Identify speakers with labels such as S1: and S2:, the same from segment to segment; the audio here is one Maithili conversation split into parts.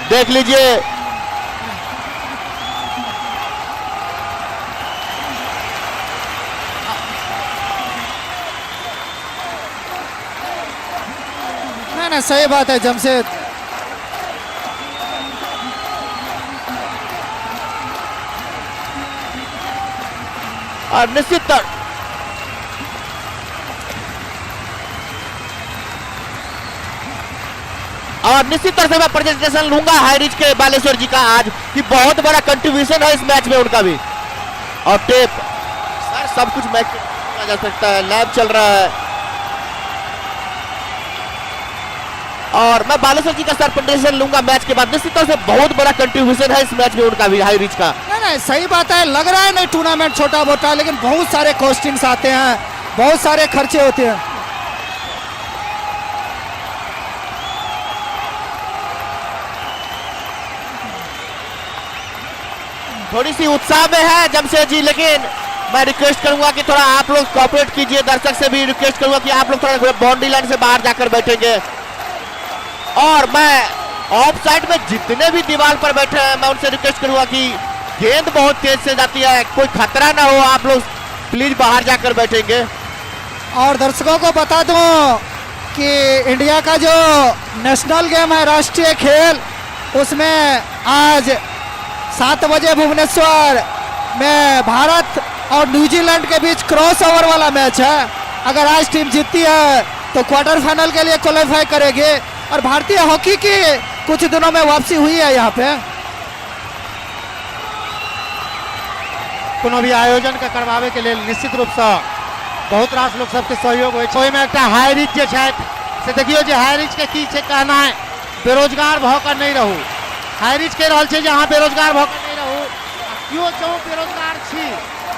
S1: देख लीजिए।
S2: नहीं नहीं, सही बात है जमशेद।
S1: और निश्चित तौर से मैं प्रेजेंटेशन लूंगा हाईरिच के बालेश्वर जी का आज, कि बहुत बड़ा कंट्रीब्यूशन है इस मैच में उनका भी। और टेप सर सब कुछ मैच किया जा सकता है, लैब चल रहा है। और मैं बालेश्वर जी का सर प्रेजेंटेशन लूंगा मैच के बाद। निश्चित तौर से बहुत बड़ा कंट्रीब्यूशन है इस मैच में उनका भी, हाई रिच का।
S2: नहीं नहीं, सही बात है। लग रहा है नहीं टूर्नामेंट छोटा मोटा, लेकिन बहुत सारे कॉस्टिंग्स आते हैं, बहुत सारे खर्चे होते हैं।
S1: थोड़ी सी उत्साह में है जमशेद जी, लेकिन मैं रिक्वेस्ट करूंगा कि थोड़ा आप लोग कोऑपरेट कीजिए। दर्शक से भी रिक्वेस्ट करूंगा कि आप लोग थोड़ा बाउंड्री लाइन से बाहर जाकर बैठेंगे। और मैं ऑफ साइड में जितने भी दीवार पर बैठे हैं, मैं उनसे रिक्वेस्ट करूंगा कि गेंद बहुत तेज से जाती है, कोई खतरा ना हो, आप लोग प्लीज बाहर जाकर बैठेंगे।
S2: और दर्शकों को बता दूं कि इंडिया का जो नेशनल गेम है, राष्ट्रीय खेल, उसमें आज 7 बजे भुवनेश्वर में भारत और न्यूजीलैंड के बीच क्रॉस ओवर वाला मैच है। अगर आज टीम जीतती है तो क्वार्टर फाइनल के लिए क्वालिफाई करेगी। और भारतीय हॉकी की कुछ दिनों में वापसी हुई है यहाँ पे।
S3: कोनो भी आयोजन के करवावे के लेल निश्चित रूपसँ बहुत रास लोक सबके सहयोग होइ छै। ओहिमे एकटा हाई रिच जे छथि से देखियौ जे हाई रिच के की छै कहनाइ, बेरोजगार भऽ कऽ नहि रहू। हाई रिच कहि रहल छै जे अहाँ बेरोजगार भऽ कऽ नहि रहू, आ केओ जँ बेरोजगार छी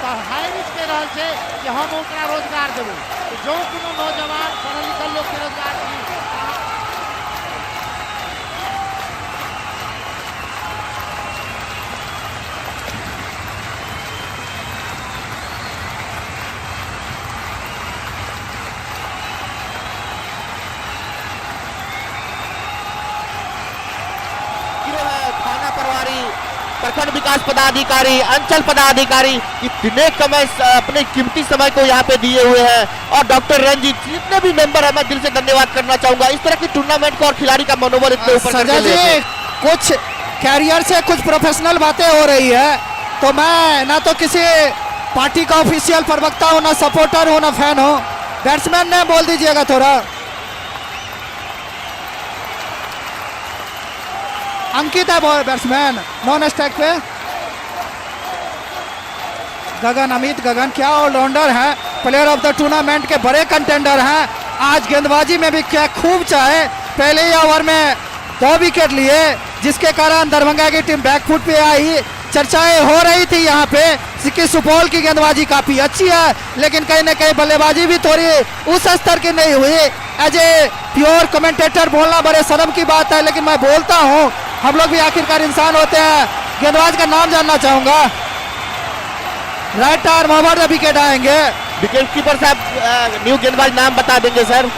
S3: तऽ हाई रिच कहि रहल छै जे हम ओकरा रोजगार देबै। तऽ जँ कोनो नौजवान पढ़ल लिखल लोक बेरोजगार छी,
S1: थाना प्रभारी, प्रखंड विकास पदाधिकारी, अंचल पदाधिकारी इतने कम अपने कीमती समय को यहाँ पे दिए हुए हैं। और डॉक्टर रंजीत जितने भी मेंबर है, मैं दिल से धन्यवाद करना चाहूंगा इस तरह की टूर्नामेंट को और खिलाड़ी का मनोबल इतने ऊपर करके
S2: संजय
S1: ले।
S2: जी, कुछ कैरियर से कुछ प्रोफेशनल बातें हो रही है, तो मैं ना तो किसी पार्टी का ऑफिशियल प्रवक्ता हूँ, ना सपोर्टर हूँ, ना फैन हूँ। बैट्समैन ने बोल दीजिएगा थोड़ा। अंकित है बैट्समैन नॉन स्ट्राइक पे। गगन, अमित गगन क्या ऑलराउंडर है, प्लेयर ऑफ the tournament के बड़े कंटेंडर हैं। आज गेंदबाजी में भी क्या खूब चाहे, पहले ही ओवर में 2 विकेट लिए, जिसके कारण दरभंगा की टीम बैकफुट पे आई। चर्चाएं हो रही थी यहाँ पे कि सुपौल की गेंदबाजी काफी अच्छी है, लेकिन कहीं ना कहीं बल्लेबाजी भी थोड़ी उस स्तर की नहीं हुई। एज ए प्योर कमेंटेटर बोलना बड़े शर्म की बात है, लेकिन मैं बोलता हूँ, हम लोग भी आखिरकार इंसान होते हैं। गेंदबाज का नाम जानना चाहूंगा। Right arm over the wicket आएंगे।
S1: विकेट कीपर साहब न्यू गेंदबाज नाम बता देंगे सर।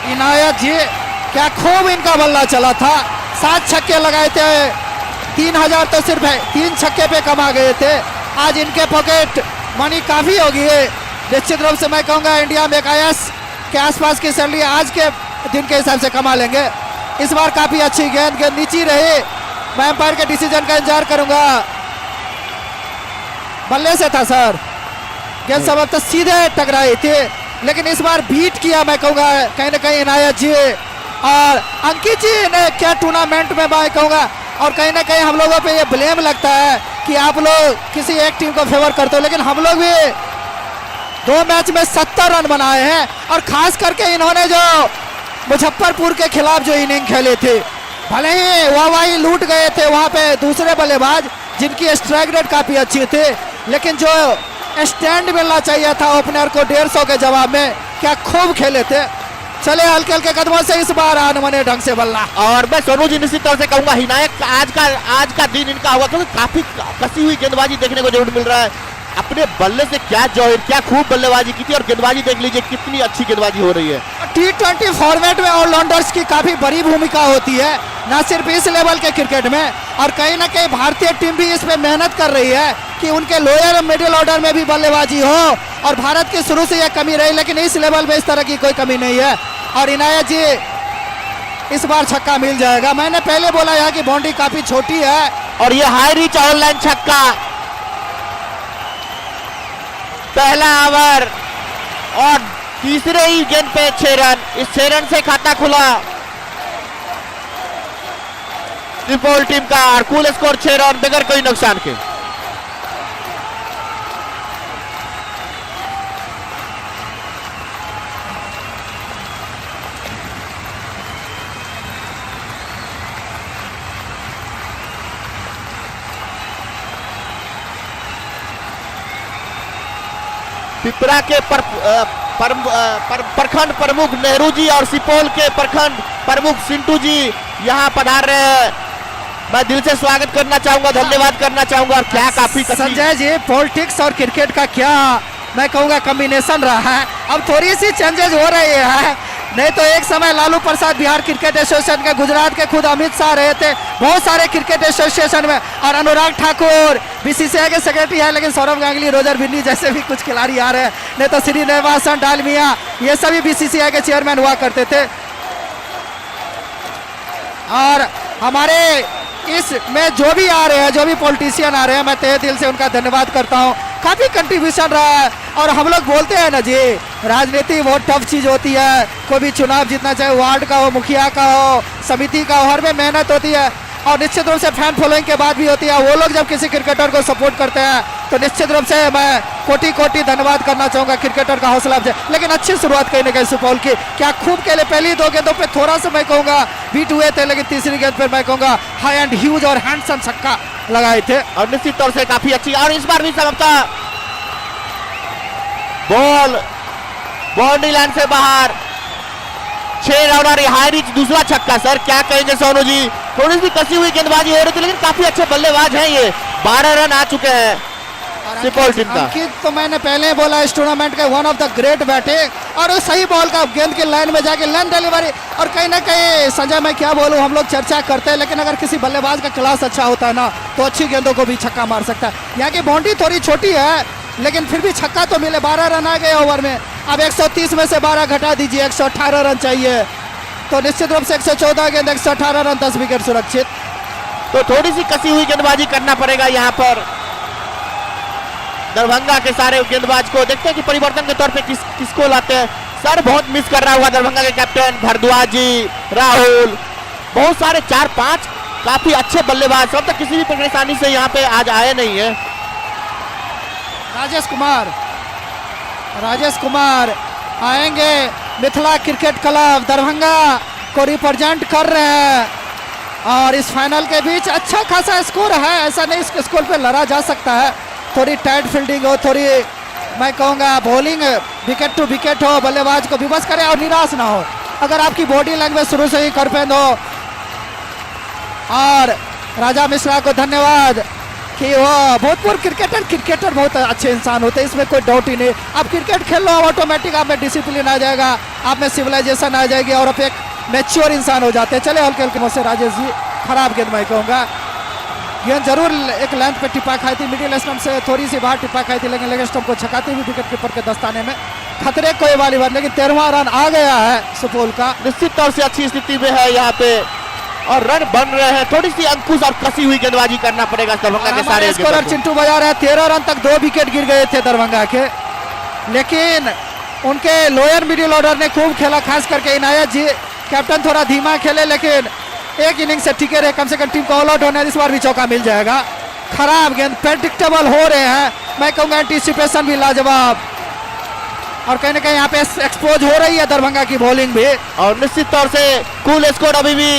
S2: इनायत जी, क्या खूब इनका बल्ला चला था, 7 छक्के लगाए थे, 3000 तो सिर्फ है, 3 छक्के पे कमा गए थे। आज इनके पॉकेट मनी काफी होगी है। निश्चित रूप से मैं कहूंगा इंडिया में एक IS के आसपास की सैलरी आज के दिन के हिसाब से कमा लेंगे। इस बार काफी अच्छी गेंद, गेंद नीची रही। मैं अंपायर के डिसीजन का इंतजार करूंगा। बल्ले से था सर, गेंद सब तो सीधे टकराई थी, लेकिन इस बार बीट किया मैं कहूंगा कहीं ना कहीं इनायत जी और अंकित जी ने क्या टूर्नामेंट में मैं कहूंगा। और कहीं ना कहीं हम लोगों पे ये ब्लेम लगता है कि आप लोग किसी एक टीम को फेवर करते हो, लेकिन हम लोग भी 2 मैच में 70 रन बनाए हैं। और खास करके इन्होंने जो मुजफ्फरपुर के खिलाफ जो इनिंग खेली थी, भले ही वाहवाही लूट गए थे वहां पे दूसरे बल्लेबाज जिनकी स्ट्राइक रेट काफी अच्छी थी, लेकिन जो स्टैंड मिलना चाहिए था ओपनर को 150 के जवाब में, क्या खूब खेले थे। चले हल्के हल्के कदमों से इस बार अनमने ढंग से बल्ला।
S1: और मैं सोनू जी निश्चित तौर से कहूंगा हिनायक आज का दिन इनका हुआ, क्योंकि काफी कसी हुई गेंदबाजी देखने को जरूर मिल रहा है। अपने बल्ले से क्या जौहर, क्या खूब बल्लेबाजी की थी, और गेंदबाजी देख लीजिए कितनी अच्छी गेंदबाजी हो रही है।
S2: T20 format में ऑलराउंडर्स की काफ़ी बड़ी भूमिका होती है, ना सिर्फ इस लेवल के क्रिकेट में, और कहीं ना कहीं भारतीय टीम भी इसमें मेहनत कर रही है कि उनके लोअर मिडिल ऑर्डर में भी बल्लेबाजी हो। और भारत की शुरू से यह कमी रही, लेकिन इस लेवल में इस तरह की कोई कमी नहीं है। और इनायत जी इस बार छक्का मिल जाएगा। मैंने पहले बोला यहाँ की बाउंड्री काफ़ी छोटी है।
S1: और ये हाई रीच ऑनलाइन छक्का, पहला ओवर और तीसरे ही गेंद पे 6 रन। इस 6 रन से खाता खुला सुपौल टीम का और कुल स्कोर 6 रन बगैर कोई नुकसान के। पिपरा के प्रखंड प्रमुख नेहरू जी और सुपौल के प्रखंड प्रमुख सिंटू जी यहाँ पधार रहे हैं। मैं दिल से स्वागत करना चाहूंगा, धन्यवाद करना चाहूंगा। और क्या काफी
S2: संजय जी, पॉलिटिक्स और क्रिकेट का क्या मैं कहूँगा कॉम्बिनेशन रहा है। अब थोड़ी सी चेंजेस हो रही है, नहीं तो एक समय लालू प्रसाद बिहार क्रिकेट एसोसिएशन के, गुजरात के खुद अमित शाह रहे थे बहुत सारे क्रिकेट एसोसिएशन में, और अनुराग ठाकुर बीसीसीआई के सेक्रेटरी है, लेकिन सौरभ गांगुली, रोजर बिन्नी जैसे भी कुछ खिलाड़ी आ रहे हैं, नहीं तो श्रीनिवासन डालमिया ये सभी बीसीसीआई के चेयरमैन हुआ करते थे। और हमारे इसमें जो भी आ रहे हैं, जो भी पॉलिटिशियन आ रहे हैं, मैं तहे दिल से उनका धन्यवाद करता हूँ। काफ़ी कंट्रीब्यूशन रहा है। और हम लोग बोलते हैं ना जी, राजनीति बहुत टफ चीज़ होती है। कोई भी चुनाव जीतना, चाहे वार्ड का हो, मुखिया का हो, समिति का हो, हर में मेहनत होती है। और निश्चित रूप से फैन फॉलोइंग के बाद भी होती है। वो लोग जब किसी क्रिकेटर को सपोर्ट करते हैं तो निश्चित रूप से मैं कोटि कोटि धन्यवाद करना चाहूँगा क्रिकेटर का हौसला अफजाई। लेकिन अच्छी शुरुआत कहीं ना कहीं सुपौल की, क्या खूब खेले। पहली 2 गेंदों पे थोड़ा सा मैं कहूँगा बीट हुए थे, लेकिन तीसरी गेंद पर मैं कहूँगा हाई एंड ह्यूज और हैंडसम छक्का लगाए थे।
S1: और निश्चित तौर से काफी अच्छी, और इस बार भी संभवतः बॉल बाउंड्री लाइन से बाहर, 6 रन और हाई रीच दूसरा छक्का। सर क्या कहेंगे सोनू जी, थोड़ी सी कसी हुई गेंदबाजी हो रही थी, लेकिन काफी अच्छे बल्लेबाज हैं ये। 12 रन आ चुके हैं सुपौल टीम का।
S2: अंकित तो मैंने पहले बोला इस टूर्नामेंट के one of the great batting, और उस सही बॉल का गेंद के लाइन में जाके लाइन डिलीवरी। और कहीं ना कहीं संजय मैं क्या बोलूं, हम लोग चर्चा करते हैं, लेकिन अगर किसी बल्लेबाज का क्लास अच्छा होता है ना तो अच्छी गेंदों को भी छक्का मार सकता है। यहाँ की बाउंड्री थोड़ी छोटी है, लेकिन फिर भी छक्का तो मिले। 12 रन आ गए ओवर में। अब 130 में से 12 घटा दीजिए, 118 रन चाहिए। तो निश्चित रूप से 114 गेंद, 118 रन, 10 विकेट सुरक्षित।
S1: तो थोड़ी सी कसी हुई गेंदबाजी करना पड़ेगा यहाँ पर दरभंगा के सारे गेंदबाज को। देखते हैं कि परिवर्तन के तौर पे किसको लाते हैं। सर बहुत मिस कर रहा हुआ दरभंगा के कैप्टन भारद्वाज जी, राहुल, बहुत सारे 4-5 काफी अच्छे बल्लेबाज सब तक किसी भी परेशानी से यहाँ पे आज आए नहीं है।
S2: राजेश कुमार आएंगे, मिथिला क्रिकेट क्लब दरभंगा को रिप्रेजेंट कर रहे हैं। और इस फाइनल के बीच अच्छा खासा स्कोर है, ऐसा नहीं इस स्कोर पे लड़ा जा सकता है। थोड़ी टाइट फील्डिंग हो, थोड़ी मैं कहूँगा बॉलिंग विकेट टू विकेट हो, बल्लेबाज को विवश करे और निराश ना हो। अगर आपकी बॉडी लैंग्वेज शुरू से ही करपेंद हो। और राजा मिश्रा को धन्यवाद कि वो भूतपूर्व क्रिकेटर बहुत अच्छे इंसान होते हैं, इसमें कोई डाउट ही नहीं। आप क्रिकेट खेल लो, ऑटोमेटिक आप में डिसिप्लिन आ जाएगा, आप में सिविलाइजेशन आ जाएगी और आप एक मैच्योर इंसान हो जाते हैं। चले हल्के हल्के मुझसे राजेश जी, खराब गेंद मैं कहूँगा। गेंद जरूर एक लेंथ पे टिप्पा खाई थी, मिडिल स्टंप से थोड़ी सी बाहर टिप्पा खाई थी, लेकिन लेग स्टंप को छकाती हुई विकेट कीपर के दस्ताने में खतरे कोई वाली बात, लेकिन 13वां रन आ गया है सुपौल का।
S1: निश्चित तौर से अच्छी स्थिति में है यहाँ पे और रन बन रहे हैं। थोड़ी सी अंकुश और कसी हुई गेंदबाजी करना पड़ेगा दरभंगा के सारे
S2: स्कोरर चिंटू बजा रहे हैं। 13 रन तक 2 विकेट गिर गए थे दरभंगा के, लेकिन उनके लोअर मिडिल ऑर्डर ने खूब खेला, खास करके इनायत जी कैप्टन थोड़ा धीमा खेले, लेकिन एक इनिंग से टिके रहे, कम से कम टीम को ऑल आउट होने इस बार भी चौका मिल जाएगा। खराब गेंद, प्रेडिक्टेबल हो रहे हैं, मैं कहूँगा एंटीसिपेशन भी लाजवाब, और कहीं ना कहीं यहाँ पे एक्सपोज हो रही है दरभंगा की बॉलिंग भी।
S1: और निश्चित तौर से कुल स्कोर अभी भी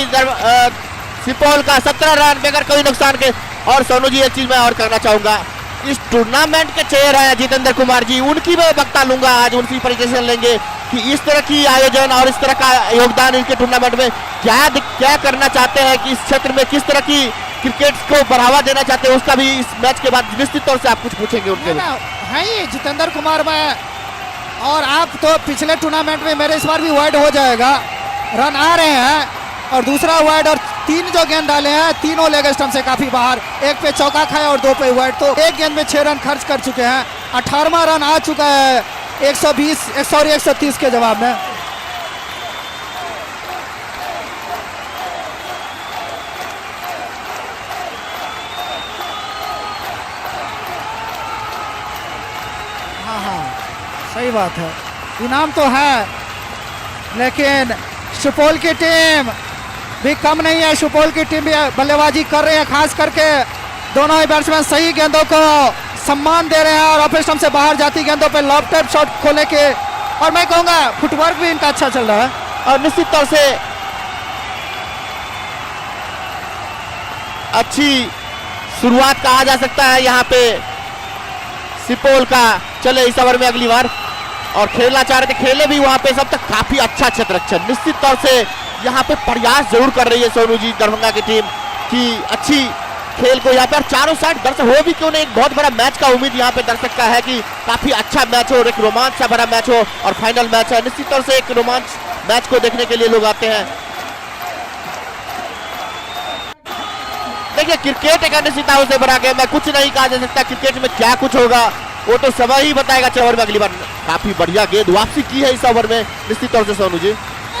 S1: सुपौल का 17 रन बगैर कोई नुकसान के। और सोनू जी एक चीज मैं और कहना चाहूंगा, इस टूर्नामेंट के चेयर है जितेंद्र कुमार जी, उनकी मैं वक्ता लूंगा आज, उनकी प्रेजेंटेशन लेंगे कि इस तरह की आयोजन और इस तरह का योगदान इनके टूर्नामेंट में क्या क्या करना चाहते हैं, कि इस क्षेत्र में किस तरह की क्रिकेट को बढ़ावा देना चाहते हैं, उसका भी इस मैच के बाद निश्चित तौर से आप कुछ पूछेंगे उनके।
S2: है ही जितेंद्र कुमार, मैं और आप तो पिछले टूर्नामेंट में मेरे इस बार भी वाइड हो जाएगा। रन आ रहे हैं और दूसरा वाइड, और 3 जो गेंद डाले हैं तीनों लेग स्टंप से काफी बाहर, एक पे चौका खाया और 2 पे वाइड। तो एक गेंद में 6 रन खर्च कर चुके हैं। 18वां रन आ चुका है 120 सॉरी 130 के जवाब में। हाँ हाँ सही बात है, इनाम तो है, लेकिन सुपौल की टीम भी कम नहीं है। सुपौल की टीम भी बल्लेबाजी कर रही है, खास करके दोनों ही बैट्समैन सही गेंदों को सम्मान दे रहे हैं और ऑफ स्टंप से बाहर जाती गेंदों पे लॉफ्टेड शॉट खोले के, और मैं कहूँगा फुटवर्क भी इनका अच्छा चल रहा है।
S1: और निश्चित तौर से अच्छी शुरुआत कहा जा सकता है यहाँ पे सुपौल का। चले इस ओवर में अगली बार और खेलना चाह रहे थे, खेले भी वहां पे सब तक काफी अच्छा क्षेत्ररक्षण। निश्चित तौर से यहाँ पे प्रयास जरूर कर रही है सोनू जी दरभंगा की टीम की अच्छी खेल को यहाँ पे, और चारों साइड दर्शक हो भी क्यों नहीं, एक बहुत बड़ा मैच का उम्मीद यहाँ पे दर्शक का है कि काफी अच्छा मैच हो और एक रोमांच सा भरा मैच हो और फाइनल मैच है। निश्चित तौर से एक रोमांच मैच को देखने के लिए लोग आते हैं। देखिए क्रिकेट एक अनिश्चितताओं से भरा गेम है, कुछ नहीं कहा जा सकता क्रिकेट में क्या कुछ होगा, वो तो समय ही बताएगा। 6 ओवर में अगली बार काफी बढ़िया गेंद वापसी की है इस ओवर में निश्चित तौर से सोनू जी।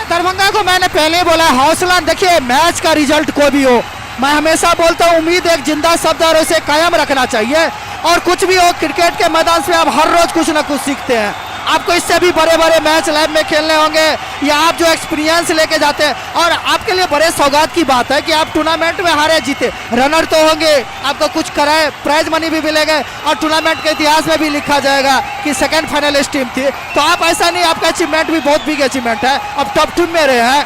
S2: दरभंगा को मैंने पहले ही बोला हौसला, देखिए मैच का रिजल्ट कोई भी हो, मैं हमेशा बोलता हूँ उम्मीद एक जिंदा शब्द और उसे कायम रखना चाहिए। और कुछ भी हो क्रिकेट के मैदान से आप हर रोज कुछ ना कुछ सीखते हैं। आपको इससे भी बड़े बड़े मैच लाइफ में खेलने होंगे, या आप जो एक्सपीरियंस लेके जाते हैं, और आपके लिए बड़े सौगात की बात है कि आप टूर्नामेंट में हारे जीते रनर तो होंगे, आपको कुछ कराए प्राइज मनी भी मिलेगा और टूर्नामेंट के इतिहास में भी लिखा जाएगा कि सेकंड फाइनलिस्ट टीम थी। तो आप ऐसा नहीं, आपका अचीवमेंट भी बहुत बिग अचीवमेंट है, अब टॉप 2 में रहे हैं।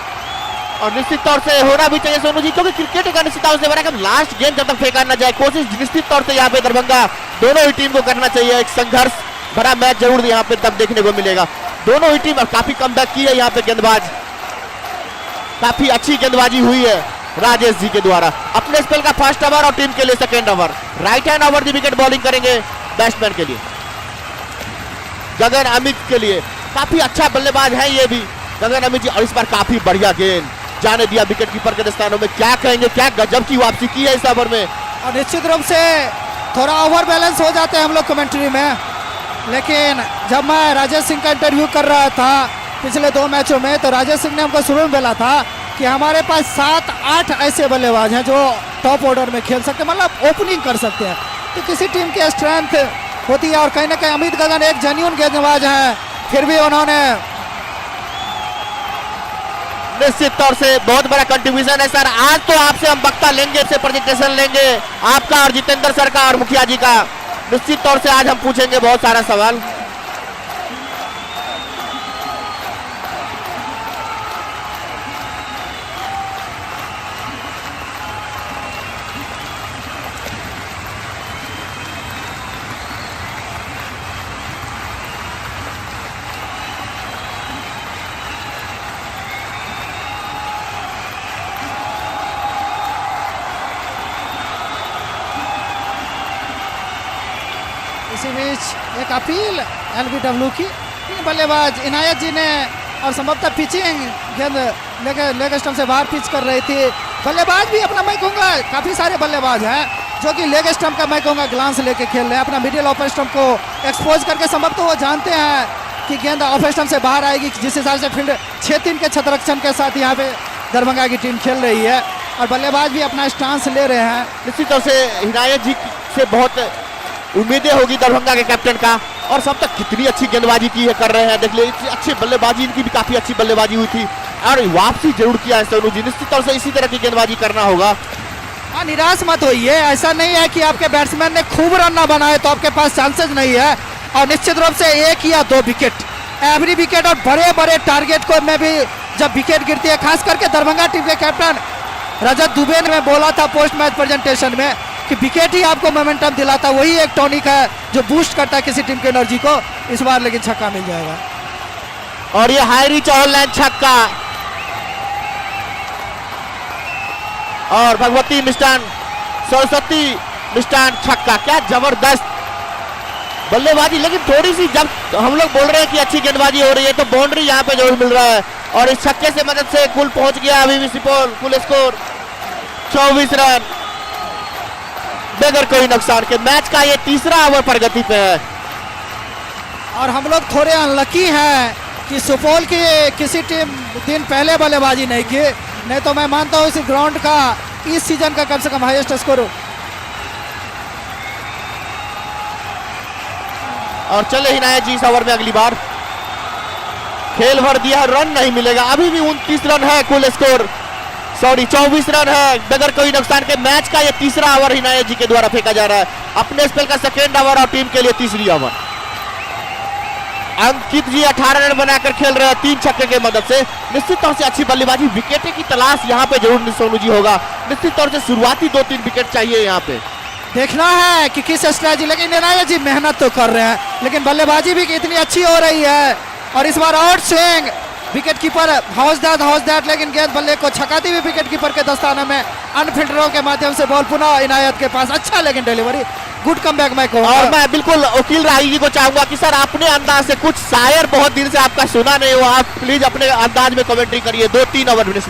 S1: और निश्चित तौर से होना भी चाहिए सोनू जी, क्योंकि क्रिकेट एक अनिश्चितताओं से भरा, लास्ट गेंद जब तक फेंका ना जाए, कोशिश निश्चित तौर से यहाँ पे दरभंगा दोनों ही टीम को करना चाहिए। एक संघर्ष भरा मैच जरूर यहाँ पे तब देखने को मिलेगा। दोनों ही टीम और काफी कमबैक की है यहाँ पे गेंदबाज, काफी अच्छी गेंदबाजी हुई है राजेश जी के द्वारा। अपने स्पेल का फर्स्ट ओवर और टीम के लिए second over, right hand over the wicket bowling करेंगे बैट्समैन के लिए गगन अमित के लिए। काफी अच्छा बल्लेबाज है ये भी गगन अमित जी, और इस बार काफी बढ़िया गेंद जाने दिया विकेट कीपर के दस्तानों में। क्या कहेंगे, क्या गजब की वापसी की है इस ओवर में।
S2: और निश्चित रूप से थोड़ा ओवर बैलेंस हो जाते हैं हम लोग कमेंट्री में, लेकिन जब मैं राजेश सिंह का इंटरव्यू कर रहा था पिछले 2 मैचों में, तो राजेश सिंह ने हमको शुरू में बोला था कि हमारे पास 7-8 ऐसे बल्लेबाज हैं जो टॉप ऑर्डर में खेल सकते हैं, मतलब ओपनिंग कर सकते हैं। तो किसी टीम की स्ट्रेंथ होती है, और कहीं ना कहीं अमित गगन एक जेन्युइन गेंदबाज हैं, फिर भी उन्होंने
S1: निश्चित तौर से बहुत बड़ा कंट्रीब्यूशन है सर। आज तो आपसे हम वक्ता लेंगे, से प्रेजेंटेशन लेंगे आपका और जितेंद्र सर का और मुखिया जी का। निश्चित तौर से आज हम पूछेंगे बहुत सारा सवाल।
S2: इसी बीच एक अपील एलबीडब्ल्यू की, तीन बल्लेबाज इनायत जी ने और संभवतः पिचिंग गेंद लेग स्टंप से बाहर पिच कर रही थी। बल्लेबाज भी अपना, मैं कहूँगा काफ़ी सारे बल्लेबाज हैं जो कि लेग स्टंप का मैं कहूँगा ग्लांस लेके खेल रहे हैं, अपना मिडिल ऑफ स्टंप को एक्सपोज करके। संभवतः वो जानते हैं कि गेंद ऑफ स्टंप से बाहर आएगी, जिस हिसाब से फील्ड 6-3 के क्षेत्ररक्षण के साथ यहाँ पे दरभंगा की टीम खेल रही है और बल्लेबाज भी अपना स्टांस ले रहे हैं।
S1: निश्चित तौर से इनायत जी से बहुत उम्मीदें होगी दरभंगा के कैप्टन का, और सब तक कितनी अच्छी गेंदबाजी की है कर रहे हैं। देख लीजिए अच्छी बल्लेबाजी, इनकी भी काफी अच्छी बल्लेबाजी हुई थी और वापसी जरूर किया है सोनू जी। निश्चित तौर से इसी तरह की गेंदबाजी करना होगा।
S2: हाँ, निराश मत होइए, ऐसा नहीं है कि आपके बैट्समैन ने खूब रन ना बनाए तो आपके पास चांसेस नहीं है। और निश्चित रूप से 1 या 2 विकेट, एवरी विकेट और बड़े बड़े टारगेट को में भी जब विकेट गिरती है, खास करके दरभंगा टीम के कैप्टन रजत दुबे ने बोला था पोस्ट मैच प्रेजेंटेशन में कि विकेट ही आपको मोमेंटम दिलाता, वही एक टॉनिक है जो बूस्ट करता है किसी टीम की एनर्जी को। इस बार लेकिन छक्का मिल जाएगा
S1: और ये हाई रीच ऑनलाइन छक्का और भगवती मिष्ठान, सरस्वती मिष्ठान छक्का। क्या जबरदस्त बल्लेबाजी, लेकिन थोड़ी सी जब हम लोग बोल रहे हैं कि अच्छी गेंदबाजी हो रही है तो बाउंड्री यहाँ पे जरूर मिल रहा है। और इस छक्के से मदद से कुल पहुंच गया अभी भी सुपौल, कुल स्कोर 24 रन बगैर कोई नुकसान के। मैच का ये तीसरा ओवर प्रगति पे है।
S2: और हम लोग थोड़े अनलकी हैं कि सुपौल की किसी टीम दिन पहले बल्लेबाजी नहीं की, नहीं तो मैं मानता हूँ इस ग्राउंड का इस सीजन का कम से कम हाईएस्ट स्कोर।
S1: और चले हिनायत जी इस ओवर में अगली बार खेल भर दिया, रन नहीं मिलेगा। अभी भी 29 रन है कुल स्कोर, सॉरी 24 रन है बगैर कोई नुकसान के। मैच का ये तीसरा ओवर हिनायत जी के द्वारा फेंका जा रहा है, अपने स्पेल का सेकेंड ओवर और टीम के लिए तीसरी ओवर। अंकित जी 18 रन बनाकर खेल रहे हैं 3 छक्के के मदद से। निश्चित तौर से अच्छी बल्लेबाजी, विकेटें की तलाश यहाँ पे जरूर सोनू जी होगा। निश्चित तौर से शुरुआती 2-3 विकेट चाहिए यहाँ पे।
S2: देखना है कि किस स्ट्रेटजी, लेकिन इनायत जी मेहनत तो कर रहे हैं, लेकिन बल्लेबाजी भी इतनी अच्छी हो रही है। और इस बार out swing, wicket keeper house that house that, लेकिन गेंद बल्ले को छकाती हुई विकेट कीपर के दस्ताने में अनफिल्डरों के माध्यम से बॉल पुनः इनायत के पास। अच्छा लेकिन डिलीवरी, गुड कमबैक मैं कहूंगा।
S1: और मैं बिल्कुल वकील राही जी को चाहूंगा कि सर अपने अंदाज से कुछ शायर बहुत दिन से आपका सुना नहीं हुआ, आप प्लीज अपने अंदाज में कमेंट्री करिए 2-3 ओवर में।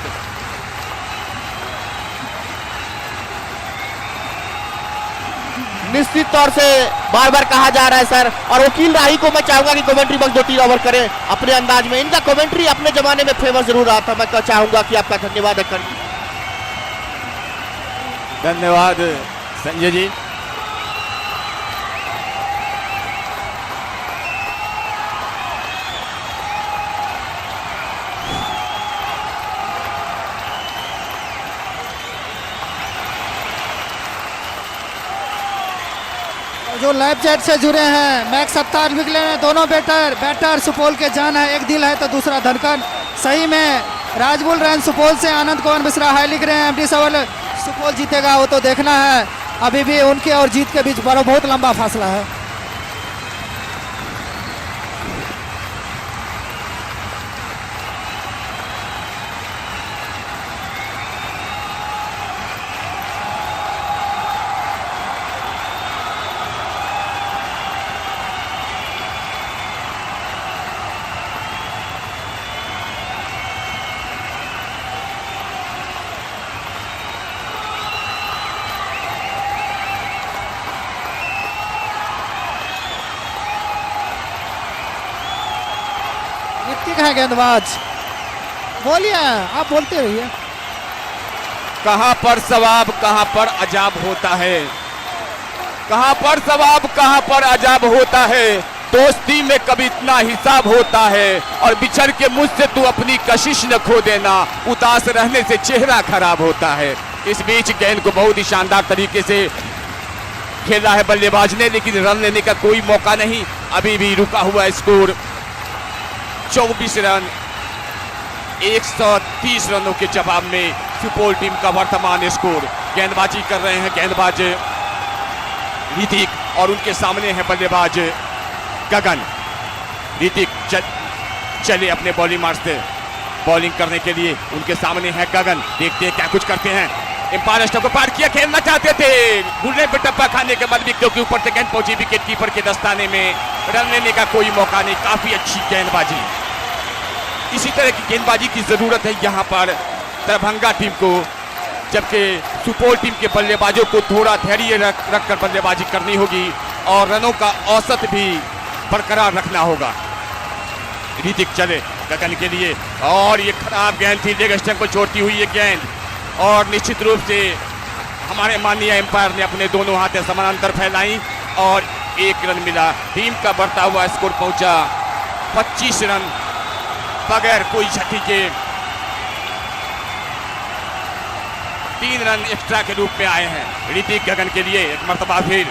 S1: निश्चित तौर से बार बार कहा जा रहा है सर, और वकील राही को मैं चाहूंगा कि कमेंट्री बॉक्स 2-3 ओवर करें अपने अंदाज में। इनका कमेंट्री अपने जमाने में फेमस जरूर रहा था। मैं चाहूंगा कि आपका धन्यवाद है।
S4: धन्यवाद संजय जी।
S2: जो लाइव चैट से जुड़े हैं, मैक्स अफ्तार भी ले रहे हैं, दोनों बैटर बैटर सुपौल के जान है, एक दिल है तो दूसरा धड़कन। सही में राजबुल रैन सुपौल से आनंद कुमार मिश्रा हाई लिख रहे हैं। एमडी सवाल सुपौल जीतेगा वो तो देखना है, अभी भी उनके और जीत के बीच बड़ा बहुत लंबा फासला है। ऋतिक है गेंदबाज, बोलिए आप बोलते रहिए।
S4: कहां पर सवाब कहां पर अजाब होता है, कहां पर सवाब कहां पर अजाब होता है। दोस्ती में कभी इतना हिसाब होता है, और बिछड़ के मुझसे तू अपनी कशिश न खो देना, उदास रहने से चेहरा खराब होता है। इस बीच गेंद को बहुत ही शानदार तरीके से खेला है बल्लेबाज ने, लेकिन रन लेने का कोई मौका नहीं। अभी भी रुका हुआ स्कोर 24 रन 130 रनों के जवाब में सुपौल टीम का वर्तमान स्कोर। गेंदबाजी कर रहे हैं गेंदबाज ऋतिक, और उनके सामने है बल्लेबाज गगन। ऋतिक चले अपने बॉलिंग मार्क से बॉलिंग करने के लिए, उनके सामने है गगन। देखते हैं क्या कुछ करते हैं। एम्पायर स्टंप को पार किया, खेलना चाहते थे, घुटने पे टप्पा खाने के बाद विकेट के ऊपर से गेंद पहुंची विकेट कीपर के दस्ताने में। रन लेने का कोई मौका नहीं। काफी अच्छी गेंदबाजी, इसी तरह की गेंदबाजी की जरूरत है यहां पर दरभंगा टीम को, जबकि सुपौल टीम के बल्लेबाजों को थोड़ा धैर्य रखकर बल्लेबाजी करनी होगी और रनों का औसत भी बरकरार रखना होगा। ऋतिक चले गगन के लिए, और ये खराब गेंद थी, लेग स्टंप को छोड़ती हुई ये गेंद, और निश्चित रूप से हमारे माननीय एम्पायर ने अपने दोनों हाथ समानांतर फैलाई और 1 रन मिला। टीम का बढ़ता हुआ स्कोर पहुंचा 25 रन बगैर कोई क्षति के। 3 रन एक्स्ट्रा के रूप में आए हैं ऋतिक गगन के लिए एक मरतबा फिर,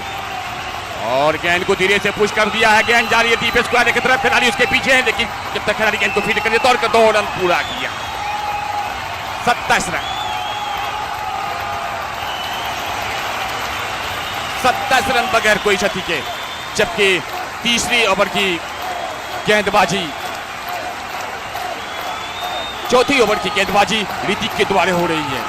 S4: और गेंद को धीरे से पुश कर दिया है। गेंद जा रही है डीप स्क्वायर की तरफ, खिलाड़ी उसके पीछे हैं, लेकिन जब तक खिलाड़ी गेंद को फील्ड कर दौड़ कर 2 रन पूरा किया। 27 रन, 27 रन बगैर कोई क्षति के, जबकि तीसरी ओवर की गेंदबाजी, चौथी ओवर की गेंदबाजी ऋतिक के द्वारा हो रही है।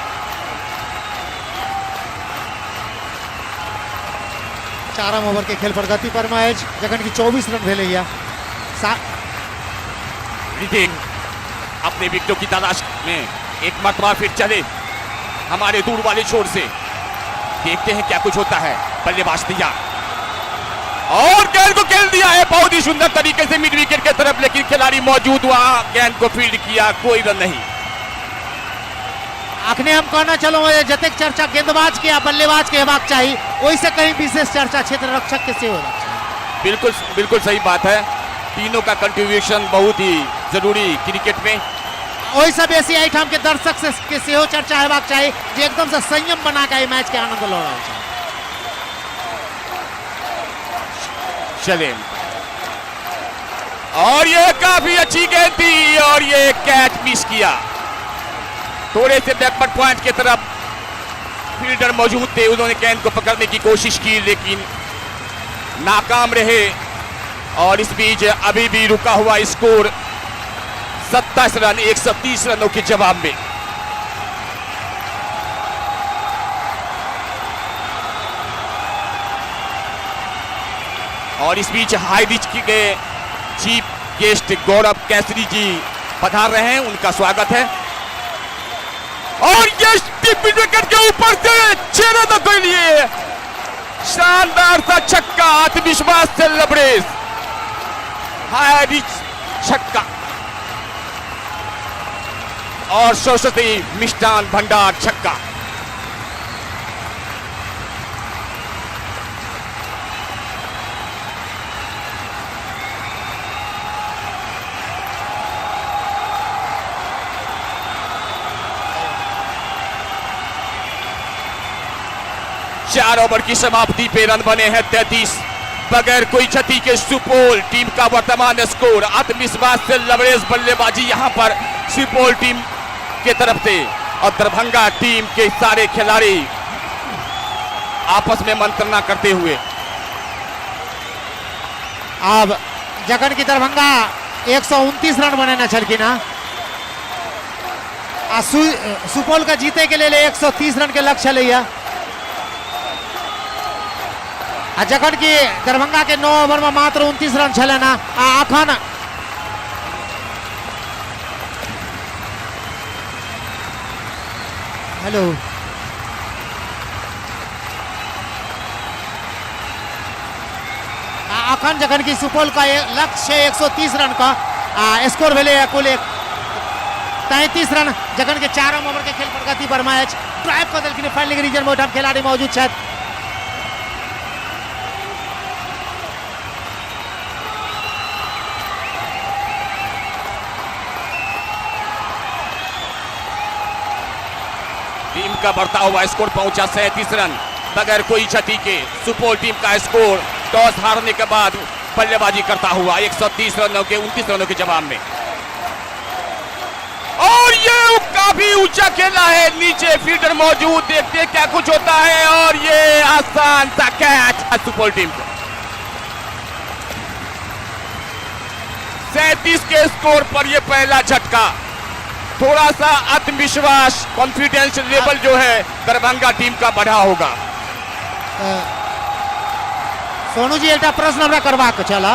S3: चारम ओवर के खेल प्रगति पर में अछि, जखन कि 24 रन भेलैया।
S4: ऋतिक अपने विकेटों की तलाश में एक मरतबा फिर चले हमारे दूर वाले छोर से, देखते हैं क्या कुछ होता है। बल्लेबाज तैयार और गेंद को खेल दिया है बहुत ही सुंदर तरीके से मिड विकेट के तरफ, लेकिन खिलाड़ी मौजूद वहां गेंद को फील्ड किया, कोई रन नहीं।
S3: अखने हम कहना चलो जतेक चर्चा गेंदबाज के आ बल्लेबाज के हेबाक चाही, ओहिसँ कहीं विशेष चर्चा क्षेत्र रक्षक के सेहो हेबाक चाही।
S4: बिल्कुल बिल्कुल सही बात है, तीनों का कंट्रीब्यूशन बहुत ही जरूरी क्रिकेट में।
S3: ओहिसँ बेसी एहिठाम के दर्शक से के सेहो चर्चा हेबाक चाही जे एकदम से संयम बना के एहि मैच के आनंद लऽ रहल छै।
S4: चले और ये काफी अच्छी गेंद थी और ये कैच मिस किया, थोड़े से बैकवर्ड पॉइंट की तरफ फील्डर मौजूद थे, उन्होंने गेंद को पकड़ने की कोशिश की लेकिन नाकाम रहे। और इस बीच अभी भी रुका हुआ स्कोर 27 रन 130 रनों के जवाब में। और इस बीच हाई रिच के चीफ गेस्ट गौरव केसरी जी पधार रहे हैं, उनका स्वागत है। और ये विकेट के ऊपर से 6 रनों के लिए शानदार सा छक्का, आत्मविश्वास से लबरेज हाई रिच छक्का और सरस्वती मिष्ठान भंडार छक्का। चार ओवर की समाप्ति पे रन बने हैं 33, बगैर कोई क्षति के सुपौल टीम का वर्तमान स्कोर। आत्मविश्वास से लबरेज बल्लेबाजी यहां पर सुपौल टीम के तरफ से और दरभंगा टीम के सारे खिलाड़ी आपस में मंत्रणा करते हुए।
S3: आब जखन कि दरभंगा 129 रन बनेने छलखिन हँ आ सुपौल के जीते के लेल 130 रन के लक्ष्य छलैया, आ जखन कि दरभंगा के 9 ओवर में मात्र 29 रन छलनि हँ आ अखन हेलो आ अखन जखन कि सुपौल का लक्ष्य छै 130 रन का आ स्कोर भेलै कुल 33 रन, जखन कि चारम ओवर के खेल प्रगति पर मैच ड्राइव कऽ देलखिन फाइनल रीजन में ओहिठाम खिलाड़ी मौजूद छथि।
S4: टीम का बढ़ता हुआ स्कोर पहुंचा 37 रन बगैर कोई क्षति के। सुपौल टीम का स्कोर टॉस हारने के बाद बल्लेबाजी करता हुआ 130 रनों के 29 रनों के जवाब में। और ये काफी ऊंचा खेला है, नीचे फील्डर मौजूद, देखते हैं क्या कुछ होता है। और ये आसान सा कैच सुपौल टीम को। 37 के स्कोर पर ये पहला झटका, थोड़ा सा आत्मविश्वास कॉन्फिडेंस लेवल जो है दरभंगा टीम का बढ़ा होगा।
S3: सोनू जी एकटा प्रश्न हमरा करबाक छल,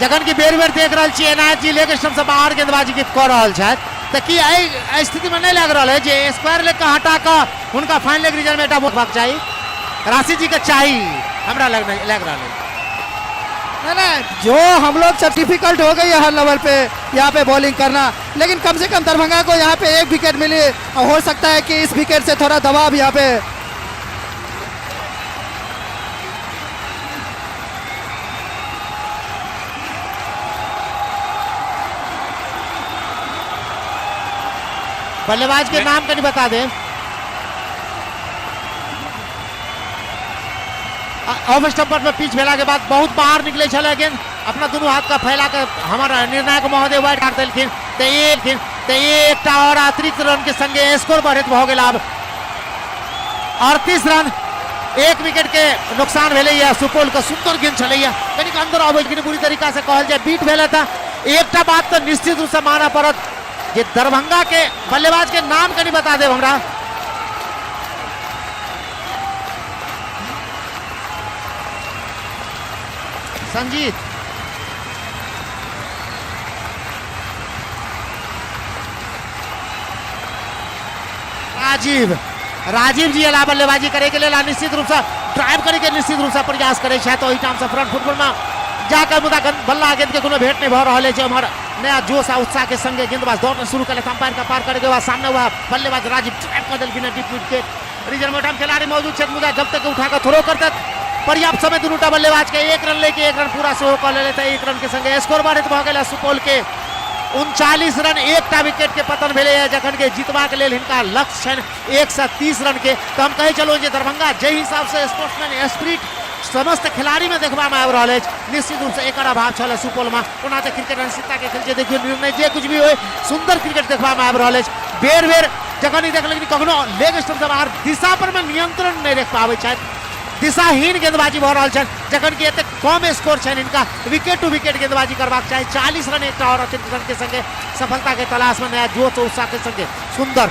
S3: जखन कि बेर बेर देख रहल छी एनायत जी लेग स्टंप से बाहर गेंदबाजी कऽ रहल छथि, तऽ की एहि स्थितिमे नहि लागि रहल है जे स्क्वायर लेग के हटा कऽ हुनका फाइन लेग रीजन में एकटा बोलबाक चाही, राशि जी के चाही, हमरा लागि रहल है।
S2: नहीं नहीं, जो हम लोग सब डिफिकल्ट हो गई है हर लेवल पे यहाँ पे बॉलिंग करना, लेकिन कम से कम दरभंगा को यहाँ पे एक विकेट मिली और हो सकता है कि इस विकेट से थोड़ा दबाव यहाँ पे।
S3: बल्लेबाज के नाम कहीं बता दे। ऑफ स्टंप पर पिच भेला के बाद बहुत बाहर निकले छलै गेंद, अपना दुनू हाथ का फैला के हमार निर्णायक महोदय वाइड काट देलखिन, तऽ एकटा और अतिरिक्त रन के संगे स्कोर बढ़ैत भऽ गेल। आब 38 रन, एक विकेट के नुकसान भेलैया सुपौल के। सुंदर गेंद छलैया, कनिक अंदर अबै लेकिन बुरी तरीका से कहल जाए बीट भेल था। एकटा बात तऽ निश्चित रूप से मानऽ पड़त जे दरभंगा के बल्लेबाज के नाम कनि बता देब हमरा। संजीत। राजीव, राजीव जी एला बल्लेबाजी करे के लेल निश्चित रूप से ड्राइव करे के निश्चित रूप से प्रयास करे छथि। ओहिठाम से फ्रंट फुटबॉल में जाकर मुदा बल्ला गेंद के कोनो भेंट नहीं भऽ रहल अछि। एम्हर नया जोश आ उत्साह के संगे गेंदबाज दौड़ना शुरू केलथि। अंपायर के पार करे के बाद सामने वह बल्लेबाज राजीव ड्राइव कऽ देलखिन डीप विकेट रीजन में। ओहिठाम खिलाड़ी मौजूद छथि, मुदा जब तक उठा कऽ थ्रो करतथि पर्याप्त समय दुनूटा बल्लेबाज के 1 रन लेके 1 रन पूरा सेहो कऽ लेलथि। 1 रन के संगे स्कोर बढ़ित भऽ गेल सुपौल के 39 रन, 1टा विकेट के पतन भेलैए, जखन के जीतबाक लेल हिनका लक्ष्य छनि 130 रन के। तऽ हम कहै छलहुँ जे दरभंगा जाहि हिसाबसँ स्पोर्ट्समैन स्पिरिट समस्त खिलाड़ीमे देखबामे आबि रहल अछि, निश्चित रूपसँ एकर अभाव छल सुपौलमे। ओना तऽ क्रिकेट अनिश्चितताके खेल छै, देखियौ निर्णय जे कुछ भी होइ, सुन्दर क्रिकेट देखबामे आबि रहल अछि। बेर बेर जखन ई देखलखिन कखनो लेग स्टंप से बाहर दिशा पर मे नियंत्रण नहि राखि पाबै छथि, दिशाहीन गेंदबाजी भऽ रहल छनि, जखन कि एतेक कम स्कोर छनि हिनका विकेट टू विकेट गेंदबाजी करबाक चाही। 40 रन एकटा और अतिरिक्त रन के संगे सफलता के तलाश में नया जोश उत्साह के संगे सुंदर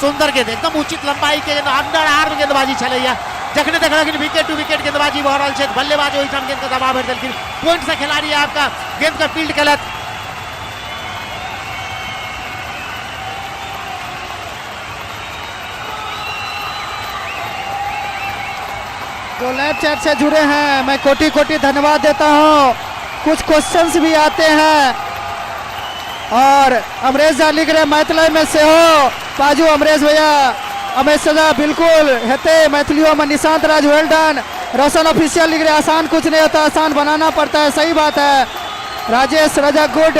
S3: सुंदर गेंद, एकदम उचित लंबाई के गेंद, अंडर आर्म गेंदबाजी छलैया। जखने देखलखिन विकेट टू विकेट गेंदबाजी भऽ रहल छै, बल्लेबाज ओहिठाम गेंद के दबाव भरि देलखिन। पॉइंट से खिलाड़ी आपका गेंद के फील्ड केलथि।
S2: जो लाइव चैट से जुड़े हैं मैं कोटि कोटि धन्यवाद देता हूं। कुछ क्वेश्चंस भी आते हैं और अमरेश झा लिख रहे मैथिली में से हो बाजू अमरेश भैया, अमरेश झा बिल्कुल हेते मैथिलियों में। Nishant Raj well done. Roshan official लिख रहे आसान कुछ नहीं होता, आसान बनाना पड़ता है, सही बात है। राजेश रजा गुड।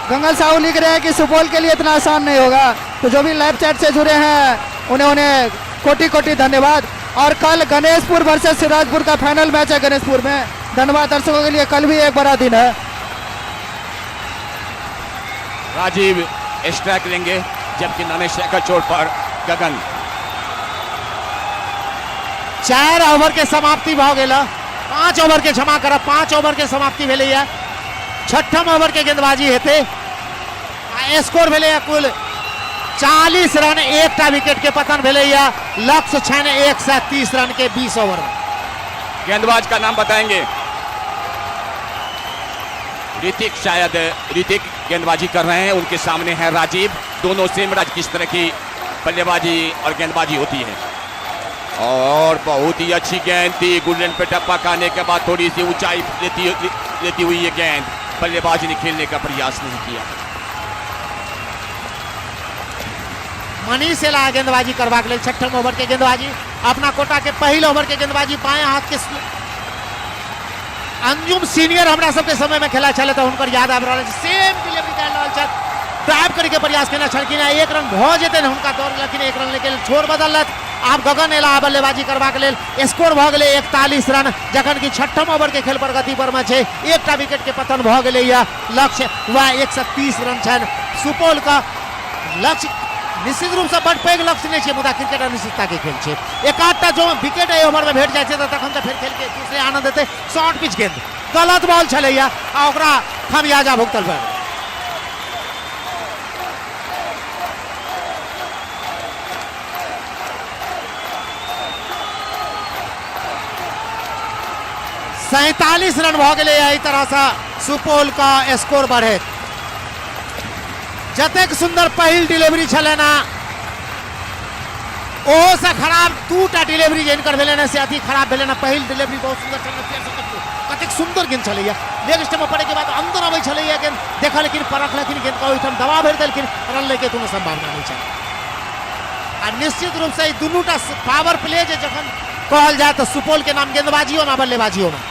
S2: गंगल साहू लिख रहे हैं कि सुपौल के लिए इतना आसान नहीं होगा। तो जो भी लाइव चैट से जुड़े हैं उन्हें उन्हें कोटि कोटि धन्यवाद। और कल गणेशपुर वर्सेस सिराजपुर का फाइनल मैच है गणेशपुर में। धन्यवाद दर्शकों के लिए, कल भी एक बड़ा दिन है।
S4: राजीव स्ट्राइक लेंगे, जबकि नमेश शेखर चोट पर गगन।
S3: 4 ओवर के समाप्ति भऽ गेल, 5 ओवर के क्षमा करब, 5 ओवर के समाप्ति भेलैया। 6ठम ओवर के गेंदबाजी हेतै आ स्कोर भेलैया कुल 40 रन, 1टा विकेट के पतन भेलैया। लक्ष्य छनि 130 रन के 20 ओवर में।
S4: गेंदबाज का नाम बताएंगे ऋतिक, शायद ऋतिक गेंदबाजी कर रहे हैं, उनके सामने है राजीव। दोनों सेम राज किस तरह की बल्लेबाजी और गेंदबाजी होती है। और बहुत ही अच्छी गेंद थी, गुडलैंड पे टप्पा खाने के बाद थोड़ी सी ऊंचाई लेती लेती हुई ये गेंद, बल्लेबाज ने खेलने का प्रयास नहीं किया।
S3: मनीष एला गेंदबाजी करबाक लेल 6ठम ओवर के गेंदबाजी, अपना कोटा के पहिल ओवर के गेंदबाजी, बाएं हाथ के अंजुम सीनियर हमरा सबके समय में खेला छलै तऽ हुनकर याद आबि रहल अछि। सेम डिलीवरी कए रहल छथि, ड्राइव करैके प्रयास केने छलखिन, 1 रन भऽ जेतनि हुनका दौड़ लेकिन 1 रन लेके छोर बदललथि। आब गगन एला बल्लेबाजी करबाक लेल, स्कोर भऽ गेलै 41 रन, जखन कि 6ठम ओवर के खेल प्रगति पर में छै। 1टा विकेट के पतन भऽ गेलैया, लक्ष्य वएह 130 रन छनि सुपौल का लक्ष्य। निश्चित रूपसँ बड पैघ लक्ष्य नहि छै, मुदा क्रिकेट अनिश्चितता के खेल छै। एक आधटा जो विकेट एहि ओवर में भेट जाइ छै तऽ तखन तऽ फेर खेल के दूसरे आनंद हेतै। शॉर्ट पिच गेंद, गलत बॉल छलैया आ ओकरा खामियाजा भुगतल पड़ल। 47 रन भऽ गेलै एहि तरहसँ सुपौल का स्कोर बढ़ैत। जतेक सुंदर पहिल डिलीवरी छलनि हँ ओहोसँ खराब 2टा डिलीवरी जे हिनकर भेलनि हँ से अति खराब भेलनि हँ। पहिल डिलीवरी बहुत सुंदर छलनि, कतेक सुंदर गेंद छलैया, लेग स्टंप पड़े के बाद अंदर अबै छलैया गेंद, देखलखिन परखलखिन गेंद के ओहिठाम दबाव भरि देलखिन, रन लैके कोनो संभावना नहि छल। आ निश्चित रूपसँ ई दुनूटा पावर प्ले जे जखन कहल जाय तऽ सुपौल के नाम गेंदबाजियोमे बल्लेबाजियोमे।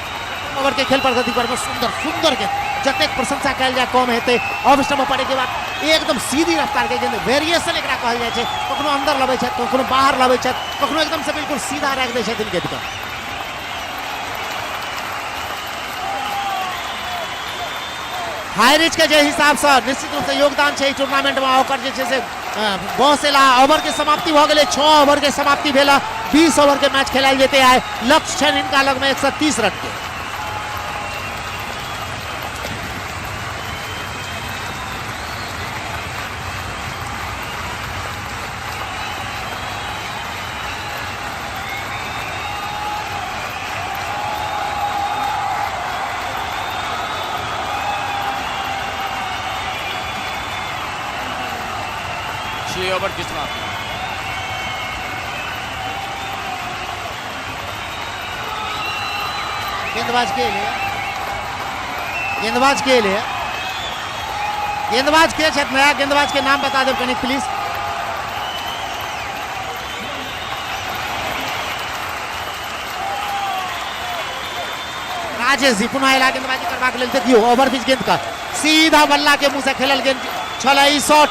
S3: ओवर के खेल प्रगति पर सुंदर सुंदर गेंद, जतेक प्रशंसा कयल जाय कम हेतै। ऑफ स्टंप पड़े के बाद एकदम सीधी रफ्तार के गेंद, वेरिएशन एकरा कहल जाइ छै, कखनो अंदर लबै छथि, कखनो बाहर लबै छथि, कखनो एकदम से बिल्कुल सीधा राखि दै छथिन गेंद के। हाई रिच के जे हिसाबसँ निश्चित रूपसँ योगदान छै टूर्नामेंट में, ओकर जे छै से बॉस एला। ओवर के समाप्ति भऽ गेलै, 6 ओवर के समाप्ति भेल, 20 ओवर के मैच खेलायल जेतै आइ। लक्ष्य छनि हिनका लगमे 130 रन के।
S4: 6 ओवर की समाप्ति।
S3: गेंदबाज के लिए, गेंदबाज के लिए, गेंदबाज के छथि? नया गेंदबाज के नाम बता देब कनी प्लीज। राजेश जी पुनः अयला गेंदबाजी करबाक लेल। देखियौ ओवरपिच गेंद का सीधा बल्ला के मुंह से खेलल गेंद छल। ई शॉट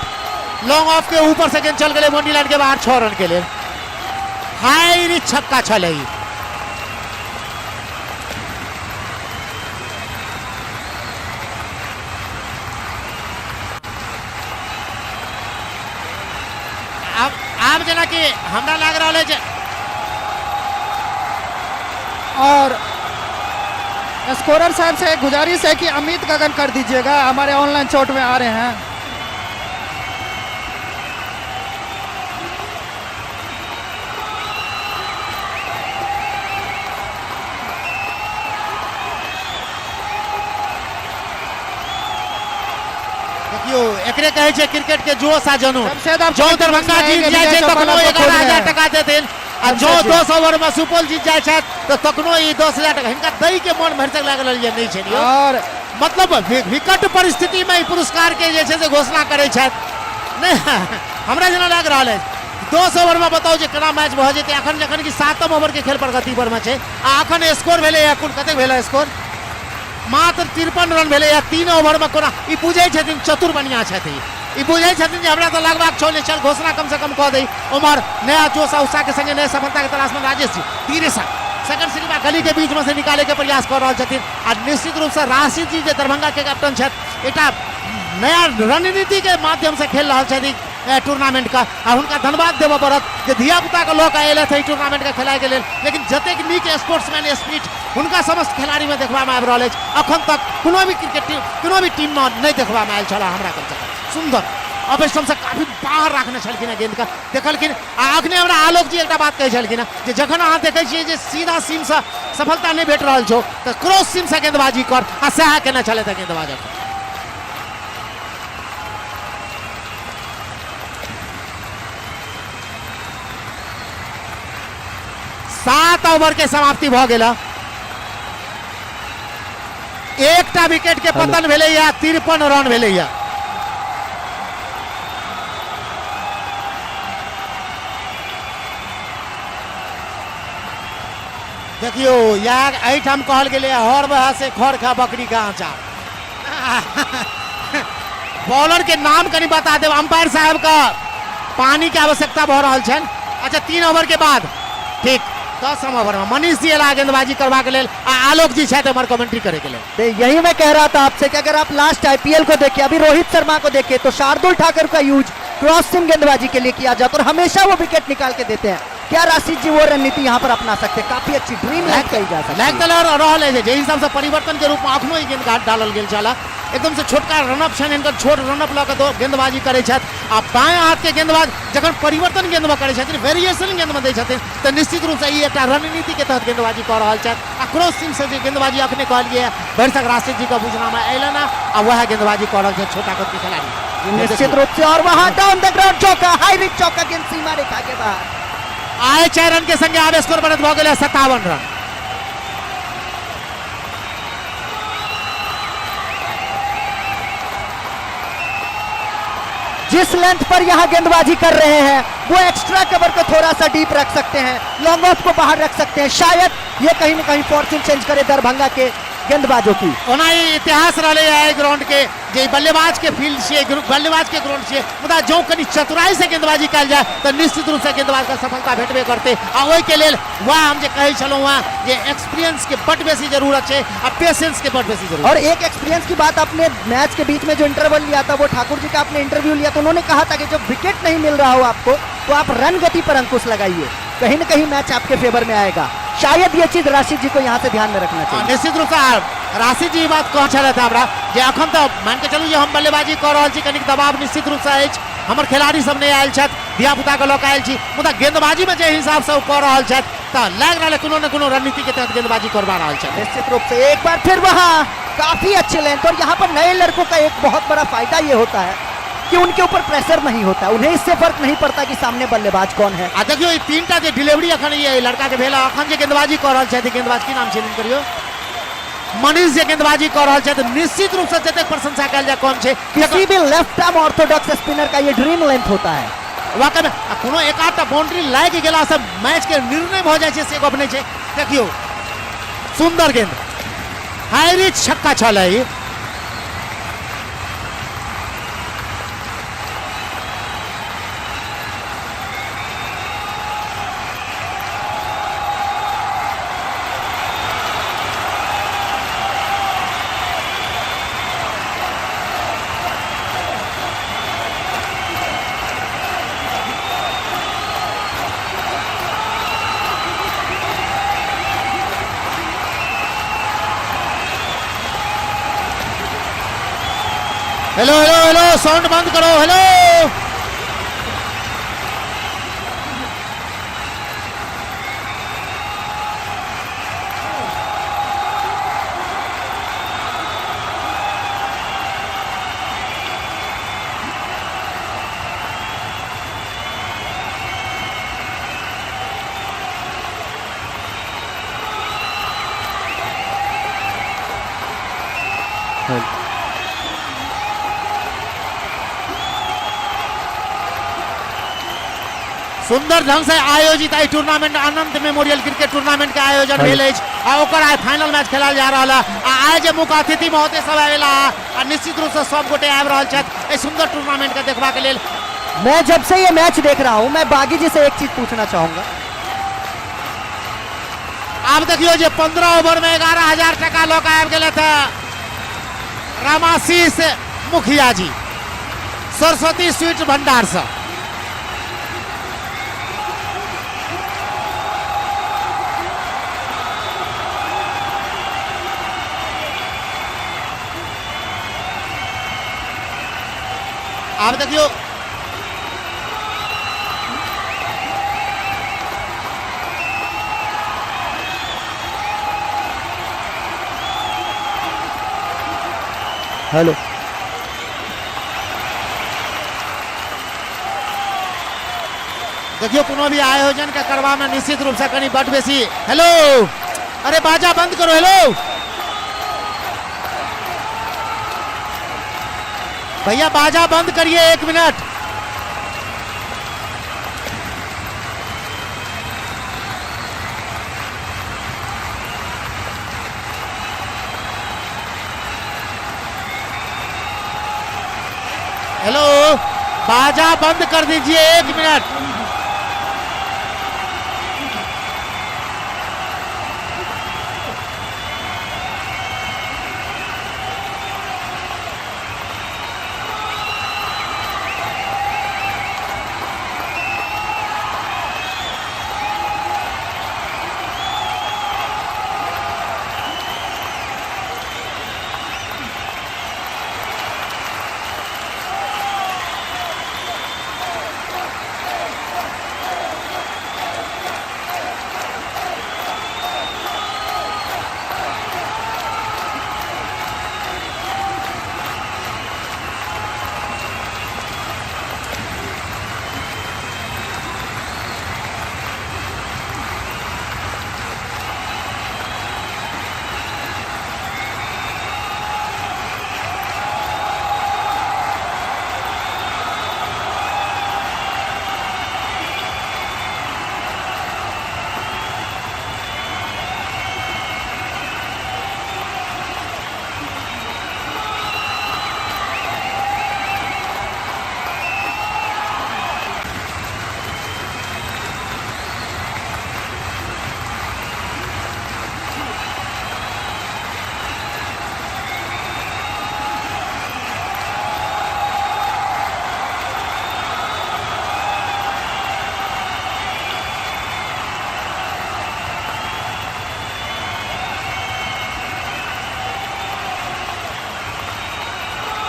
S3: लॉन्ग ऑफ के ऊपर से गेंद चल गेलै बाउंड्री लाइन के बाहर 6 रन के लेल। हाई रिच छक्का छलै ई। आब जेनाकि हमरा लागि रहल अछि।
S2: और स्कोरर साहब से एक गुजारिश है कि अमित गगन कर दीजिएगा, हमारे ऑनलाइन चोट में आ रहे हैं।
S3: देखियो एकरे कहै छै क्रिकेट के जोश आ जनून।
S2: जमशेद आप
S3: जौ दरभंगा जीत जाइ छै तखनो 11,000 टका देथिन, आ जौ 10 ओवर में सुपौल जीत जाइ छथि तऽ तखनो ई 10,000 टका हिनका दै के मन भरिसक लागल जे नहि छै।
S2: और
S3: मतलब विकट परिस्थिति में ई पुरस्कार के जे छै से घोषणा करै छथि। नहि हमरा जेना लागि रहल अछि 10 ओवर में बताउ जे केना मैच भऽ जेतै। अखन जखन कि 7म ओवर के खेल प्रगति पर में छै आ अखन स्कोर भेलैए कुल कतेक भेलै स्कोर? मात्र 53 रन भेलैए 3 ओवर में। कोना ई बुझै छथिन, चतुर बनिया छथि, ई बुझै छथिन जे हमरा तऽ लगबाक छौ नहि, चल घोषणा कम से कम कऽ दै। उम्हर नया जोश आ उत्साह के संगे नया सफलता के तलाश में राजेश जी धीरे से सेकंड स्लिप आ गली के बीच में से निकाले के प्रयास कऽ रहल छथिन। आ निश्चित रूप से राशिद जी जे दरभंगा के कैप्टन छथि एकटा नया रणनीति के माध्यम से खेल रहल छथि टूर्नामेंट का, आ हुनका धन्यवाद देबऽ पड़त जे धिया पुता के लऽ कऽ अयलथि एहि टूर्नामेंट के खेलाय के लेल। लेकिन जतेक नीक स्पोर्ट्समैन स्पिरिट हुनका समस्त खिलाड़ी में देखबा में आबि रहल अछि अखन तक कोनो भी क्रिकेट टीम कोनो भी टीम में नहीं देखबा में आयल छल हमरा कम से कम। सुंदर ऑफ स्टंप से काफी बाहर राखने छलखिन गेंद का देखलखिन। आ अखने हमरा आलोक जी एकटा बात कहै छलखिन जे जखन अहाँ देखै छियै जे सीधा सीम से सफलता नहीं भेट रहल छौ तऽ क्रॉस सीम से गेंदबाजी कर, आ सएह केने छलथि गेंदबाज अखन। 7 ओवर के समाप्ति भऽ गेल। एकटा विकेट के पतन भेलैया, 53 रन भेलैया। देखियो यार एहिठाम कहल गेलै हर बहा से खर खा बकरी का आचार। बॉलर के नाम कनी बता देब अंपायर साहब का, पानी के आवश्यकता भऽ रहल छनि। अच्छा 3 ओवर के बाद ठीक 10 ओवर में मनीष जी एला गेंदबाजी करबाक लेल आ आलोक जी छथि हमर कमेंट्री करे के लेल।
S5: तो यही मैं कह रहा था आपसे कि अगर आप लास्ट आईपीएल को देखिए, अभी रोहित शर्मा को देखिए तो शार्दुल ठाकुर का यूज क्रॉस सिम गेंदबाजी के लिए किया जाता है और हमेशा वो विकेट निकाल के देते हैं। क्या राशिद जी वो रणनीति यहाँ पर अपना सकते हैं? काफी अच्छी ड्रीम लाइन कही जा सकती है।
S3: लाइक तऽ रहल है जे हिसाब से परिवर्तन के रूप में अखनो ई गेंद डालल गेल छल, एकदम से छोटका रनअप छनि हिनकर, छोट रनअप लऽ कऽ गेंदबाजी करै छथि आ बाएं हाथ के गेंदबाज जखन परिवर्तन गेंदमे करै छथिन, वेरिएशन गेंदमे दै छथिन तऽ निश्चित रूपसँ ई एकटा रणनीति के तहत गेंदबाजी कऽ रहल छथि। आ क्रॉस सीम से जे गेंदबाजी अखने कहलियै भरिसक राशिद जी के बुझनामे अयलनि आ वएह गेंदबाजी कऽ रहल छथि छोटा कद के खिलाड़ी
S5: निश्चित रूप से। और वहां डाउन the ground चौका, हाई रिच चौका, गेंद सीमा रेखा के बाहर।
S3: आए 4 रन के संगे आब स्कोर बनत भऽ गेलै 57 रन।
S5: जिस लेंथ पर यहाँ गेंदबाजी कर रहे हैं वो एक्स्ट्रा कवर को थोड़ा सा डीप रख सकते हैं, लॉन्ग ऑफ को बाहर रख सकते हैं, शायद ये कहीं ना कहीं फॉर्चून चेंज करे दरभंगा के गेंदबाजों की।
S3: ओना ई इतिहास रहलै एहि ग्राउंड के जे बल्लेबाज के फील्ड छियै, बल्लेबाज के ग्राउंड छियै, मुदा जौं कनि चतुराई से गेंदबाजी कयल जाय तऽ निश्चित रूप से गेंदबाज के सफलता भेटबे करतै। आ ओहि के लेल वएह हम जे कहै छलहुँ हेँ जे एक्सपीरियंस के बड बेसी जरूरत छै आ पेशेंस के बड बेसी जरूरत।
S5: और एक एक्सपीरियंस की बात, आपने मैच के बीच में जो इंटरवल लिया था वो ठाकुर जी का आपने इंटरव्यू लिया तो उन्होंने कहा था कि जब विकेट नहीं मिल रहा हो आपको तो आप रन गति पर अंकुश लगाइए, कहीं ना कहीं मैच आपके फेवर में आएगा। शायद ये चीज राशिद जी को यहाँ से ध्यान में रखना चाहिए।
S3: निश्चित रूप से राशिद जी बात कह छलथि हमरा जे अखन तऽ मान के चलू जे हम बल्लेबाजी कऽ रहल छी, कनिक दबाव निश्चित रूप से अछि, हमर खिलाड़ी सब नहि आयल छथि, धिया पुता के लऽ कऽ आयल छी, मुदा गेंदबाजी में जे हिसाब से ओ कऽ रहल छथि तऽ लागि रहल कोनो ने कोनो रणनीति के तहत गेंदबाजी करवा रहल छथि।
S5: निश्चित रूप से एक बार फिर वहाँ काफी अच्छे लेंथ, और यहाँ पर नए लड़कों का एक बहुत बड़ा फायदा ये होता है कि उनके ऊपर प्रेशर नहीं होता, उन्हें इससे फर्क नहीं पड़ता कि सामने बल्लेबाज कौन है।
S3: आ देखियो ई तीनटा जे डिलीवरी अखन ई लड़का के भेल, अखन जे गेंदबाजी कऽ रहल छथि, गेंदबाज की नाम छै करियो, मनीष जे गेंदबाजी कऽ रहल छथि, निश्चित रूप से जतेक प्रशंसा कयल जाय कम छै।
S5: किसी भी लेफ्ट आर्म ऑर्थोडॉक्स स्पिनर का ये ड्रीम लेंथ होता है।
S3: वाकई में आ कोनो एक आधटा बाउंड्री लागि गेला से मैच के निर्णय भऽ जाइ छै से गप नहि छै। देखियो सुंदर गेंद, हाई रिच छक्का छल ई। हेलो हेलो हेलो, साउंड बंद करो। हेलो सुंदर ढंग से आयोजित एहि टूर्नामेंट अनंत मेमोरियल क्रिकेट टूर्नामेंट के आयोजन भेल अछि आ ओकर आइ फाइनल मैच खेलल जा रहल है। आ आइ जे मुख्य अतिथि महोदय सब आयल आ निश्चित रूप से सब गोटे आबि रहल छथि एहि सुंदर टूर्नामेंट के देखबाक लेल।
S5: मैं जब से ये मैच देख रहा हूं, मैं बागी जी से एक चीज पूछना चाहूंगा।
S3: आब देखियो जे 15 ओवर में 11,000 टका लऽ कऽ आबि गेलथि रामाशीष मुखिया जी सरस्वती स्वीट भंडार से। आब देखियो
S5: हेलो
S3: देखियो कोनो भी आयोजन के करवा में निश्चित रूप से कनी बड बेसी। हेलो, अरे बाजा बंद करो। हेलो भैया, बाजा बंद करिए 1 मिनट। हेलो, बाजा बंद कर दीजिए 1 मिनट।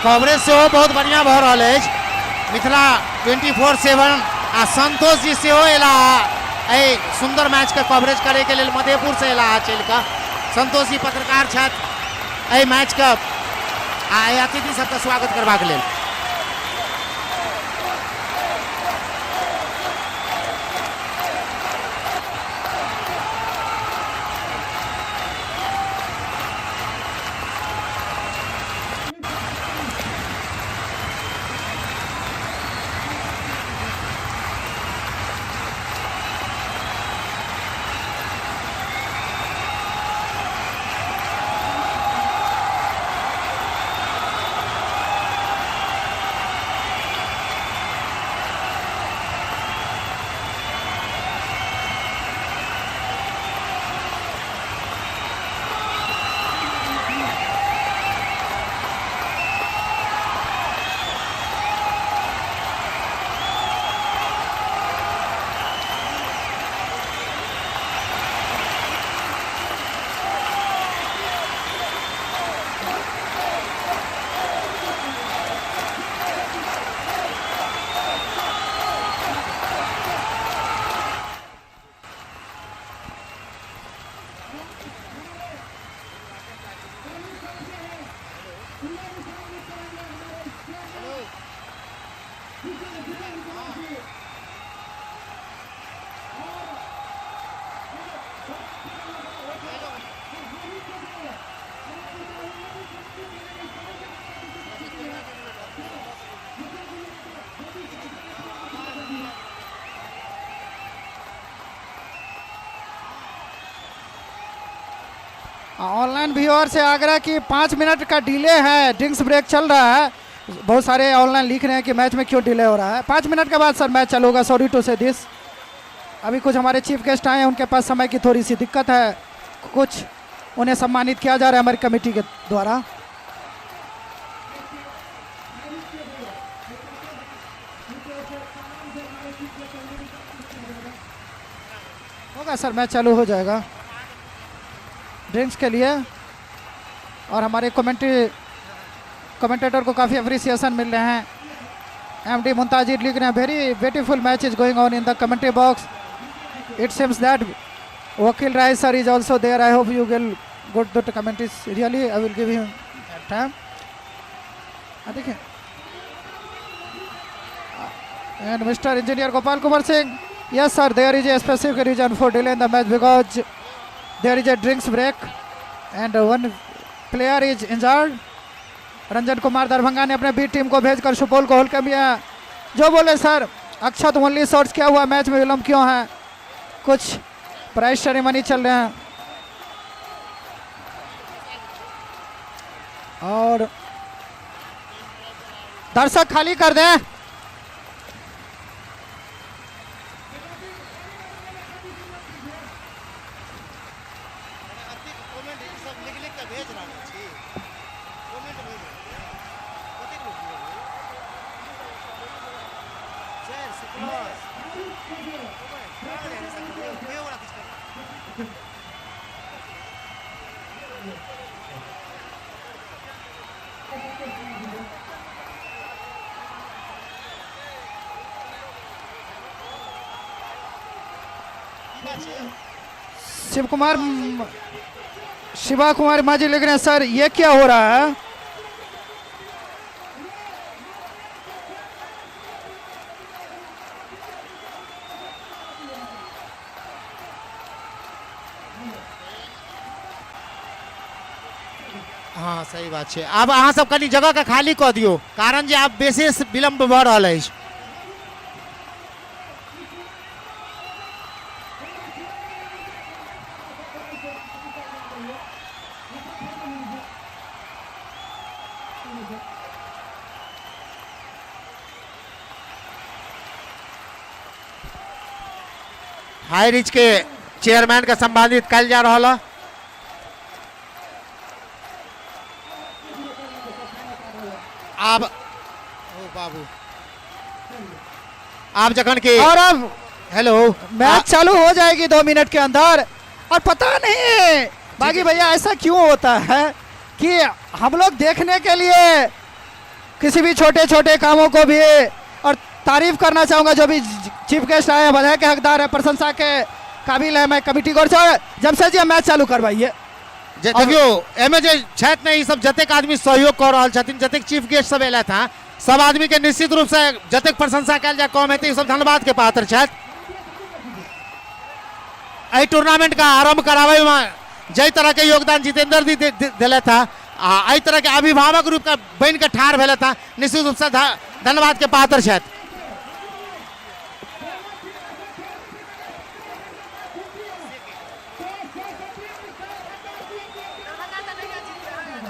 S3: कवरेज सेहो बहुत बढ़िया भऽ रहल अछि मिथिला 24/7 आ संतोष जी सेहो अयलाह एहि सुंदर मैच के कवरेज करे के लेल, मधेपुर से अयलाह चलि कऽ। संतोष जी पत्रकार छथि एहि मैच के आ एहि अतिथि सबके स्वागत करबाक लेल।
S2: ऑनलाइन व्यूअर से आग्रह कि 5 मिनट का डिले है, ड्रिंक्स ब्रेक चल रहा है। बहुत सारे ऑनलाइन लिख रहे हैं कि मैच में क्यों डिले हो रहा है। 5 मिनट के बाद सर मैच चालू होगा। Sorry to say this. अभी कुछ हमारे चीफ गेस्ट आए हैं, उनके पास समय की थोड़ी सी दिक्कत है, कुछ उन्हें सम्मानित किया जा रहा है हमारी कमेटी के द्वारा। होगा सर, मैच चालू हो जाएगा ड्रिंक्स के लिए। और हमारे कमेंटेटर को काफ़ी अप्रिसिएशन मिल रहे हैं। एम डी मुंताजिर लिख रहे हैं, very beautiful match is going on in the commentary box. It seems that Vakil Rai sir is also there. I hope you will go to the commentaries. Really I will give him time. देखिए, and mister engineer Gopal Kumar Singh, yes sir, there is a specific reason for delay in the match because there is a drinks break and one player is injured. Ranjan Kumar Darbhanga ने अपने बी टीम को भेजकर सुपौल को होल्ड कर दिया। जो बोले सर, अक्षत ओनली शॉट्स, क्या हुआ, मैच में विलंब क्यों है? कुछ प्राइज सेरेमनी चल रहे हैं और दर्शक खाली कर दें। शिव कुमार, शिवा कुमार माझी लिख रहे हैं, सर ये क्या हो रहा है?
S3: हाँ सही बात छै। आब अहाँ सब कनी जगह के खाली कऽ दियौ, कारण जे आब विशेष विलम्ब भऽ रहल अछि। हाई रिच के चेयरमैन के सम्मानित कयल जा रहल है। आब ओ बाबू, आब जखन के
S2: और अब
S3: हेलो
S2: मैच चालू हो जाएगी 2 मिनट के अंदर। और पता नहीं बाकी भैया ऐसा क्यों होता है कि हम लोग देखने के लिए किसी भी छोटे छोटे कामों को भी, और तारीफ करना चाहूँगा जो भी चीफ गेस्ट आए हैं, बधाई के हकदार है, प्रशंसा के काबिल है। मैं कमिटी को जमशेद जी मैच चालू करवाइए।
S3: देखियो एहिमे जे छथि ने ई सब जतेक आदमी सहयोग कऽ रहल छथिन, जतेक चीफ गेस्ट सब एलथि हँ, सब आदमी के निश्चित रूप से जतेक प्रशंसा कयल जाय कम हेतै। ई सब धन्यवाद के पात्र छथि। एहि टूर्नामेंट का आरंभ कराबै में जाहि तरह के योगदान जितेंद्र जी देलथि हँ आ एहि तरह के अभिभावक रूप के बनि के ठाढ़ भेलथि हँ, निश्चित रूप से धन्यवाद के पात्र छथि।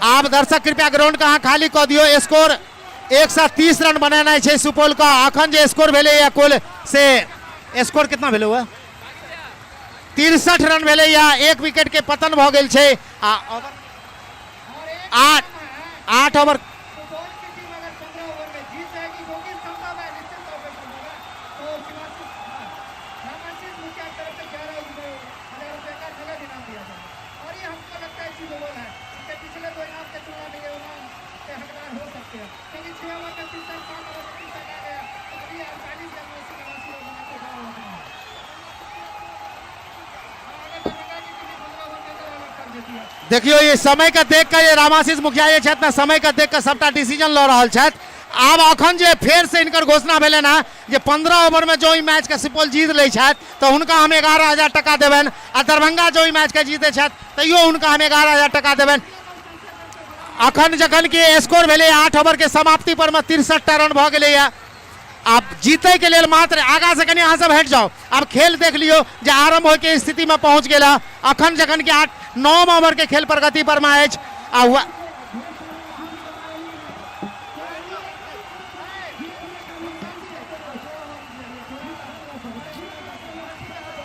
S3: आब दर्शक कृपया ग्राउंड के अहाँ खाली कऽ दियौ। स्कोर 130 रन बनेनाइ छै सुपौल का। अखन जे स्कोर भेलैया कुल से स्कोर कितना भेलै हुआ? 63 रन भेलैया, 1 विकेट के पतन भऽ गेल छै आ 8 ओवर। देखियो ये समय का देख कर ये रामाशीष मुखिया जे छथि ने, समय का देख कर सबटा डिसीजन लऽ रहल छथि। आब अखन जे फेरसँ हिनकर घोषणा भेलनि हँ जे 15 ओवरमे जँ ई मैचके सुपौल जीत लै छथि तऽ हुनका हम 11,000 टाका देबनि आ दरभंगा जँ ई मैचके जीतै छथि तैयो हुनका हम 11,000 टाका देबनि। अखन जखन कि स्कोर भेलै 8 ओवरके समाप्ति पर मे 63 रन भऽ गेलैए। आब जीतैके लेल मात्र आगाँसँ कनि अहाँ सब हटि जाउ, आब खेल देख लियौ जे आरम्भ होइके स्थितिमे पहुँच गेल हँ। अखन जखन कि 8-9 ओवरके खेल प्रगति पर मे अछि आ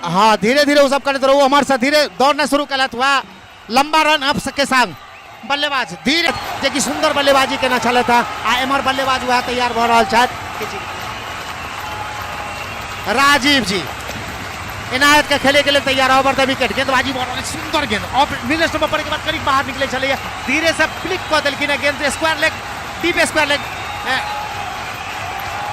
S3: हाँ धीरे धीरे वो सब करैत रहू, हमार से धीरे दौड़ना शुरू कलत वह लंबा रन अप के संग बल्लेबाज धीरे जे कि सुंदर बल्लेबाजी केना छलथि हँ आ एम्हर बल्लेबाज वएह तैयार भऽ रहल छथि राजीव जी इनायत के खेले के लिए तैयार। ओवर द विकेट गेंदबाजी भऽ रहल सुंदर गेंद ऑफ मिडल स्टंप पर के बाद करीब बाहर निकले छलैया, धीरे से फ्लिक कऽ देलखिन हँ गेंद square leg deep square leg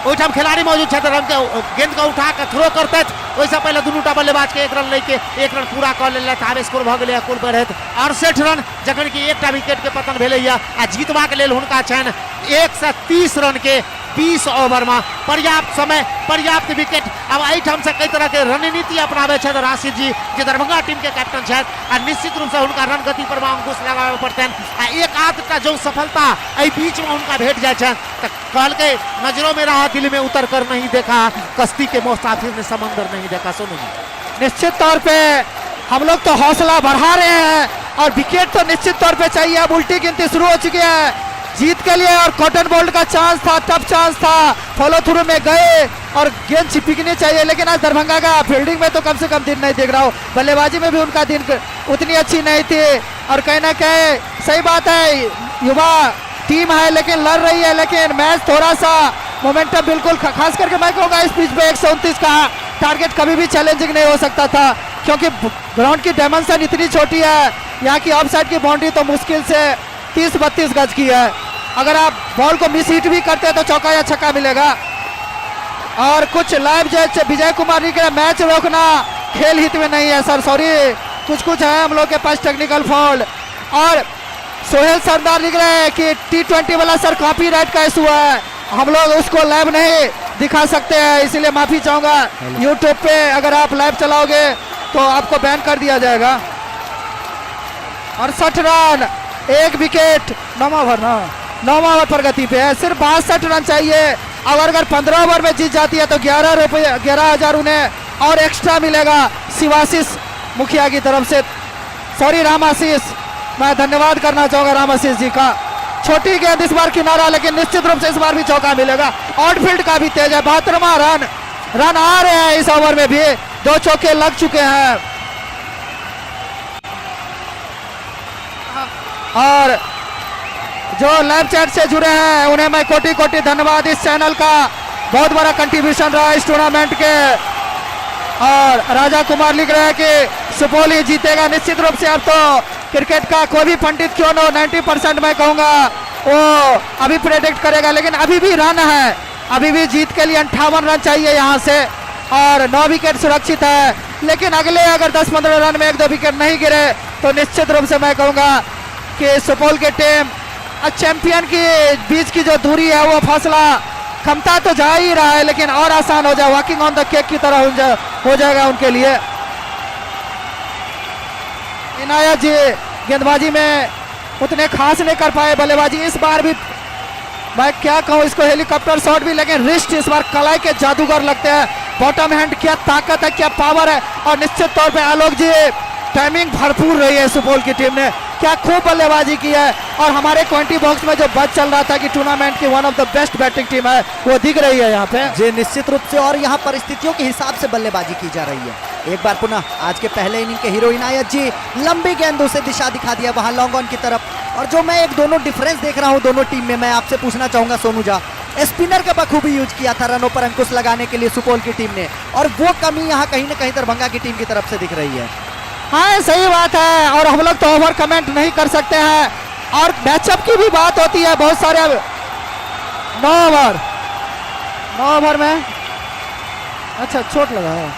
S3: ओहिठाम खिलाड़ी मौजूद छथि, रन के गेंद के उठा के थ्रो करतथि, ओहिसँ पहिले दुनूटा बल्लेबाज के 1 रन लैके 1 रन पूरा कऽ लेलथि। आब स्कोर भऽ गेलै कुल बढ़ैत 68 रन, जखन कि एकटा विकेट के पतन भेलैया आ जीतबाक लेल हुनका छनि 130 रन के 20 ओवर में पर्याप्त समय पर्याप्त विकेट। अब एहिठाम से कई तरह के रणनीति अपनाबै छथि राशिद जी जे दरभंगा टीम के कैप्टन छथि आ निश्चित रूप से हुनका रन गति पर अंकुश लगाबय पड़तनि आ एक आधटा जो सफलता एहि बीच में हुनका भेट जाइ छनि तऽ कहलकै नजरों में रहा दिल में उतर कर नहीं देखा, कश्ती के मुसाफिर ने समंदर नहीं देखा। सोनू जी
S2: निश्चित तौर पे हम लोग तो हौसला बढ़ा रहे हैं और विकेट तो निश्चित तौर पे चाहिए। अब उल्टी गिनती शुरू हो चुकी है जीत के लिए और कॉटन बोल्ट का चांस था, टफ चांस था, फॉलो थ्रू में गए और गेंद चिपकनी चाहिए, लेकिन आज दरभंगा का फील्डिंग में तो कम से कम दिन नहीं देख रहा हूँ, बल्लेबाजी में भी उनका दिन उतनी अच्छी नहीं थी। और कहीं ना कहीं सही बात है, युवा टीम है लेकिन लड़ रही है, लेकिन मैच थोड़ा सा मोमेंटम बिल्कुल खास करके मैं कहूँगा इस पिच पे 129 का टारगेट कभी भी चैलेंजिंग नहीं हो सकता था, क्योंकि ग्राउंड की डायमेंशन इतनी छोटी है, यहाँ की ऑफ साइड की बाउंड्री तो मुश्किल से 30-32 गज की है। अगर आप बॉल को मिस हिट भी करते हैं तो चौका या छक्का मिलेगा। और कुछ लाइव जो है विजय कुमार जी के मैच रोकना खेल हित में नहीं है सर, सॉरी, कुछ कुछ है हम लोग के पास टेक्निकल फॉल्ट। और सोहेल सरदार लिख रहे हैं कि T20 वाला सर कॉपीराइट का इशू है, हम लोग उसको लाइव नहीं दिखा सकते हैं, इसलिए माफी चाहूंगा। यूट्यूब पे अगर आप लाइव चलाओगे तो आपको बैन कर दिया जाएगा। 68 रन 1 विकेट 9वां ओवर ना, 9वां ओवर प्रगति पे है, सिर्फ 62 रन चाहिए। और अगर 15 ओवर में जीत जाती है तो 11,000 उन्हें और एक्स्ट्रा मिलेगा शिवाशीष मुखिया की तरफ से, सॉरी राम आशीष, मैं धन्यवाद करना चाहूंगा राम आशीष जी का। छोटी गेंद इस बार किनारा, लेकिन निश्चित रूप से इस बार भी चौका मिलेगा। आउटफील्ड का भी तेज है, 72वां रन, रन आ रहे हैं इस ओवर में भी, 2 चौके लग चुके हैं। और जो लाइव चैट से जुड़े हैं उन्हें मैं कोटि कोटि धन्यवाद। इस चैनल का बहुत बड़ा कंट्रीब्यूशन रहा इस टूर्नामेंट के। और राजा कुमार लिख रहे हैं कि सुपौल ही जीतेगा निश्चित रूप से। अब तो क्रिकेट का कोई भी पंडित क्यों ना हो, 90% मैं कहूंगा वो अभी प्रेडिक्ट करेगा, लेकिन अभी भी रन है, अभी भी जीत के लिए 58 रन चाहिए यहाँ से और 9 विकेट सुरक्षित है। लेकिन अगले अगर 10-15 रन में 1-2 विकेट नहीं गिरे तो निश्चित रूप से मैं कहूँगा कि सुपौल की टीम चैंपियन के बीच की जो दूरी है वो फासला क्षमता तो जा ही रहा है, लेकिन और आसान हो जाए, वॉकिंग ऑन the cake की तरह हो जाएगा उनके लिए। इनायत जी गेंदबाजी में उतने खास नहीं कर पाए, बल्लेबाजी इस बार भी मैं क्या कहूँ इसको, हेलीकॉप्टर शॉट भी, लेकिन रिस्ट इस बार कलाई के जादूगर लगते हैं। बॉटम हैंड क्या ताकत है, क्या पावर है। और निश्चित तौर पे आलोक जी टाइमिंग भरपूर रही है सुपौल की टीम ने, क्या खूब बल्लेबाजी की है। और हमारे क्वांटी बॉक्स में जो बच चल रहा था कि टूर्नामेंट की one of the best batting team है, वो दिख रही है यहाँ पे
S5: जी निश्चित रूप से। और यहाँ परिस्थितियों के हिसाब से बल्लेबाजी की जा रही है। एक बार पुनः आज के पहले इनिंग के हीरो इनायत जी लंबी गेंदों से दिशा दिखा दिया वहां लॉन्ग ऑन की तरफ। और जो मैं एक दोनों डिफरेंस देख रहा हूँ दोनों टीम में, मैं आपसे पूछना चाहूंगा सोनू झा, स्पिनर का बखूबी यूज किया था रनों पर अंकुश लगाने के लिए सुपौल की टीम ने, और वो कमी यहाँ कहीं ना कहीं दरभंगा की टीम की तरफ से दिख रही है।
S2: हाँ सही बात है, और हम लोग तो ओवर कमेंट नहीं कर सकते हैं। और मैचअप की भी बात होती है बहुत सारे। 9 ओवर में अच्छा चोट लगा है।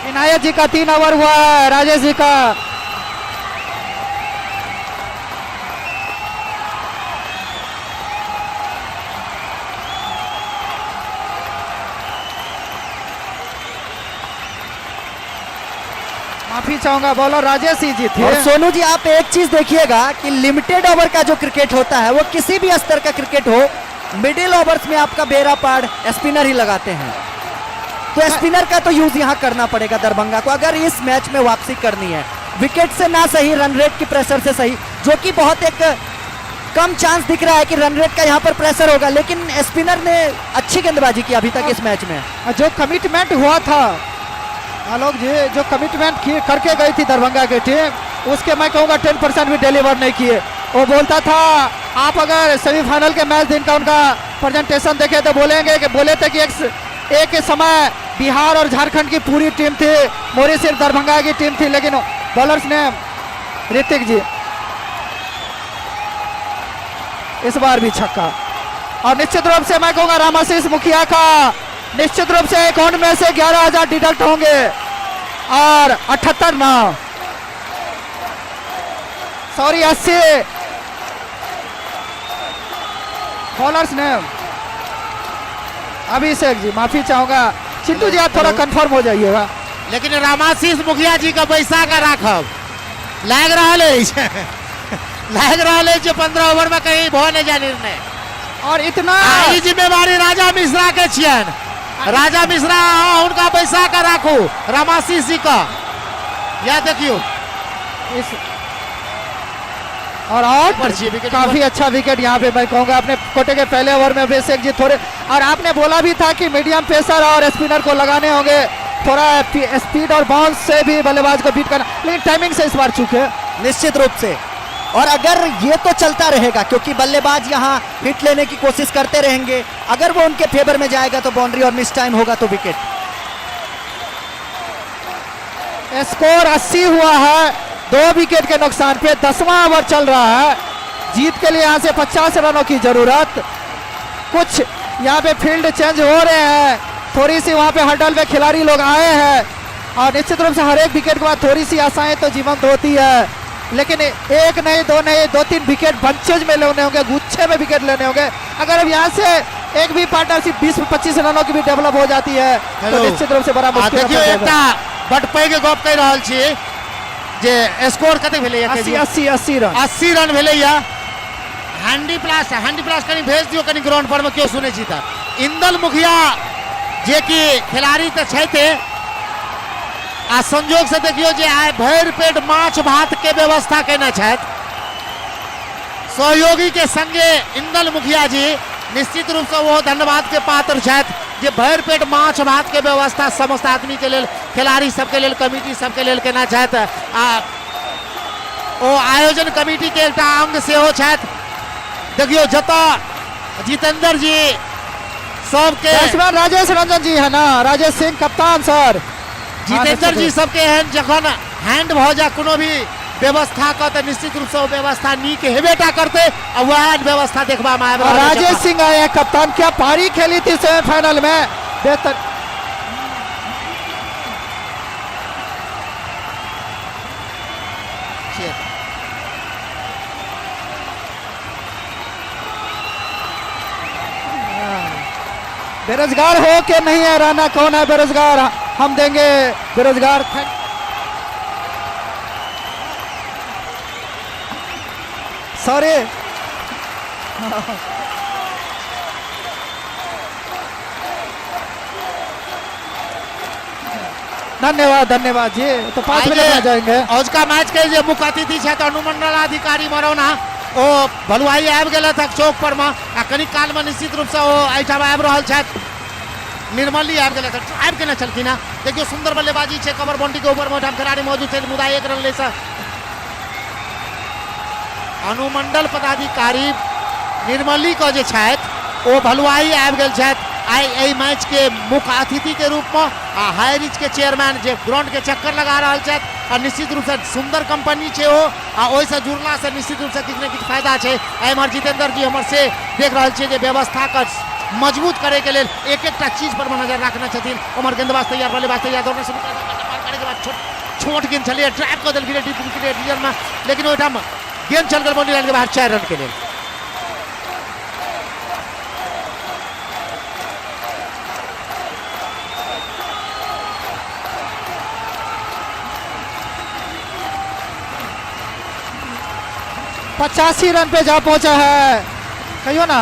S2: इनायत जी का 3 ओवर हुआ है, राजेश जी का। माफी चाहूंगा, बॉलर राजेश ही जी थे।
S5: और सोनू जी आप एक चीज देखिएगा कि लिमिटेड ओवर का जो क्रिकेट होता है वो किसी भी स्तर का क्रिकेट हो, मिडिल ओवर्स में आपका बेरा पार स्पिनर ही लगाते हैं। तो स्पिनर का तो यूज यहाँ करना पड़ेगा दरभंगा को अगर इस मैच में वापसी करनी है। विकेट से ना सही, रन रेट की प्रेशर से सही, जो कि बहुत एक कम चांस दिख रहा है कि रन रेट का यहाँ पर प्रेशर होगा, लेकिन स्पिनर ने अच्छी गेंदबाजी की अभी तक इस मैच में।
S2: जो कमिटमेंट हुआ था आलोक जी, जो कमिटमेंट करके गई थी दरभंगा की टीम, उसके मैं कहूँगा 10% भी डिलीवर नहीं किए। वो बोलता था, आप अगर सेमीफाइनल के मैच दिन का उनका प्रेजेंटेशन देखे तो बोलेंगे कि बोले थे कि एक समय बिहार और झारखंड की पूरी टीम थी, मोरी सिर्फ दरभंगा की टीम थी, लेकिन बॉलर्स ने ऋतिक जी इस बार भी छक्का। और निश्चित रूप से मैं कहूंगा रामाशीष मुखिया का निश्चित रूप से अकाउंट में से 11,000 डिडक्ट होंगे और 78 ना सॉरी 80 बॉलर्स ने। अभिषेक जी माफी चाहूंगा, चिंटू जी आप थोड़ा कंफर्म हो जाइएगा।
S3: लेकिन रामाशीष मुखिया जी के बैसा के राखब, लागि रहल अछि, लागि रहल अछि जे 15 ओवर में कहीं भऽ नहि जाय निर्णय।
S2: और इतना
S3: आ ई जिम्मेवारी राजा मिश्रा के छियनि। राजा मिश्रा अहाँ हुनका बैसा के राखू रामाशीष जी के। या देखियौ
S2: इस और आउट
S3: ऊपर छियै, विकेट
S2: काफी अच्छा विकेट यहाँ पे मैं कहूंगा अपने कोटे के पहले ओवर में अभिषेक जी थोड़े, और आपने बोला भी था कि मीडियम पेसर और स्पिनर को लगाने होंगे, थोड़ा स्पीड और बाउंस से भी बल्लेबाज को बीट करना, लेकिन टाइमिंग से इस बार चूके
S5: निश्चित रूप से। और अगर ये तो चलता रहेगा क्योंकि बल्लेबाज यहाँ हिट लेने की कोशिश करते रहेंगे, अगर वो उनके फेवर में जाएगा तो बाउंड्री और मिस टाइम होगा तो विकेट।
S2: स्कोर 80 हुआ है, 2 विकेट के नुकसान पे, 10वां ओवर चल रहा है। जीत के लिए यहाँ से 50 रनों की जरूरत। कुछ यहाँ पे फील्ड चेंज हो रहे हैं, थोड़ी सी वहाँ पे हडल में खिलाड़ी लोग आए हैं और निश्चित रूप से हर एक विकेट के बाद थोड़ी सी आशाएं तो जीवंत होती है, लेकिन एक नहीं दो नहीं 2-3 विकेट बंचेज में लेने होंगे, गुच्छे में विकेट लेने होंगे। अगर अब यहाँ से एक भी पार्टनरशिप 20-25 रनों की भी डेवलप हो जाती है तो
S3: हेलो।
S2: निश्चित रूप से बड़ा
S3: आ
S2: मुश्किल
S3: देखियौ एकटा बड पैघ गप कहि रहल छी जे स्कोर कतेक भेलैया?
S2: 80 रन।
S3: 80 रन भेलैया। हैंडी प्लास, हैंडी प्लास कनि भेज दियौ कनि ग्राउंड पर में, केओ सुनै छी तऽ। इंदल मुखिया जे कि खिलाड़ी तऽ छथि, आ संजोग से देखियौ जे आइ भरि पेट माछ भात के व्यवस्था केने छथि सहयोगी के संगे इंदल मुखिया जी। निश्चित रूप से वो धन्यवाद के पात्र छथि जे भरि पेट माछ भात के व्यवस्था समस्त आदमी के लेल, खिलाड़ी सबके लेल, कमिटी सबके लेल केने छथि। आ ओ आयोजन कमिटी के एकटा अंग सेहो छथि। देखियौ जतऽ जितेंद्र जी सबके
S2: बैट्समैन राजेश रंजन जी है ना, राजेश सिंह कप्तान सर।
S3: जितेंद्र जी सबके एहन जखन हैंड भऽ जाए कोनो भी व्यवस्था के तऽ निश्चित रूप से ओ व्यवस्था नीक हेबे टा करतै आ वएह व्यवस्था देखबा में आबि
S2: और
S3: रहल अछि।
S2: राजेश सिंह आए हैं कप्तान, क्या पारी खेली थी सेमीफाइनल में, बेहतर। बेरोजगार हो के नहीं है राणा, कौन है बेरोजगार, हम देंगे बेरोजगार। सॉरी धन्यवाद, धन्यवाद जी। तो 5
S3: आइ
S2: मिनट में जाएंगे।
S3: अजुका मैच के जे मुख्य अतिथि छथि अनुमंडलाधिकारी मरौना, ओ भलुआही आबि गेलथि चौक पर में आ कनी काल में निश्चित रूप से ओ एहिठाम आबि रहल छथि। निर्मली आबि गेलथि, आबि केने छलखिन हेँ। देखियौ सुंदर बल्लेबाजी छै, कवर बाउंड्री के ऊपर में ओहिठाम खिलाड़ी मौजूद छै, मुदा 1 रन लै अनुमंडल पदाधिकारी निर्मली के जे छथि ओ भलुआही आबि गेल छथि आइ एहि मैच के मुख्य अतिथि के रूप में आ हाई रिच के चेयरमैन जे ग्राउंड के चक्कर लगा रहल छथि आ निश्चित रूप से सुंदर कंपनी छै ओ आ ओहिसँ जुड़ला से निश्चित रूप से किछु ने किछु फायदा छै। एम्हर जितेंद्र जी हमर से देख रहल छियै जे व्यवस्था के मजबूत करे के लेल एक एकटा चीज पर नजर रखने छथिन। उम्हर गेंदबाज तैयार, बल्लेबाज तैयार, दौड़ने शुरू कर करे के बाद छोट छोट गेंद छलैए, ड्राइव कऽ देलखिन डीप विकेट रीजन में, लेकिन ओहिठाम गेंद चल गेल बाउंड्री लाइन के बाहर 4 रन के लेल।
S2: 85 रन पे जा पहुंचा है। कहियो ना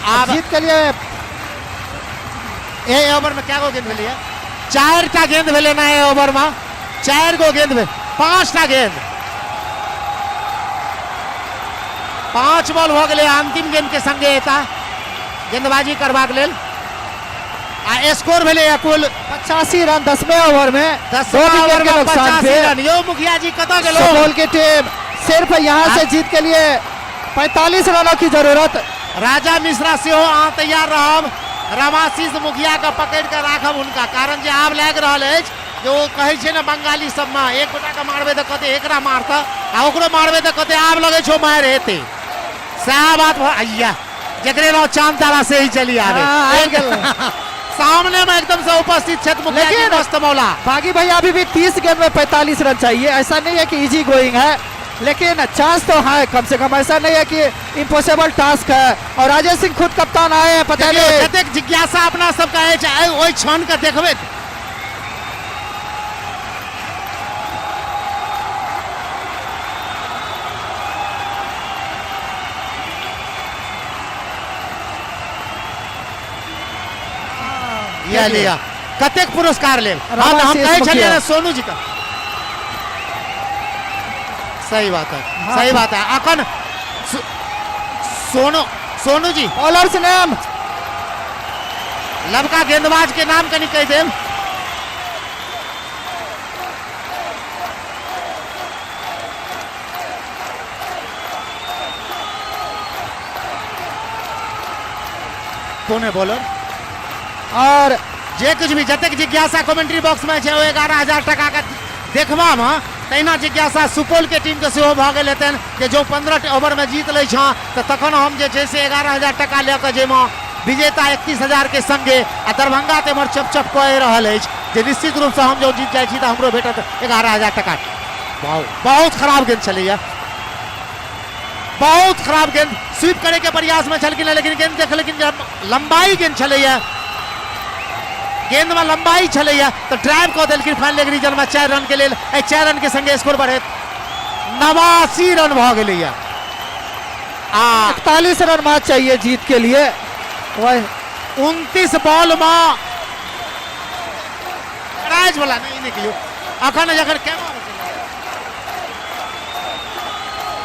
S3: आब
S2: जीत के लिए।
S3: एहि ओवर में कै गो गेंद भेलैया? 4टा गेंद भेलै ना एहि ओवर में, 4 गो गेंद भेल, 5टा गेंद, 5 बॉल भऽ गेलै। अंतिम गेंद के संगे एता गेंदबाजी करबाक लेल आ स्कोर भेलै कुल
S2: 85 रन 10वें ओवर में,
S3: 10
S2: दो विकेट
S3: ओवर
S2: के
S3: में
S2: नुकसान
S3: 85
S2: पे।
S3: रन। यो मुखिया जी कतऽ गेलो?
S2: सुपौल की टीम सिर्फ यहाँ से जीत के लिए 45 रनों की जरूरत।
S3: राजा मिश्रा सेहो अहाँ तैयार रहब, रमाशीष मुखिया के पकड़ के राखब हुनका, कारण जे आब लागि रहल अछि जे ओ कहै छै ने बंगाली सबमे एक गोटा के मारबै तऽ कहतै एकरा मारतऽ आ ओकरो मारबै तऽ कहतै आब लगै छौ मारि हेतै। सएह बात भऽ अइया जकरे रहो चांद तारा से ही चली आबे।
S2: हाँ, आबि गेल।
S3: सामने में एकदम से उपस्थित छथि मुखिया जी
S2: लेकिन-
S3: मस्त मौला।
S2: बागी भैया अभी भी 30 गेंद में 45 रन चाहिए, ऐसा नहीं है कि इजी गोइंग है, लेकिन चांस तो है कम से कम, ऐसा नहीं है कि इम्पॉसिबल टास्क है। और राजेश सिंह खुद कप्तान आए हैं, पता
S3: देखियौ,
S2: नहीं
S3: जतेक जिज्ञासा अपना सबके अछि आइ ओहि क्षण के देखबै। लिया लिया कतेक पुरस्कार लेब?
S2: रामा
S3: हम
S2: शेष
S3: कहै छलियै
S2: मुखिया।
S3: ने सोनू जी का। सही बात है,
S2: हाँ।
S3: सही बात है। अखन सोनू सोनू जी
S2: बॉलर्स नेम
S3: लबका गेंदबाज के नाम कनि कहि देब। कौन है बॉलर?
S2: और
S3: जे कुछ भी जतेक जिज्ञासा कमेंट्री बॉक्स में छै ओ 11,000 टका के देखबा में तहिना जिज्ञासा सुपौल के टीम के सेहो भऽ गेल हेतनि जे जँ 15 ओवर में जीत लै छँ तऽ तखन हम जे छै से 11,000 टका लऽ कऽ जाहिमे विजेता 31,000 के संगे आ दरभंगा तऽ एम्हर चपचप कऽ रहल अछि जे निश्चित रूपसँ हम जँ जीत जाइ छी तऽ हमरो भेटत 11,000 टका। बहुत खराब गेंद छलैया, बहुत खराब गेंद, स्वीप करे के प्रयास में छलखिन लेकिन गेंद देखलखिन जे लंबाई गेंद छलैया, गेंद में लंबाई छलैया तो ड्राइव कऽ देलखिन फाइनल लेग रीजन में 4 रन के लेल। एहि 4 रन के संगे स्कोर बढ़ैत 89 रन भऽ गेलैया आ
S2: 41 रन मात्र चाहिए जीत के लिए। वह
S3: 29 बॉल में प्राइज वाला नहीं नहीं कहियो अखन जखन केना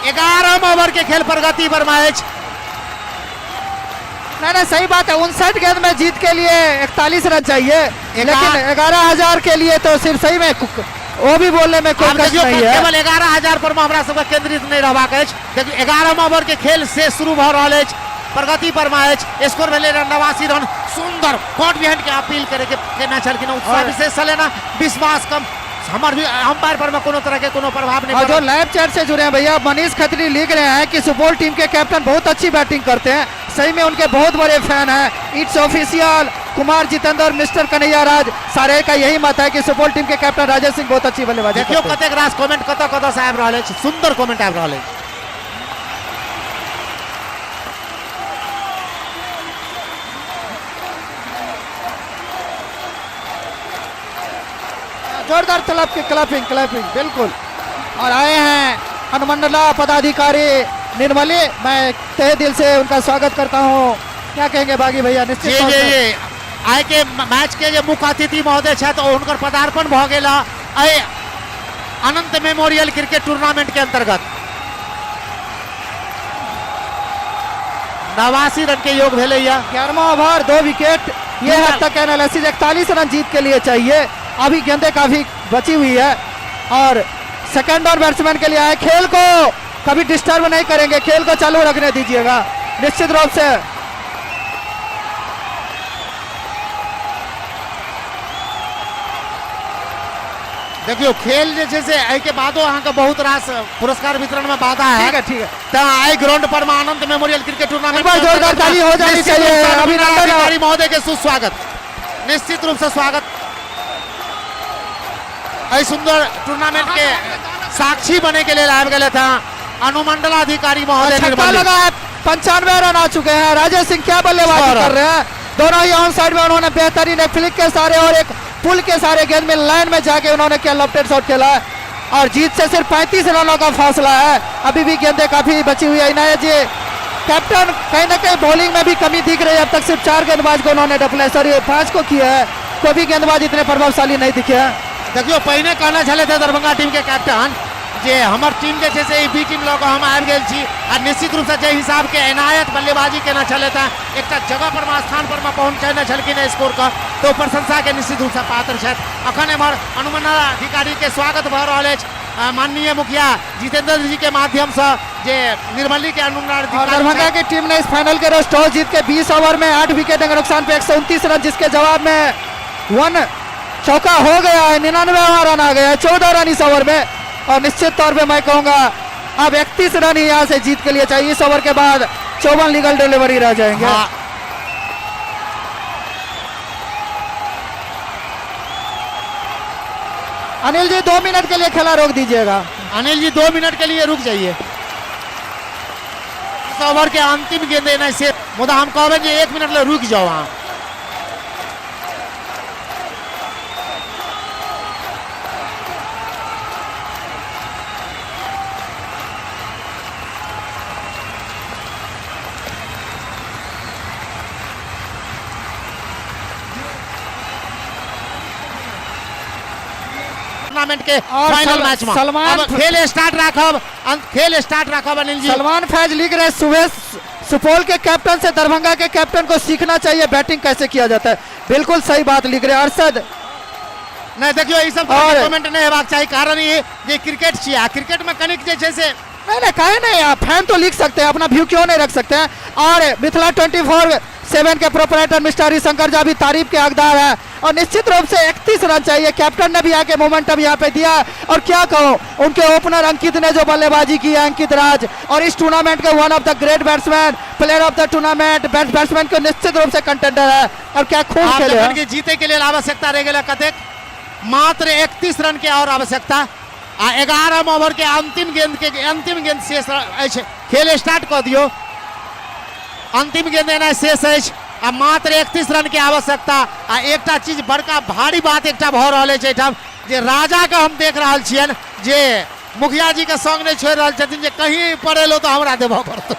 S3: 11 ओवर के खेल प्रगति पर मैच।
S2: नहीं नहीं सही बात है, 59 गेंद में जीत के लिए 41 रन चाहिए, लेकिन 11,000 के लिए तो सिर्फ सही में वो भी बोलने में कोई
S3: आब
S2: कष्ट
S3: देखियौ,
S2: नहीं है।
S3: केवल 11,000 पर हमरा सबके केंद्रित नहीं रहबाक अछि। देखियौ 11 ओवर के खेल से शुरू भऽ रहल अछि, प्रगति पर मैच, स्कोर भेलै 89 रन। सुंदर कॉट बिहाइंड के अपील करे के केना छलखिन, उत्साह विशेष छलनि, विश्वास कम, हमर भी अंपायर पर में कोनो तरह के कोनो प्रभाव नहीं
S2: और जो
S3: पड़ल।
S2: लाइव चैट से जुड़े हैं भैया मनीष खत्री लिख रहे हैं कि सुपौल टीम के कैप्टन बहुत अच्छी बैटिंग करते हैं, सही में उनके बहुत बड़े फैन हैं। It's official Kumar Jitendra mister Kanhaiya Raj सारे का यही मत है कि सुपौल टीम के कैप्टन राजेश सिंह बहुत अच्छी बल्लेबाजी
S3: देखियो
S2: करते हैं।
S3: कतेक रास कमेंट कतऽ कतऽ से आबि रहल अछि, सुंदर कमेंट आबि रहल अछि।
S2: जोरदार क्लैप के क्लैपिंग क्लैपिंग बिल्कुल। और आए हैं अनुमंडला पदाधिकारी निर्मली, मैं तहे दिल से उनका स्वागत करता हूं। क्या कहेंगे बागी भैया? निश्चित
S3: जी
S2: तौर
S3: जी
S2: से।
S3: जी आइ के मैच के जे मुख्य अतिथि महोदय छथि हुनकर पदार्पण भऽ गेल एहि अनंत मेमोरियल क्रिकेट टूर्नामेंट के अंतर्गत। 89 रन के योग भेलैया।
S2: 11वां ओवर 2 विकेट, ये हद तक एनालिसिस। 41 रन जीत के लिए चाहिए, अभी गेंदें काफी बची हुई है और सेकंड और बैट्समैन के लिए आए। खेल को कभी डिस्टर्ब नहीं करेंगे, खेल को चालू रखने दीजिएगा निश्चित रूप से।
S3: देखियो खेल जे छै से एहि के बादो अहाँके बहुत रास पुरस्कार वितरण में बाधा है।
S2: ठीक है ठीक है।
S3: तो एहि ग्राउंड पर में अनंत मेमोरियल क्रिकेट टूर्नामेंट
S2: एक बार जोरदार ताली हो जानी
S3: निश्चित
S2: चाहिए।
S3: रूप से
S2: अभिनंदन।
S3: अधिकारी महोदय के सुस्वागत, निश्चित रूप से स्वागत। एहि सुंदर टूर्नामेंट के साक्षी बने के लिए आबि गेल था अनुमंडलाधिकारी महोदय
S2: छक्का
S3: निर्मली।
S2: लगा है, 95 रन आ चुके हैं। राजेश सिंह क्या बल्लेबाजी कर रहे हैं, दोनों ही ऑन साइड में उन्होंने बेहतरीन एक फ्लिक के सहारे और एक पुल के सहारे गेंद में लाइन में जाके उन्होंने क्या लॉफ्टेड शॉट खेला है। और जीत से सिर्फ 35 रनों का फासला है। अभी भी गेंदें काफी बची हुई है। इनायत जी कैप्टन, कहीं ना कहीं बॉलिंग में भी कमी दिख रही है। अब तक सिर्फ 4 गेंदबाज को उन्होंने डपले, सॉरी 5 को किया है। कोई भी गेंदबाज इतने प्रभावशाली नहीं दिखे हैं।
S3: देखियो, पहिने कहने छलथि दरभंगा टीम के कैप्टन जे हमर टीम जे छै से ई बी टीम लऽ कऽ हम आबि गेल छी आ निश्चित रूपसँ जाहि हिसाबके एनायत बल्लेबाजी केने छलथि हेँ, एकटा जगह पर मे स्थान पर मे पहुँचेने छलखिन हेँ स्कोर के, तऽ ओ प्रशंसाके निश्चित रूपसँ पात्र छथि। अखन एम्हर अनुमंडलाधिकारी के स्वागत भऽ रहल अछि माननीय मुखिया जितेंद्र जी के माध्यमसँ जे निर्मली के
S2: और
S3: अनुमंडलाधिकारी
S2: दरभंगा की टीम ने इस फाइनल के रोज टॉस जीत के 20 ओवर में 8 विकेट के नुकसान पे 129 रन, जिसके जवाब में 1 चौका हो गया है, 99 रन आ गया है, 14 रन इस ओवर में। और निश्चित तौर पे मैं कहूंगा अब 31 रन ही यहाँ से जीत के लिए चाहिए। इस ओवर के बाद 54 लीगल डिलीवरी रह जाएंगे।
S3: हाँ।
S2: अनिल जी 2 मिनट के लिए खेला रोक दीजिएगा।
S3: अनिल जी 2 मिनट के लिए रुक जाइए। इस ओवर के अंतिम गेंद एना से मुदा हम कहबनि जे 1 मिनट ले रुक जाओ अहाँ। टूर्नामेंट के
S2: और
S3: फाइनल मैच में
S2: सलमान
S3: अब खेल स्टार्ट राखब, अंत खेल स्टार्ट राखब अनिल जी।
S2: सलमान फैज लिख रहे सुबह सुपौल के कैप्टन से दरभंगा के कैप्टन को सीखना चाहिए बैटिंग कैसे किया जाता है। बिल्कुल सही बात लिख रहे हैं अरशद।
S3: नहीं देखियो, ई सब
S2: और
S3: कमेंट नहीं हेबाक चाही, कारण ई जे क्रिकेट छियै आ क्रिकेट में कनिक जे छै से
S2: नहीं नहीं काहे नहीं, आप फैन तो लिख सकते हैं, अपना व्यू क्यों नहीं रख सकते हैं। और मिथिला 24/7 के प्रोपराइटर मिस्टर हरिशंकर झा भी तारीफ के हकदार हैं और निश्चित रूप से 31 रन चाहिए। कैप्टन ने भी आके मोमेंटम यहाँ पे दिया और क्या कहूँ, उनके ओपनर अंकित ने जो बल्लेबाजी की है, अंकित राज, और इस टूर्नामेंट के 1 of the great batsman, player of the tournament, best batsman के निश्चित रूप से कंटेंडर है। और क्या खूब
S3: आब
S2: खेले
S3: जखन
S2: हैं।
S3: कि जीते के लिए आवश्यकता रह गेलै कतेक, मात्र 31 रन के और आवश्यकता आ 11 ओवर के अंतिम गेंद के अंतिम गेंद शेष अछि। खेल स्टार्ट कऽ दियौ, अंतिम गेंद एना शेष अछि आ मात्र 31 रन के आवश्यकता। आ एकटा चीज बड़का भारी बात एकटा भऽ रहल अछि एहिठाम जे राजा के हम देख रहल छियनि जे मुखिया जी के संग नहि छोड़ि रहल छथिन जे कहीं पड़ेलो तऽ हमरा देबऽ पड़तौ।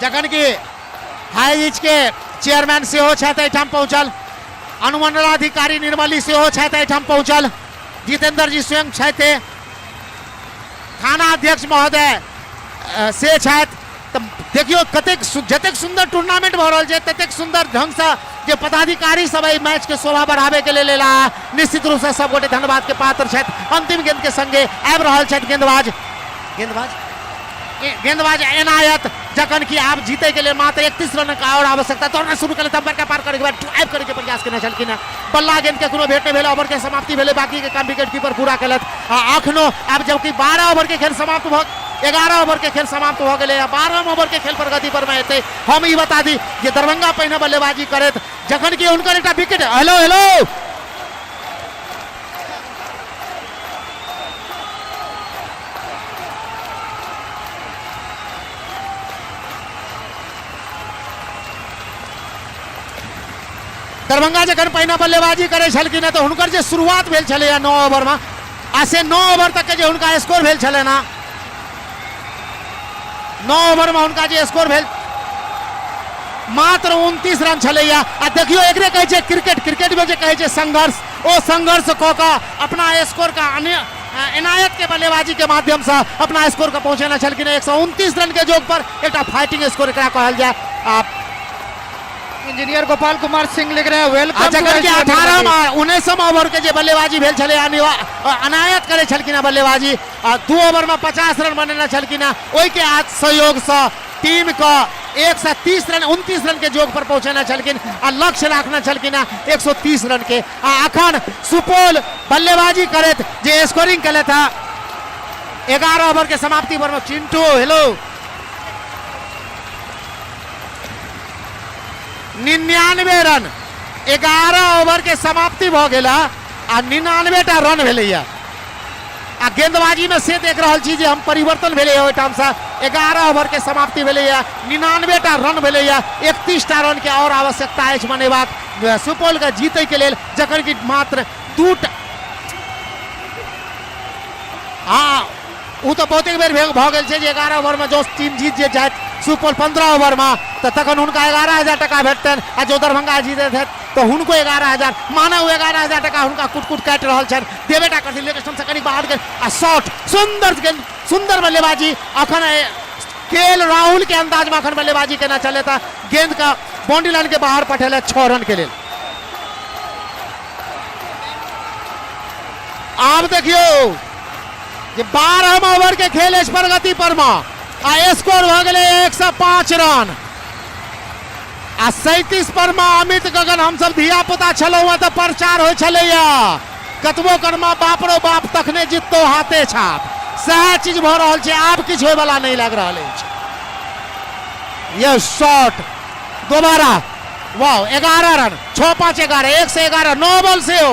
S3: जखन कि हाईरिच के चेयरमैन सेहो छथि एहिठाम पहुँचल, अनुमंडलाधिकारी निर्मली सेहो छथि एहिठाम पहुँचल, जितेंद्र जी स्वयं छथि, थाना अध्यक्ष महोदय से छथि। तऽ देखियौ कतेक जतेक सुंदर टूर्नामेंट भऽ रहल छै ततेक सुंदर ढंगसँ जे पदाधिकारी सब एहि मैच के शोभा बढ़ाबे के लेल एला, निश्चित रूपसँ सब गोटे धन्यवाद के पात्र छथि। अंतिम गेंद के संगे आबि रहल छथि गेंदबाज, गेंदबाज गेंदबाज एनायत, जखन कि आब जीते के लिए मात्र 31 रन का और आवश्यकता। दौड़ना शुरू केलथि, बड़का पार करे के बाद ड्राइव करे के प्रयास केने छलखिन हेँ, बल्ला गेंद के कोनो भेंट नहि भेल, ओवर के समाप्ति भेलै, बाकी के काम विकेट कीपर पूरा केलथि। आ अखनो आब जबकि 12 ओवर के खेल समाप्त भऽ 11 ओवर के खेल समाप्त भऽ गेलै आ 12 ओवर के खेल प्रगति पर मे एतै। हम ई बता दी जे दरभंगा पहिने बल्लेबाजी करैत, जखन कि हुनकर एकटा विकेट, हेलो हेलो दरभंगा जखन पहिने बल्लेबाजी करै छलखिन तऽ हुनकर जे शुरुआत भेल छलैए 9 ओवरमे, आ से 9 ओवर तक के जे हुनका स्कोर भेल छलनि हँ, 9 ओवरमे हुनका जे स्कोर भेल मात्र 29 रन छलैया। आ देखियौ एकरे कहै छै क्रिकेट, क्रिकेटमे जे कहै छै संघर्ष, ओ संघर्ष कऽ कऽ अपना स्कोर के एनायत के बल्लेबाजी के माध्यम से अपना स्कोर के पहुंचेने छलखिन। 129 रन के जोग पर एकटा फाइटिंग स्कोर एकरा कहल जाय। आ
S2: इंजीनियर गोपाल कुमार सिंह लिख रहे हैं welcome
S3: आ जखन कि 18 19 ओवर के जे बल्लेबाजी भेल छलै, अनायत करै छलखिन हँ बल्लेबाजी, आ 2 ओवर में 50 रन बनेने छलखिन हँ, ओहिके आज सहयोग से टीम के 130 रन 29 रन के जोग पर पहुंचेने छलखिन आ लक्ष्य राखने छलखिन हँ 130 रन के। आ अखन सुपौल बल्लेबाजी करैत जे स्कोरिंग केलथि हँ 11 ओवर के समाप्ति पर में चिंटू हेलो 99 रन 11 ओवर के समाप्ति भऽ गेल आ 99 टा रन भेलैया। आ गेंदबाजी में से देख रहल छी जे हम परिवर्तन भेलैया ओहिठामसँ, 11 ओवर के समाप्ति भेलैया, 99 टा रन भेलैया, 31 टा रन के और आवश्यकता अछि बनेबाक। सुपौल के जीतै के लेल, जखन कि मात्र 2टा। हाँ, ओ तऽ बहुते बेर भऽ गेल छै जे 11 ओवरमे जँ टीम जीत जे जायत सुपौल 15 ओवरमे तऽ तखन हुनका 11,000 टाका भेटतनि, आ जो दरभंगा जीतैत हैत तऽ हुनको 11,000, माने ओ 11,000 टाका हुनका कुट कुट काटि रहल छनि, देबे टा करथिन। लेग स्टम्प से कनि बाहर गेल आ शॉट सुंदर गेल, सुंदर बल्लेबाजी। अखन के एल राहुल के अंदाज में अखन बल्लेबाजी केना चले था, गेंद का बाउंड्री लाइन के बाहर पठेले 6 रन के लेल। आब देखियो जे 12 ओवर के खेल अछि प्रगति पर में आ स्कोर भऽ गेलै 105 रन आ 37 पर में अमित गगन। हमसब धिया पुता छलहुँ हँ तऽ प्रचार होइ छलैया, कतबो करमा बाप रो बाप तखने जिततो हाथे छाप, सएह चीज भऽ रहल छै। आब किछु होयवला नहि लागि रहल अछि। यस शॉट दोबारा, वाह, 11 रन, 6 5 11, 111, 9 बॉल से हो।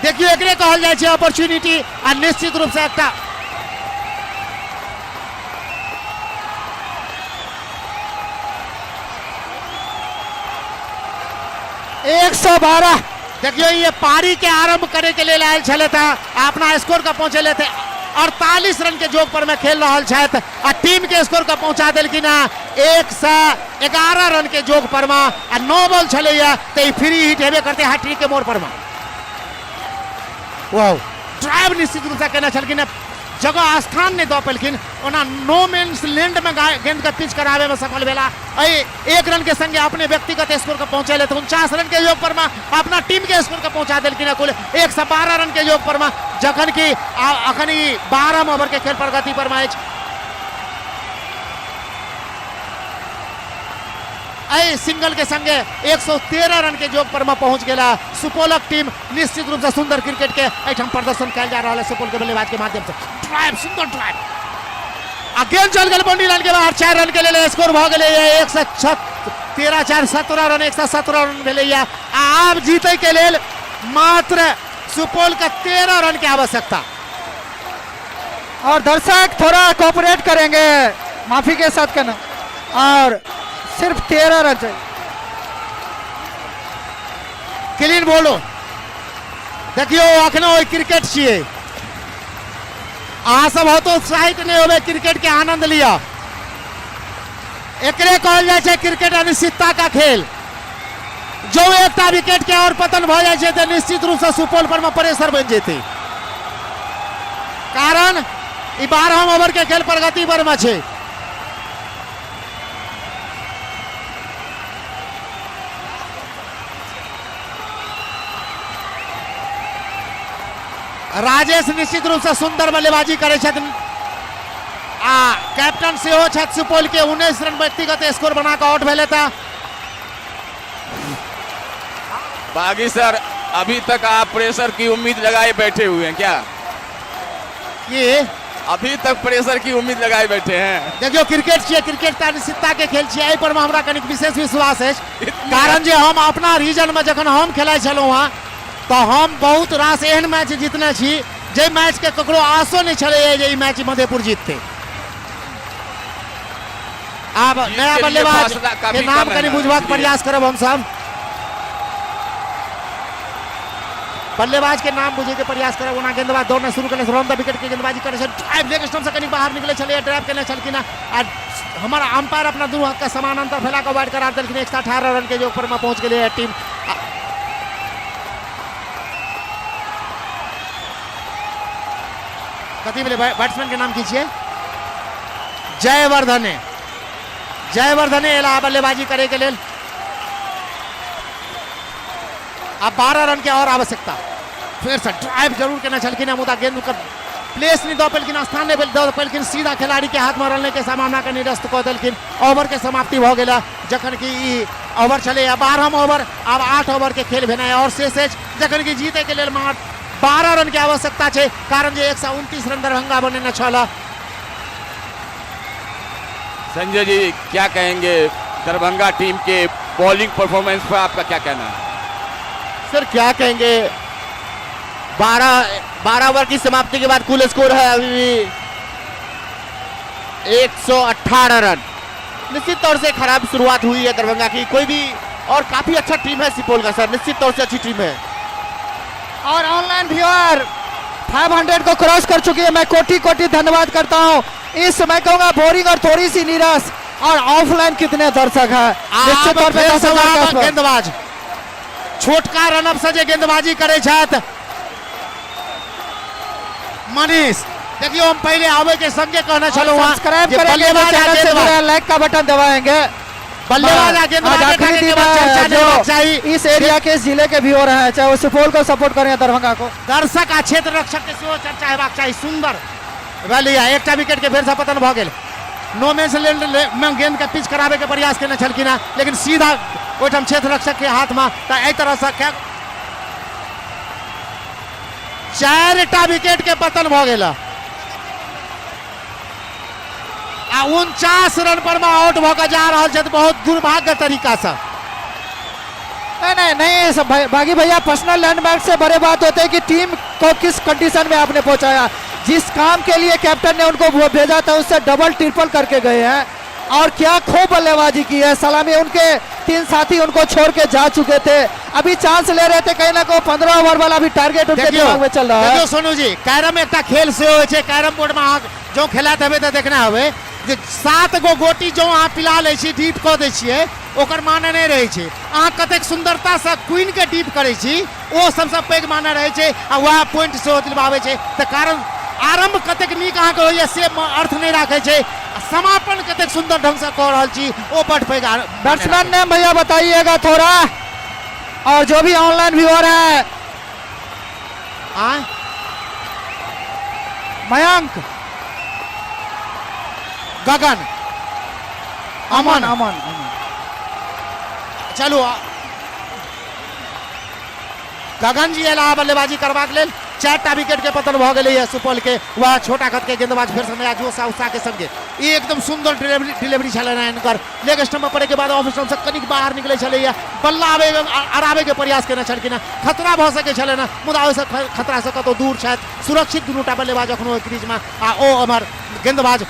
S3: देखियौ एकरे कहल जाइ छै अपॉर्चुनिटी, आ निश्चित रूप से एकटा
S2: 112।
S3: देखियो ये पारी के आरंभ करे के लेल आयल छलथि आ अपना स्कोर के पहुंचेले थे 48 रन के जोग पर में खेल रहल छथि आ टीम के स्कोर के पहुंचा देलखिन हँ 111 रन के जोग पर में आ 9 बॉल छलैया तऽ ई फ्री हिट हेबे करते हैट्रिक के मोड़ पर में। वाह, ड्राइव निश्चित रूप से केने छलखिन, जगह स्थान नहीं दऽ पेलखिन। ओना नो मेन्स लैंड में गेंद के पिच कराबे में सफल भेला। एहि 1 रन के संगे अपने व्यक्तिगत स्कोर के पहुंचेले तऽ 49 रन के योग पर में अपना टीम के स्कोर के पहुंचा देलखिन कुल 112 रन के योग पर में, जखन कि अखन ई 12 ओवर के खेल प्रगति पर में अछि। एहि सिंगल के संगे 113 रन के योग पर में पहुंच गेला सुपौलक टीम। निश्चित रूप से सुंदर क्रिकेट के एहिठाम प्रदर्शन कयल जा रहल है सुपौल के बल्लेबाज के माध्यम से। ड्राइव, सुंदर ड्राइव आ गेंद चल गेल बाउंड्री लाइन के बाहर। 4 रन के लेल स्कोर भऽ गेलै 113 4 17 रन, 117 रन भेलैया। आ आब जीतै के लेल मात्र सुपौल के 13 रन के आवश्यकता।
S2: और दर्शक थोड़ा कोऑपरेट करेंगे, माफी के साथ कहना, और सिर्फ 13 रन चाहिए।
S3: क्लीन बोलो। देखियो अखनो ओहि क्रिकेट छियै, अहाँ सब हतोत्साहित नहीं होबे, क्रिकेट के आनंद लिया। एकरे कहल जाइ छै क्रिकेट अनिश्चितता का खेल। जो एकटा विकेट के और पतन भऽ जाइ छै तऽ निश्चित रूप से सुपौल पर में प्रेशर बनि जेतै, कारण ई 12 ओवर के खेल प्रगति पर में छै। राजेश निश्चित रूप से सुंदर बल्लेबाजी करै छथिन आ कैप्टन सेहो छथि सुपौल के। 19 रन व्यक्तिगत स्कोर बना कऽ आउट भेलै तऽ
S4: बागी सर, अभी तक आप प्रेशर की उम्मीद लगाए बैठे हुए हैं क्या?
S3: ये
S4: अभी तक प्रेशर की उम्मीद लगाए बैठे हैं।
S3: देखियो क्रिकेट छियै, क्रिकेट तऽ अनिश्चितता के खेल छियै, एहि पर मे हमरा कनिक विशेष विश्वास अछि, कारण जे हम अपना रीजन में जखन हम खेलाइ छलहुँ हँ तऽ हम बहुत रास एहन मैच जीतने छी जाहि मैच के ककरो आशो नहि छलैया जे ई मैच मधेपुर जीततै। आब
S4: जीत
S3: नया
S4: के लिए
S3: बल्लेबाज
S4: फासला काफी
S3: के नाम
S4: कम है
S3: कनि
S4: ना,
S3: बुझबाक
S4: इसलिए।
S3: प्रयास करब हमसब। बल्लेबाज के नाम बुझे के प्रयास करब। ओना गेंदबाज दौड़ना शुरू केने, रन द विकेट के गेंदबाजी करै छै, ड्राइव लेग स्टंप से कनि बाहर निकले छलै, ड्राइव केने छलखिन आ हमर अंपायर अपना दुनू हाथ के समानांतर फैला कऽ वाइड करार देलखिन। 118 रन के योग पर में पहुंच गेलै टीम। कथी भेलै बैट्समैन के नाम की छियै? जयवर्धने। जयवर्धने एला बल्लेबाजी करे के लेल। अब 12 रन के और आवश्यकता। फिर से ड्राइव जरूर केने छलखिन मुदा गेंद के प्लेस नहीं दऽ पेलखिन, स्थान नहीं दऽ पेलखिन, सीधा खिलाड़ी के हाथ में रन के सम्भावना के निरस्त कऽ देलखिन। ओवर के समाप्ति भऽ गेल, जखन कि ई ओवर छलै 12 ओवर, आब 8 ओवर के खेल भेनाइ और शेष अछि, जखन कि जीतै के लेल मात्र 12 रन के आवश्यकता छै, कारण जे 129 रन दरभंगा बनेने छल।
S4: संजय जी क्या कहेंगे दरभंगा टीम के बॉलिंग परफॉर्मेंस पर, आपका क्या कहना है?
S1: सर क्या कहेंगे, 12 ओवर की समाप्ति के बाद कुल स्कोर है अभी भी 118 रन। निश्चित तौर से खराब शुरुआत हुई है दरभंगा की। कोई भी और काफी अच्छा टीम है सुपौल का सर, निश्चित तौर से अच्छी टीम है।
S2: और ऑनलाइन व्यूअर 500 को क्रॉस कर चुकी है। मैं कोटि कोटि धन्यवाद करता हूं। इस मैं कहूंगा बोरिंग और थोड़ी सी निराश, और ऑफलाइन कितने दर्शक हैं निश्चित तौर पे 10,000 के आसपास।
S3: गेंदबाज छोटका रनअप से जे गेंदबाजी करै छथि मनीष, देखियो हम पहिले आबै के संगे कहने छलहुँ हँ
S2: सब्सक्राइब
S3: जे
S2: करेंगे,
S3: बल्लेबाज आ
S2: चैनल से
S3: गेंदबाज
S2: जुड़े लाइक का बटन दबाएंगे।
S3: बल्लेबाज आ गेंदबाज
S2: आज
S3: के
S2: आखिरी दिन
S3: केवल चर्चा
S2: है
S3: नहि होबाक चाही।
S2: जो इस एरिया के जिले के व्यूअर हैं, चाहे वो सुपौल को सपोर्ट करें या दरभंगा को।
S3: दर्शक आ क्षेत्र रक्षक के सेहो चर्चा हेबाक चाही। सुंदर रैली, एकटा विकेट के फेर से पतन भऽ गेल। नो मेंस लैंड में गेंद के पिच कराबे के प्रयास केने छलखिन हेँ, लेकिन सीधा ओहिठाम क्षेत्र रक्षक के हाथ में। तऽ एहि तरह से 4टा विकेट के पतन भऽ गेल आ 49 रन पर में आउट भऽ के जा रहल छथि बहुत दुर्भाग्य तरीका से।
S2: नहीं नहीं नहीं सब बागी भैया, पर्सनल लैंडमार्क से बड़े बात होते है कि टीम को किस कंडीशन में आपने पहुंचाया। जिस काम के लिए कैप्टन ने उनको भेजा था उससे डबल ट्रिपल करके गए हैं, और क्या खूब बल्लेबाजी की है। सलामी उनके 3 साथी उनको छोड़ के जा चुके थे, अभी चांस ले रहे थे कहीं ना कहीं। 15 ओवर वाला भी टारगेट उनके
S3: देखियो,
S2: दिमाग में चल रहा है।
S3: देखियो सोनू जी, कैरम एकटा खेल से होइ छै। कैरम बोर्ड में अहाँ जो खेलैत हेबै तऽ देखने हेबै जे 7 गो गोटी जो अहाँ पिला लै छी, डीप कऽ दै छियै, ओकर माने नहि रहै छै। अहाँ कतेक सुन्दरतासँ क्वीन के डीप करै छी ओ सबसँ पैघ माने रहै छै, आ वएह पॉइंट सेहो दिलबाबै छै। तऽ कारण आरम्भ कतेक नीक अहाँके होइए से अर्थ नहि राखै छै, आ समापन कतेक सुन्दर ढंगसँ कऽ रहल छी ओ बड पैघ माने
S2: बैट्समैन
S3: राखै छै।
S2: नेम भैया बताइएगा थोड़ा, और जो भी ऑनलाइन व्यूअर है।
S3: आय?
S2: मयंक,
S3: गगन, अमन,
S2: अमन, अमन।
S3: चलू, गगन जी एला बल्लेबाजी करबाक लेल। 4टा विकेट के पतन भऽ गेलैए सुपौल के। वह छोटा कद के गेंदबाज फेर से नया जोश आ उत्साह के संगे ई एकदम सुंदर डिलीवरी छलनि हेँ हिनकर। लेग स्टंप पर पड़े के बाद ऑफ स्टंप से कनिक बाहर निकले छलैए, बल्ला आबे अड़ाबे के प्रयास केने छलखिन हेँ, खतरा भऽ सकै छलनि हेँ, मुदा ओहिसँ खतरा से कतौ दूर छथि सुरक्षित दुनूटा बल्लेबाज अखनो ओहि क्रीज में। आ ओ अमर गेंदबाज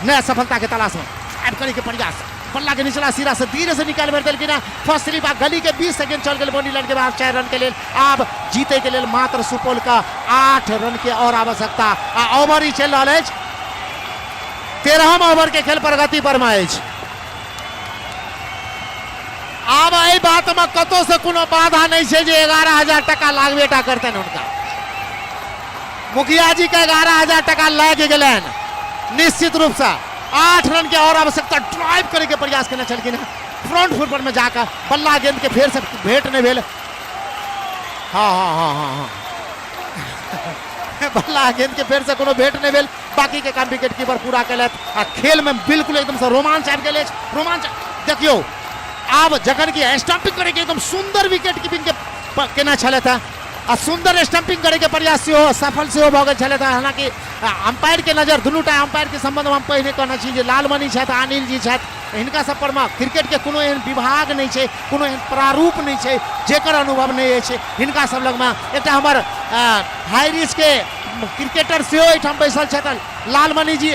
S3: नया सफलता के तलाश में ड्राइव करे के प्रयास, बल्ला के निचला सिरा से धीरे से निकाल मारि देलखिन हेँ। फर्स्ट स्लिप आ गली के 20 सेकेंड चल गेल बाउंड्री लाइन के बाहर 4 रन के लेल। आब जीते के लेल मात्र सुपौल का 8 रन के और आवश्यकता। आ ओवर ही चलि रहल अछि, 13म ओवर के खेल प्रगति पर में अछि। आब एहि बात में कतौ से कोनो बाधा नहीं छै जे 11,000 टका लागबे टा करतनि हुनका। मुखिया जी के 11,000 टका लागि गेलनि निश्चित रूप से। 8 रन के और आवश्यकता, ड्राइव करे के प्रयास केने छलखिन हेँ फ्रंट फुट पर में जाकर, बल्ला गेंद के फेर से भेंट नहीं भेल। हाँ हाँ हाँ हाँ हाँ बल्ला गेंद के फेर से कोनो भेंट नहीं भेल। बाकी के काम विकेट कीपर पूरा केलथि आ खेल में बिल्कुल एकदम से रोमांच आबि गेल अछि। रोमांच देखियौ आब जखन कि स्टंपिंग करे के एकदम सुंदर विकेट कीपिंग के केना छलथि हेँ, आ सुंदर स्टंपिंग करे के प्रयास सेहो सफल सेहो भऽ गेल छलथि हेँ। हालांकि अंपायर के नजर दुनूटा अंपायर के संबंध में हम पहिने कहने छी जे लालमणि छथि, अनिल जी छथि, हिनका सब पर में क्रिकेट के कोनो एहन विभाग नहि छै, कोनो एहन प्रारूप नहि छै जेकर अनुभव नहि अछि हिनका सब लगमे। एकटा हमर हाई रिस्क के क्रिकेटर सेहो एहिठाम बैसल छथि, लालमणि जी,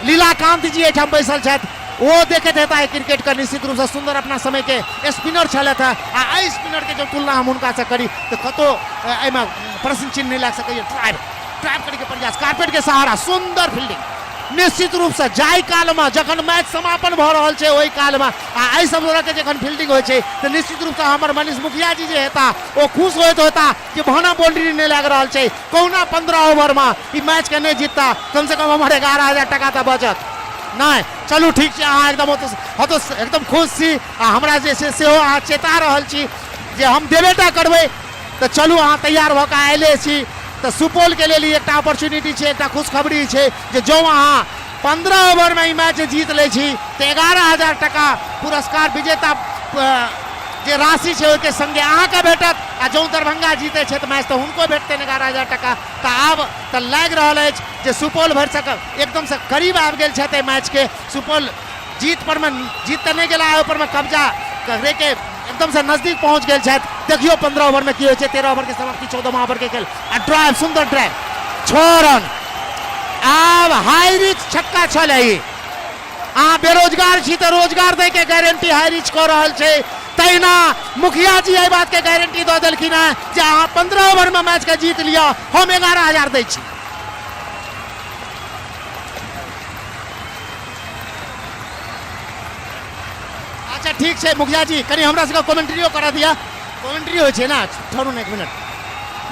S3: लीलाकांत जी एहिठाम बैसल छथि, ओ देखैत हेता है क्रिकेट के। निश्चित रूपसँ सुंदर अपना समय के स्पिनर छलथि हेँ, आ एहि स्पिनर के जब तुलना हम हुनकासँ करी तऽ कतहु एहिमे प्रश्न चिन्ह नहि लागि सकैए। ड्राइव करैके प्रयास, कारपेट के सहारा, सुंदर फील्डिंग। निश्चित रूपसँ जाहि कालमे जखन मैच समापन भऽ रहल छै ओहि कालमे आ एहि सब तरहके जखन फील्डिंग होइ छै तऽ निश्चित रूपसँ हमर मनीष मुखिया जी जे हेता ओ खुश होइत होता कि भाना बाउंड्री नहि लागि रहल छै, कहुना 15 ओवरमे ई मैचके नहि जीतता कम से कम हमर 11,000 टका तऽ बचत नहि। चलू ठीक छै, अहाँ एकदम हतो एकदम खुश छी आ हमरा जे छै सेहो अहाँ चेता रहल छी जे हम देबे टा करबै। तऽ चलू अहाँ तैयार भऽ कऽ आयले छी तऽ सुपौलके लेल ई एकटा अपॉर्चुनिटी छै, एकटा खुशखबरी छै जे जँ अहाँ 15 ओवरमे ई मैच जीत लै छी तऽ 11,000 टका पुरस्कार विजेता जे राशि छै ओहिके संगे अहाँके भेटत, आ जँ दरभंगा जीतै छै तऽ मैच तऽ हुनको भेटतनि 11,000 टका। तऽ आब तऽ लागि रहल अछि जे सुपौल भरिसक एकदमसँ करीब आबि गेल छथि एहि मैचके। सुपौल जीत पर में जीत तऽ नहि गेला, ओहि पर में कब्जा करैके एकदमसँ नजदीक पहुँच गेल छथि। देखियौ 15 ओवर में की होइ छै। 13 ओवर के समाप्ति, 14वां ओवर के खेल आ ड्राइव, सुंदर ड्राइव, 6 रन। आब हाई रिस्क छक्का छल ई। अहाँ बेरोजगार छी तऽ रोजगार दै के गारंटी हाई रिच कऽ रहल छै। तहिना मुखिया जी एहि बात के गारंटी दऽ देलखिन हेँ जे अहाँ 15 ओवर में मैच के जीत लिअ, हम 11,000 दै छी। अच्छा ठीक छै मुखिया जी, कनि हमरा सबके कमेंट्रियो करा दिअ। कमेंट्री होइ छै ने, ठहरू ने एक मिनट।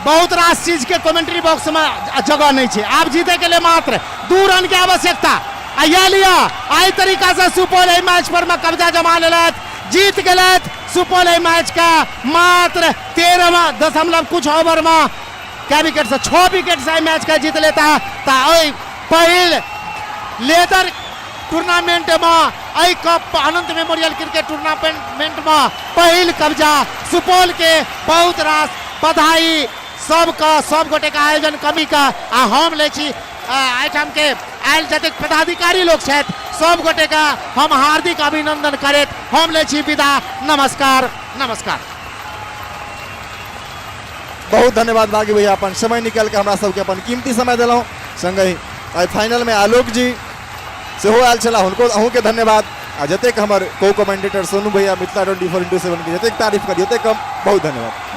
S3: बहुत रास चीज के कमेंट्री बॉक्स में जगह नहीं छै। आब जीते के लिए मात्र 2 रन के आवश्यकता। आ यह लिया एहि तरीका से सुपौल एहि मैच पर में कब्जा जमा लेलथि, जीत गेलथि सुपौल एहि मैच का मात्र 13 दशमलव कुछ ओवर में कै विकेट से 6 विकेट से एहि मैच का जीत लेता। तऽ एहि पहिल लेदर टूर्नामेंट में एहि कप अनंत मेमोरियल क्रिकेट टूर्नामेंट में पहिल कब्जा सुपौल के। बहुत रास बधाई सबके, सब गोटे के आयोजन कमी के। आ हम लै छी एहिठाम के आयल जतेक पदाधिकारी लोग छथि सब गोटे के हम हार्दिक अभिनंदन करैत हम लै छी विदा। नमस्कार, नमस्कार।
S6: बहुत धन्यवाद बागी भैया, अपन समय निकाल के हमरा सबके अपन कीमती समय देलहुँ। संगहि आइ फाइनल में आलोक जी सेहो आयल छलाह, हुनको अहूँके धन्यवाद। आ जतेक हमर को कमेंटेटर सोनू भैया मिथिला 24x7 के जतेक तारीफ करी ओतेक कम। बहुत धन्यवाद।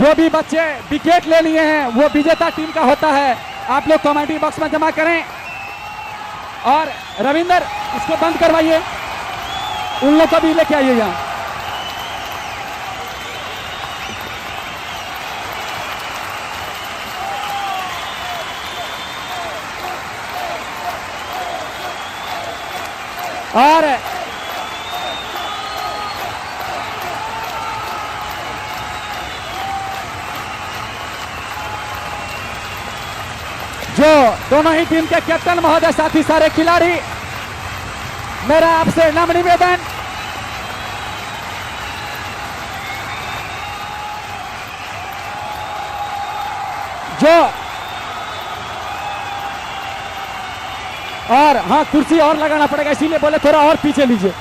S7: जो भी बच्चे विकेट ले लिए हैं वो विजेता टीम का होता है। आप लोग कमेंट्री बॉक्स में जमा करें। और रविंदर इसको बंद करवाइए, उन लोग को भी लेके आइए यहाँ। और जो दोनों ही टीम के कैप्टन महोदय, साथ ही सारे खिलाड़ी, मेरा आपसे नम्र निवेदन, जो और हाँ कुर्सी और लगाना पड़ेगा, इसीलिए बोले थोड़ा और पीछे लीजिए।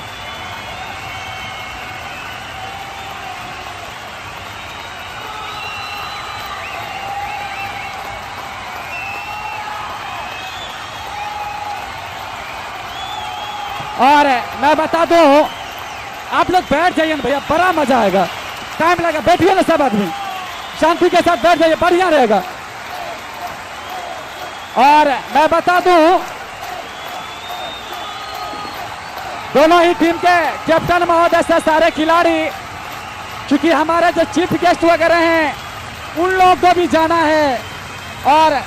S7: और मैं बता दूं, आप लोग बैठ जाइए ना भैया, बड़ा मजा आएगा। टाइम लगा, बैठिए ना सब आदमी शांति के साथ बैठ जाइए, बढ़िया रहेगा। और मैं बता दूं, दोनों ही टीम के कैप्टन महोदय से सारे खिलाड़ी, क्योंकि हमारे जो चीफ गेस्ट वगैरह हैं उन लोगों को भी जाना है और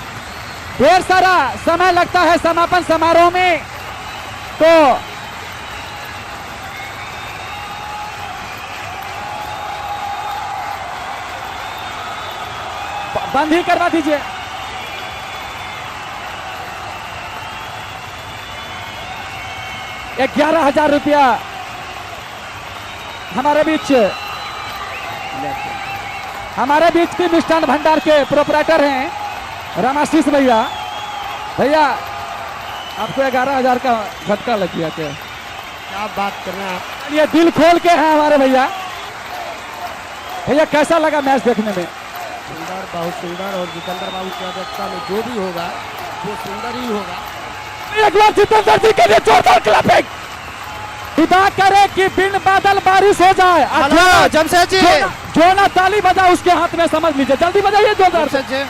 S7: ढेर सारा समय लगता है समापन समारोह में, तो बंद ही करवा दीजिए। 11,000 रुपया हमारे बीच की मिष्ठान भंडार के प्रोपराइटर हैं रामाशीष भैया। भैया आपको 11,000 का झटका लग गया क्या?
S3: क्या बात कर रहे हैं आप?
S7: ये दिल खोल के हैं हमारे भैया। भैया कैसा लगा मैच देखने में?
S3: सुंदर, बहुत सुंदर। और जितेंद्र बाबू की अध्यक्षता में जो भी होगा वो सुंदर ही होगा।
S7: एक बार जितेंद्र जी के लिए जोरदार क्लैपिंग। खुदा करे कि बिन बादल बारिश हो जाए।
S2: हेलो जमशेद जी,
S7: जो ना ताली बजा उसके हाथ में, समझ लीजिए। जल्दी बजाइए जोरदार।
S2: जमशेद जी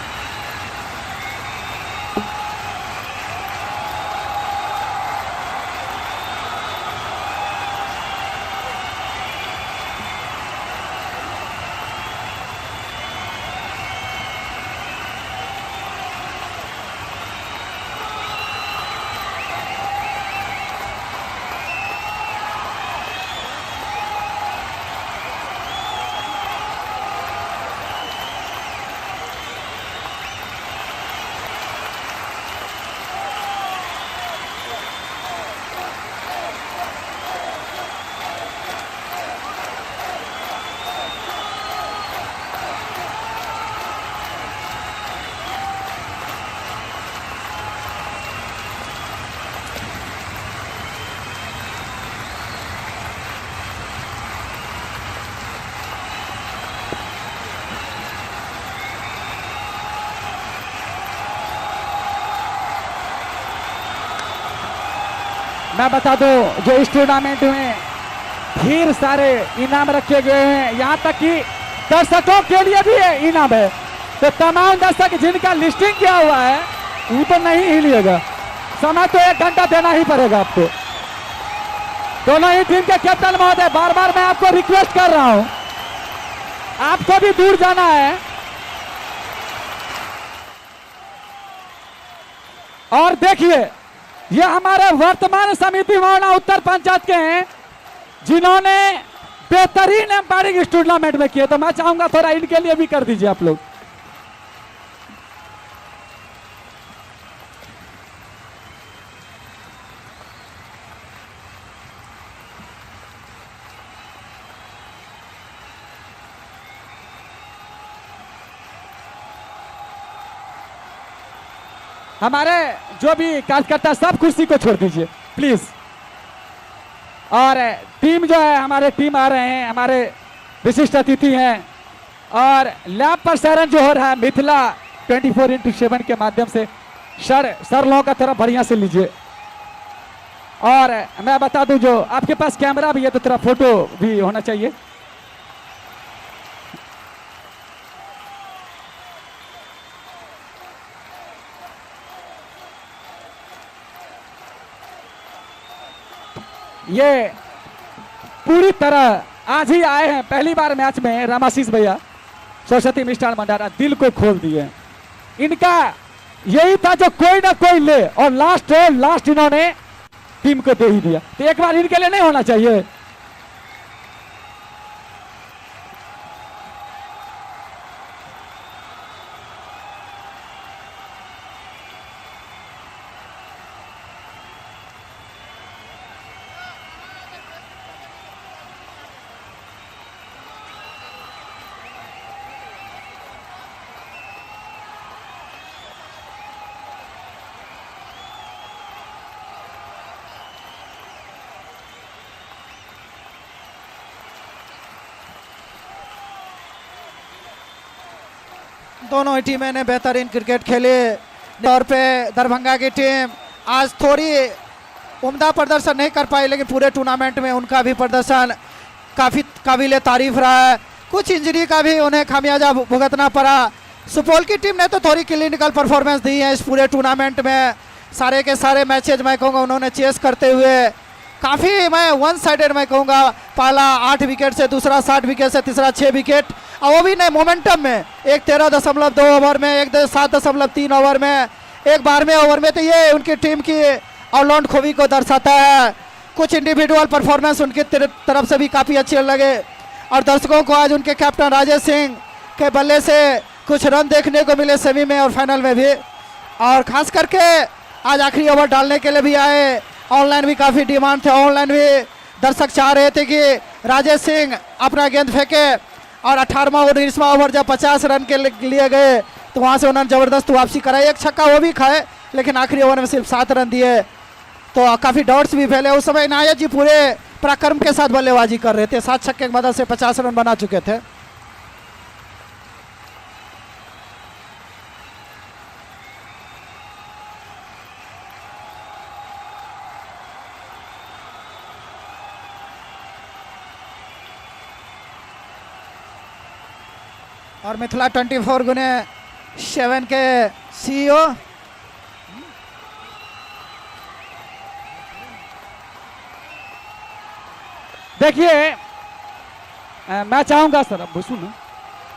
S7: मैं बता दूं, जो इस टूर्नामेंट में ढेर सारे इनाम रखे गए हैं, यहां तक कि दर्शकों के लिए भी इनाम है। तो तमाम दर्शक जिनका लिस्टिंग किया हुआ है वो तो नहीं हिलिएगा, समय तो 1 घंटा देना ही पड़ेगा आपको। दोनों ही टीम के कैप्टन महोदय, बार बार मैं आपको रिक्वेस्ट कर रहा हूं, आपको भी दूर जाना है। और देखिए, ये हमारे वर्तमान समिति मौना उत्तर पंचायत के हैं, जिन्होंने बेहतरीन एम्पायरिंग इस टूर्नामेंट में किए। तो मैं चाहूंगा थोड़ा इनके लिए भी कर दीजिए आप लोग। हमारे जो भी कार्यकर्ता सब कुर्सी को छोड़ दीजिए प्लीज। और टीम जो है, हमारे टीम आ रहे हैं, हमारे विशिष्ट अतिथि हैं। और लैब प्रसारण जो हो रहा है मिथिला 24x7 के माध्यम से, सर सर लोगों का थोड़ा बढ़िया से लीजिए। और मैं बता दूं, जो आपके पास कैमरा भी है तो थोड़ा फोटो भी होना चाहिए। ये पूरी तरह आज ही आए हैं पहली बार मैच में। रामाशीष भैया सरस्वती मिष्ठान भंडारा दिल को खोल दिए। इनका यही था जो कोई ना कोई ले, और लास्ट लास्ट इन्होंने टीम को दे ही दिया। तो एक बार इनके लिए नहीं होना चाहिए।
S2: दोनों ही टीमें ने बेहतरीन क्रिकेट खेले। तौर पे दरभंगा की टीम आज थोड़ी उम्दा प्रदर्शन नहीं कर पाई, लेकिन पूरे टूर्नामेंट में उनका भी प्रदर्शन काफ़ी काबिल तारीफ रहा है। कुछ इंजरी का भी उन्हें खामियाजा भुगतना पड़ा। सुपौल की टीम ने तो थोड़ी क्लिनिकल परफॉर्मेंस दी है इस पूरे टूर्नामेंट में। सारे के सारे मैचेज मैं कहूँगा उन्होंने चेस करते हुए काफ़ी, मैं वन साइडेड मैं कहूँगा, पहला 8 विकेट से, दूसरा 7 विकेट से, तीसरा 6 विकेट, और वो भी नहीं मोमेंटम में, एक 13.2 ओवर में, एक 7.3 ओवर में, एक 12वें ओवर में। तो ये उनकी टीम की ऑलराउंड खूबी को दर्शाता है। कुछ इंडिविजुअल परफॉर्मेंस उनकी तरफ से भी काफ़ी अच्छे लगे और दर्शकों को आज उनके कैप्टन राजेश सिंह के बल्ले से कुछ रन देखने को मिले सेमी में और फाइनल में भी। और ख़ास करके आज आखिरी ओवर डालने के लिए भी आए। ऑनलाइन भी काफ़ी डिमांड थे, ऑनलाइन भी दर्शक चाह रहे थे कि राजेश सिंह अपना गेंद फेंके। और 18वां और 19वां ओवर जब 50 रन के लिए गए तो वहाँ से उन्होंने ज़बरदस्त वापसी कराई। एक छक्का वो भी खाए, लेकिन आखिरी ओवर में सिर्फ 7 रन दिए, तो काफ़ी डॉट्स भी फैले। उस समय इनायत जी पूरे पराक्रम के साथ बल्लेबाजी कर रहे थे, 7 छक्के की मदद से 50 रन बना चुके थे। और मिथिला 24x7 के सीईओ
S7: देखिए, मैं चाहूंगा सर, अब सुनो,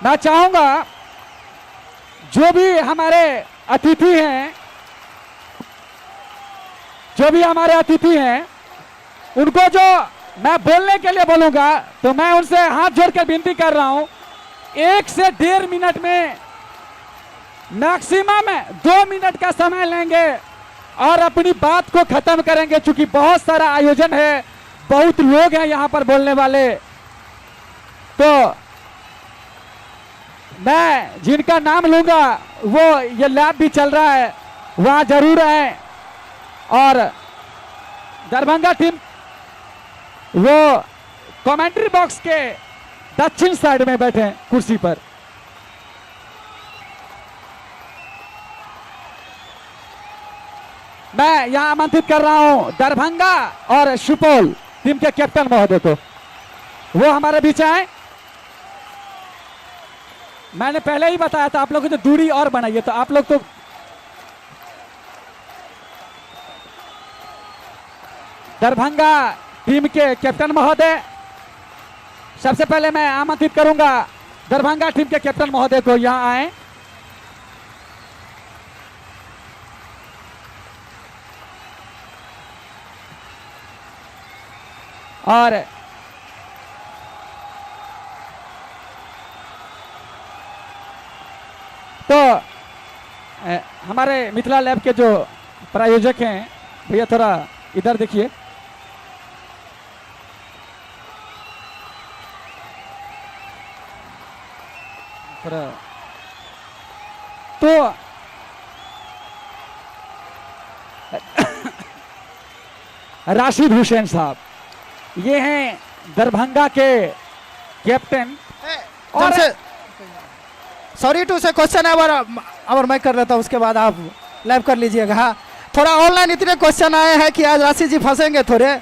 S7: मैं चाहूंगा जो भी हमारे अतिथि हैं, जो भी हमारे अतिथि हैं, उनको जो मैं बोलने के लिए बोलूंगा तो मैं उनसे हाथ जोड़कर विनती कर रहा हूं, 1 से 1.5 मिनट में, मैक्सिमम 2 मिनट का समय लेंगे और अपनी बात को खत्म करेंगे, क्योंकि बहुत सारा आयोजन है, बहुत लोग हैं यहां पर बोलने वाले। तो मैं जिनका नाम लूंगा वो ये लैब भी चल रहा है, वहां जरूर आए। और दरभंगा टीम वो कमेंट्री बॉक्स के दक्षिण साइड में बैठे हैं कुर्सी पर। मैं यहां आमंत्रित कर रहा हूं दरभंगा और सुपौल टीम के कैप्टन महोदय को, वो हमारे बीच आए। मैंने पहले ही बताया था आप लोगों को, तो दूरी और बनाइए, तो आप लोग तो दरभंगा टीम के कैप्टन महोदय, सबसे पहले मैं आमंत्रित करूंगा दरभंगा टीम के कैप्टन महोदय को यहां आए। और तो हमारे मिथिला लैब के जो प्रायोजक हैं भैया, थोड़ा इधर देखिए। थोड़ा तो राशिद हुसैन साहब, ये हैं दरभंगा के कैप्टन। और
S2: सॉरी टू से क्वेश्चन है और मैं कर लेता हूँ, उसके बाद आप लाइव कर लीजिएगा। हाँ, थोड़ा ऑनलाइन इतने क्वेश्चन आए हैं कि आज राशि जी फंसेंगे थोड़े,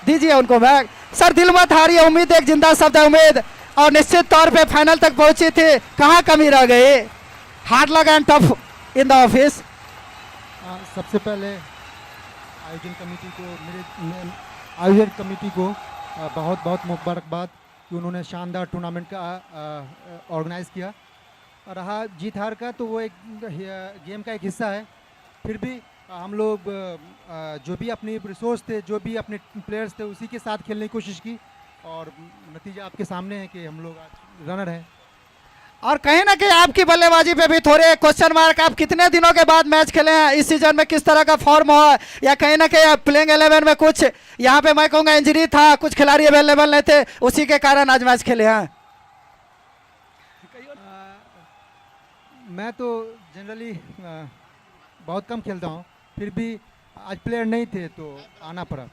S2: दीजिए उनको बैग। सर दिल मत हारिए, उम्मीद एक जिंदा शब्द है उम्मीद, और निश्चित तौर पे फाइनल तक पहुंची थी, कहाँ कमी रह गई? Hard luck and tough in the office.
S3: सबसे पहले आयोजन कमेटी को मेरे आयोजन कमेटी को बहुत बहुत मुबारकबाद कि उन्होंने शानदार टूर्नामेंट का ऑर्गेनाइज़ किया। और रहा जीत हार का, तो वो एक गेम का एक हिस्सा है। फिर भी हम लोग जो भी अपनी रिसोर्स थे, जो भी अपने प्लेयर्स थे, उसी के साथ खेलने की कोशिश की और नतीजा आपके सामने है कि हम लोग आज रनर हैं।
S2: और कहीं ना कहीं आपकी बल्लेबाजी पे भी थोड़े क्वेश्चन मार्क। आप कितने दिनों के बाद मैच खेले हैं इस सीजन में, किस तरह का फॉर्म हुआ, या कहीं ना कहीं प्लेइंग 11 में कुछ यहाँ पे मैं कहूँगा इंजरी था, कुछ खिलाड़ी अवेलेबल नहीं थे, उसी के कारण आज मैच खेले हैं?
S3: मैं तो जनरली बहुत कम खेलता हूँ, फिर भी आज प्लेयर नहीं थे तो आना पड़ा।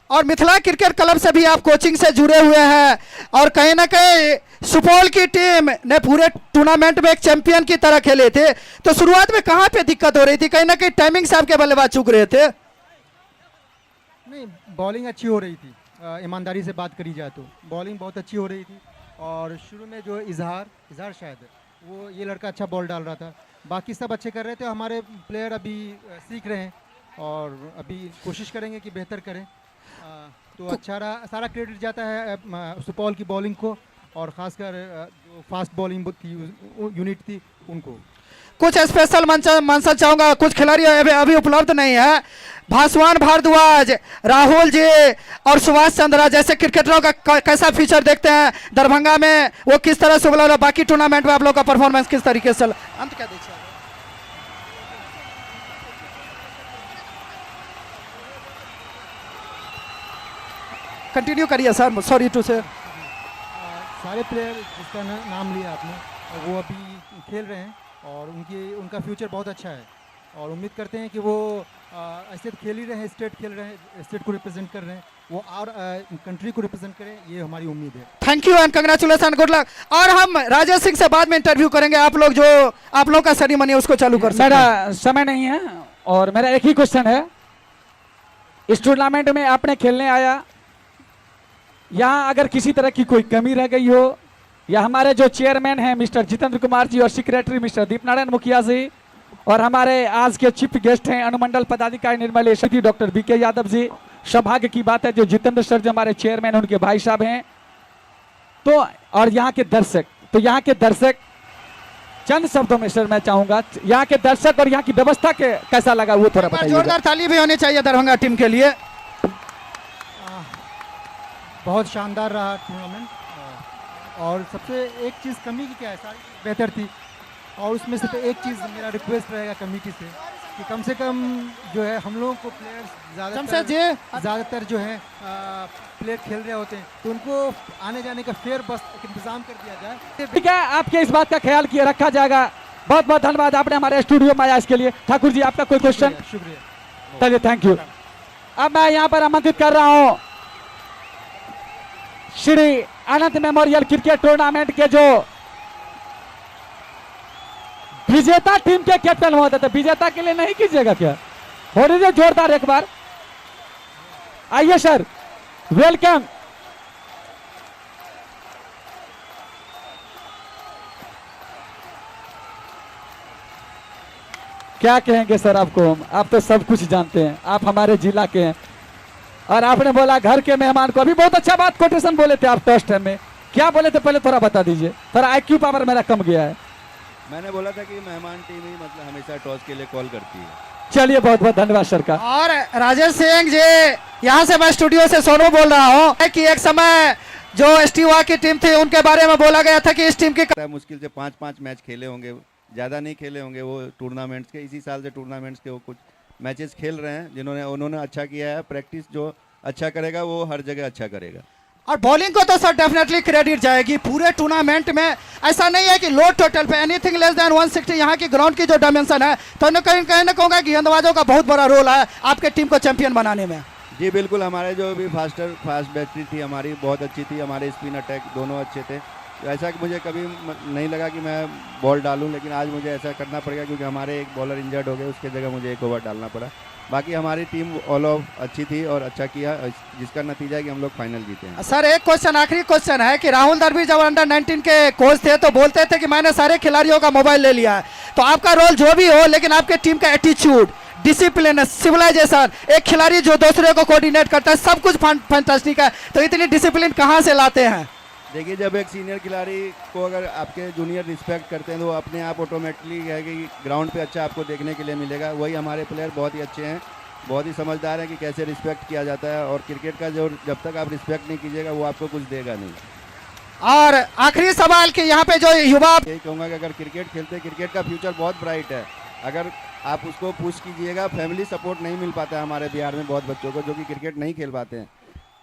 S2: और मिथिला क्रिकेट क्लब से भी आप कोचिंग से जुड़े हुए हैं और कहीं ना कहीं सुपौल की टीम ने पूरे टूर्नामेंट में एक चैंपियन की तरह खेले थे, तो शुरुआत में कहाँ पे दिक्कत हो रही थी? कहीं ना कहीं टाइमिंग से आपके बल्लेबाज चूक रहे थे।
S3: नहीं, बॉलिंग अच्छी हो रही थी। ईमानदारी से बात करी जाए तो बॉलिंग बहुत अच्छी हो रही थी और शुरू में जो इजहार इजहार शायद वो ये लड़का अच्छा बॉल डाल रहा था, बाकी सब अच्छे कर रहे थे। हमारे प्लेयर अभी सीख रहे हैं और अभी कोशिश करेंगे कि बेहतर करें। तो अच्छा रहा, सारा क्रेडिट जाता है सुपौल की बॉलिंग को और ख़ासकर जो फास्ट बॉलिंग थी, यूनिट थी, उनको।
S2: कुछ स्पेशल मेंशन चाहूंगा, कुछ खिलाड़ी अभी अभी उपलब्ध नहीं है। भासवान भारद्वाज, राहुल जी और सुभाष चंद्रा जैसे क्रिकेटरों का कैसा फ्यूचर देखते हैं दरभंगा में, वो किस तरह से उभरा? बाकी टूर्नामेंट में आप लोग का परफॉर्मेंस किस तरीके से? अंत क्या दीजिए? कंटिन्यू करिए सर, सॉरी टू से।
S3: सारे प्लेयर जिसका नाम लिया आपने, वो अभी खेल रहे हैं और उनकी उनका फ्यूचर बहुत अच्छा है और उम्मीद करते हैं कि वो ऐसे तो खेल ही रहे हैं, स्टेट खेल रहे हैं, स्टेट को रिप्रेजेंट कर रहे हैं, वो और कंट्री को रिप्रेजेंट करें, ये हमारी उम्मीद है।
S2: Thank you and congratulation, good luck. और हम राजेश सिंह से बाद में इंटरव्यू करेंगे। आप लोग जो आप लोग का सेरेमनी है उसको चालू कर सकते हैं।
S7: मेरा समय नहीं है और मेरा एक ही क्वेश्चन है। इस टूर्नामेंट में आपने खेलने आया, यहाँ अगर किसी तरह की कोई कमी रह गई हो या हमारे जो चेयरमैन हैं मिस्टर जितेंद्र कुमार जी और सेक्रेटरी मिस्टर दीप नारायण मुखिया जी और हमारे आज के चीफ गेस्ट हैं अनुमंडल पदाधिकारी निर्मल यशस्वी डॉक्टर बी के यादव जी, सौभाग्य की बात है जो जितेंद्र सर जो हमारे चेयरमैन उनके भाई साहब हैं, तो और यहाँ के दर्शक, तो यहाँ के दर्शक चंद शब्दों में सर मैं चाहूंगा यहाँ के दर्शक और यहाँ की व्यवस्था के कैसा लगा वो थोड़ा
S2: एक बार
S7: बताइए।
S2: जोरदार ताली भी होनी चाहिए दरभंगा टीम के लिए।
S3: बहुत शानदार रहा टूर्नामेंट और सबसे एक चीज़ कमी की क्या है, सारी चीज़ बेहतर थी और उसमें सिर्फ एक चीज़ मेरा रिक्वेस्ट रहेगा कमेटी से कि कम से कम जो है हम लोगों को प्लेयर्स
S2: जमशेद
S3: ज़्यादातर
S2: जी।
S3: ज़्यादातर जो है प्लेयर खेल रहे होते हैं तो उनको आने जाने का फेयर बस एक इंतजाम कर दिया जाए।
S7: ठीक है, आपके इस बात का ख्याल किया रखा जाएगा। बहुत बहुत धन्यवाद, आपने हमारे स्टूडियो में आया इसके लिए। ठाकुर जी, आपका कोई क्वेश्चन?
S3: शुक्रिया, शुक्रिया।
S7: चलिए, thank you. अब मैं यहाँ पर आमंत्रित कर रहा हूँ श्री अनंत मेमोरियल क्रिकेट टूर्नामेंट के जो विजेता टीम के कैप्टन होते थे, विजेता के लिए नहीं कीजिएगा क्या? हो रही जोरदार एक बार। आइए सर, welcome. क्या कहेंगे सर आपको हम? आप तो सब कुछ जानते हैं, आप हमारे जिला के हैं और आपने बोला घर के मेहमान को, अभी बहुत अच्छा बात कोटेशन बोले थे आप टॉस टाइम में, क्या बोले थे पहले थोड़ा बता दीजिए, थोड़ा आईक्यू पावर मेरा कम गया है।
S8: मैंने बोला था कि मेहमान टीम ही मतलब हमेशा टॉस के लिए कॉल करती है।
S7: चलिए, बहुत बहुत धन्यवाद सर का।
S2: और राजेश सिंह जी, यहाँ से मैं स्टूडियो से सोनू बोल रहा हूँ कि एक समय जो एस की टीम थी उनके बारे में बोला गया था कि इस टीम की
S8: मुश्किल से पाँच पाँच मैच खेले होंगे, ज़्यादा नहीं खेले होंगे वो टूर्नामेंट्स के। इसी साल से टूर्नामेंट्स के वो कुछ मैचेस खेल रहे हैं, जिन्होंने उन्होंने अच्छा किया है। प्रैक्टिस जो अच्छा करेगा वो हर जगह अच्छा करेगा।
S2: और बॉलिंग को तो सर डेफिनेटली क्रेडिट जाएगी पूरे टूर्नामेंट में। ऐसा नहीं है कि लो total pay anything less than 160, यहाँ की ग्राउंड की जो डायमेंशन है, तो न कहीं कहीं ना कहूँगा कि गेंदबाजों का बहुत बड़ा रोल है आपके टीम को चैंपियन बनाने में।
S8: जी बिल्कुल, हमारे जो भी फास्ट बैटरी थी हमारी बहुत अच्छी थी, हमारे स्पिन अटैक दोनों अच्छे थे। तो ऐसा कि मुझे कभी नहीं लगा कि मैं बॉल डालूं, लेकिन आज मुझे ऐसा करना पड़ेगा क्योंकि हमारे एक बॉलर इंजर्ड हो गए, उसके जगह मुझे एक ओवर डालना पड़ा। बाकी हमारी टीम ऑल ऑफ अच्छी थी और अच्छा किया, जिसका नतीजा है कि हम लोग फाइनल जीते हैं।
S2: सर एक क्वेश्चन, आखिरी क्वेश्चन है कि राहुल द्रविड़ जब अंडर 19 के कोच थे तो बोलते थे कि मैंने सारे खिलाड़ियों का मोबाइल ले लिया है, तो आपका रोल जो भी हो लेकिन आपके टीम का एटीट्यूड, डिसिप्लिन है, सिविलाइजेशन, एक खिलाड़ी जो दूसरे को कोऑर्डिनेट करता है, सब कुछ फैंटास्टिक है। तो इतनी डिसिप्लिन कहाँ से लाते हैं?
S8: देखिए, जब एक सीनियर खिलाड़ी को अगर आपके जूनियर रिस्पेक्ट करते हैं तो वो अपने आप ऑटोमेटिकली है कि ग्राउंड पे अच्छा आपको देखने के लिए मिलेगा। वही हमारे प्लेयर बहुत ही अच्छे हैं, बहुत ही समझदार हैं कि कैसे रिस्पेक्ट किया जाता है। और क्रिकेट का जो जब तक आप रिस्पेक्ट नहीं कीजिएगा वो आपको कुछ देगा नहीं।
S2: और आखिरी सवाल कि यहाँ पे जो युवा,
S8: यही कहूँगा कि अगर क्रिकेट खेलते, क्रिकेट का फ्यूचर बहुत ब्राइट है, अगर आप उसको पुश कीजिएगा। फैमिली सपोर्ट नहीं मिल पाता है हमारे बिहार में बहुत बच्चों को जो कि क्रिकेट नहीं खेल पाते हैं,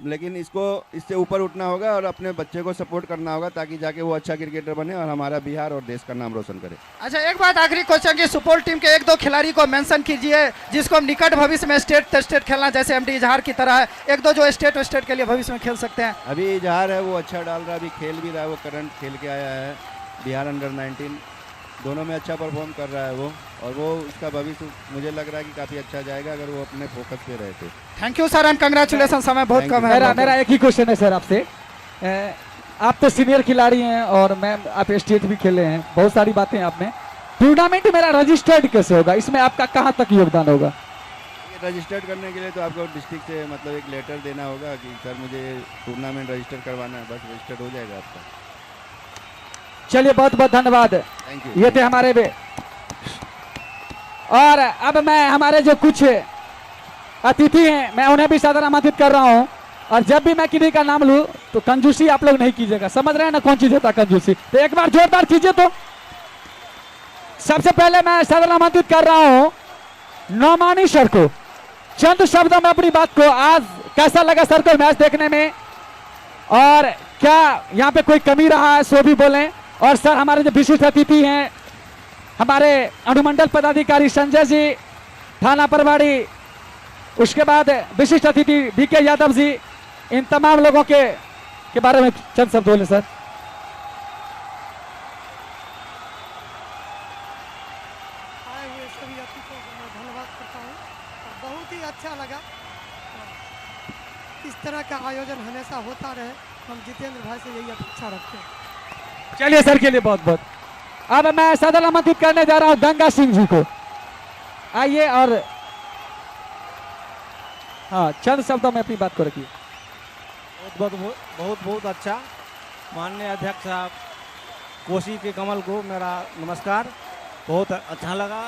S8: लेकिन इसको इससे ऊपर उठना होगा और अपने बच्चे को सपोर्ट करना होगा ताकि जाके वो अच्छा क्रिकेटर बने और हमारा बिहार और देश का नाम रोशन करे।
S2: अच्छा, एक बात आखिरी क्वेश्चन कि सुपौल टीम के एक दो खिलाड़ी को मेंशन कीजिए जिसको हम निकट भविष्य में स्टेट स्टेट खेलना, जैसे एमडी इजहार की तरह है, एक दो जो स्टेट स्टेट के लिए भविष्य में खेल सकते हैं।
S8: अभी इजहार है, वो अच्छा डाल रहा है, अभी खेल भी रहा है, वो करंट खेल के आया है बिहार अंडर 19, दोनों में अच्छा परफॉर्म कर रहा है वो, और वो उसका भविष्य मुझे लग रहा है कि काफ़ी अच्छा जाएगा अगर वो अपने फोकस पे रहे तो।
S2: Thank you sir and congratulation, समय बहुत
S8: Thank
S2: कम
S8: you.
S2: है।
S7: मेरा मेरा एक ही क्वेश्चन है सर आपसे। आप तो सीनियर खिलाड़ी हैं और मैम आप स्टेट भी खेले हैं, बहुत सारी बातें हैं आप में। टूर्नामेंट मेरा रजिस्टर्ड कैसे होगा, इसमें आपका कहाँ तक योगदान होगा?
S8: रजिस्टर्ड करने के लिए तो आपको डिस्ट्रिक्ट से मतलब एक लेटर देना होगा कि सर मुझे टूर्नामेंट रजिस्टर करवाना है, बस रजिस्टर्ड हो जाएगा आपका।
S7: चलिए, बहुत बहुत धन्यवाद।
S8: Thank you.
S7: ये थे हमारे बे। और अब मैं हमारे जो कुछ अतिथि हैं मैं उन्हें भी सादर आमंत्रित कर रहा हूं। और जब भी मैं किन्हीं का नाम लूं तो कंजूसी आप लोग नहीं कीजिएगा, समझ रहे हैं ना कौन चीज होता है कंजूसी, तो एक बार जोरदार कीजिए। तो सबसे पहले मैं सादर आमंत्रित कर रहा हूं नौमानी सर को। चंद शब्दों में अपनी बात को, आज कैसा लगा सर को मैच देखने में और क्या यहाँ पे कोई कमी रहा है सो भी बोलें। और सर हमारे जो विशिष्ट अतिथि हैं हमारे अनुमंडल पदाधिकारी संजय जी, थाना प्रभारी, उसके बाद विशिष्ट अतिथि बीके यादव जी, इन तमाम लोगों के बारे में चंद शब्द बोले सर।
S9: आए हुए सभी अतिथियों को मैं धन्यवाद करता हूँ और बहुत ही अच्छा लगा। इस तरह का आयोजन हमेशा होता रहे, हम जितेंद्र भाई से यही अपेक्षा रखते हैं।
S7: चलिए सर के लिए बहुत बहुत। अब मैं सदन आमंत्रित करने जा रहा हूं गंगा सिंह जी को, आइए और हाँ चंद शब्दों में अपनी बात को रखिए।
S10: बहुत बहुत बहुत बहुत अच्छा। माननीय अध्यक्ष साहब कोसी के कमल को मेरा नमस्कार। बहुत अच्छा लगा,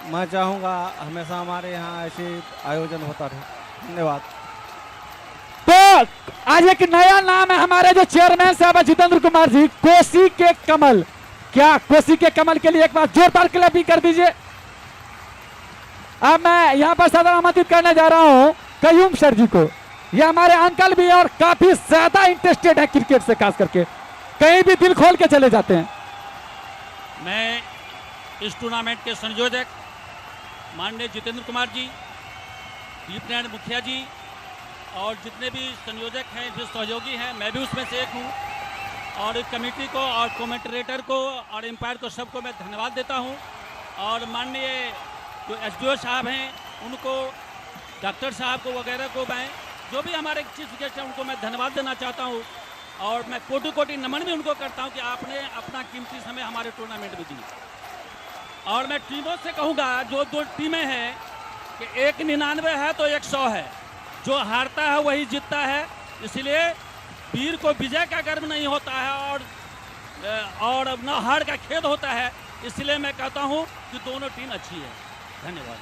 S10: मैं चाहूँगा हमेशा हमारे यहाँ ऐसे आयोजन होता रहे। धन्यवाद।
S7: तो आज एक नया नाम है हमारे जो चेयरमैन साहब हैं, जितेंद्र कुमार जी, कोसी के कमल। क्या कोसी के कमल के लिए एक बार जोरदार क्लैपिंग कर दीजिए। अब मैं यहां पर सदन आमंत्रित करने जा रहा हूं कयूम सर जी को। ये हमारे अंकल भी हैं और काफी ज्यादा इंटरेस्टेड है क्रिकेट से, खास करके कहीं भी दिल खोल के चले जाते हैं।
S11: मैं इस टूर्नामेंट के संयोजक माननीय जितेंद्र कुमार जी, दीपनारायण मुखिया जी और जितने भी संयोजक हैं, जो सहयोगी हैं, मैं भी उसमें से एक हूं। और कमेटी को और कमेंटरेटर को और एम्पायर को सबको मैं धन्यवाद देता हूं। और माननीय जो एसडीओ साहब हैं उनको, डॉक्टर साहब को वगैरह को, मैं जो भी हमारे चीफ गेस्ट हैं उनको मैं धन्यवाद देना चाहता हूँ। और मैं कोटि कोटि नमन भी उनको करता हूँ कि आपने अपना कीमती समय हमारे टूर्नामेंट में दिया। और मैं टीमों से कहूँगा, जो दो टीमें हैं कि एक 99 है तो एक 100 है, जो हारता है वही जीतता है। इसलिए वीर को विजय का गर्व नहीं होता है और न हार का खेद होता है। इसलिए मैं कहता हूँ कि दोनों टीम अच्छी है। धन्यवाद।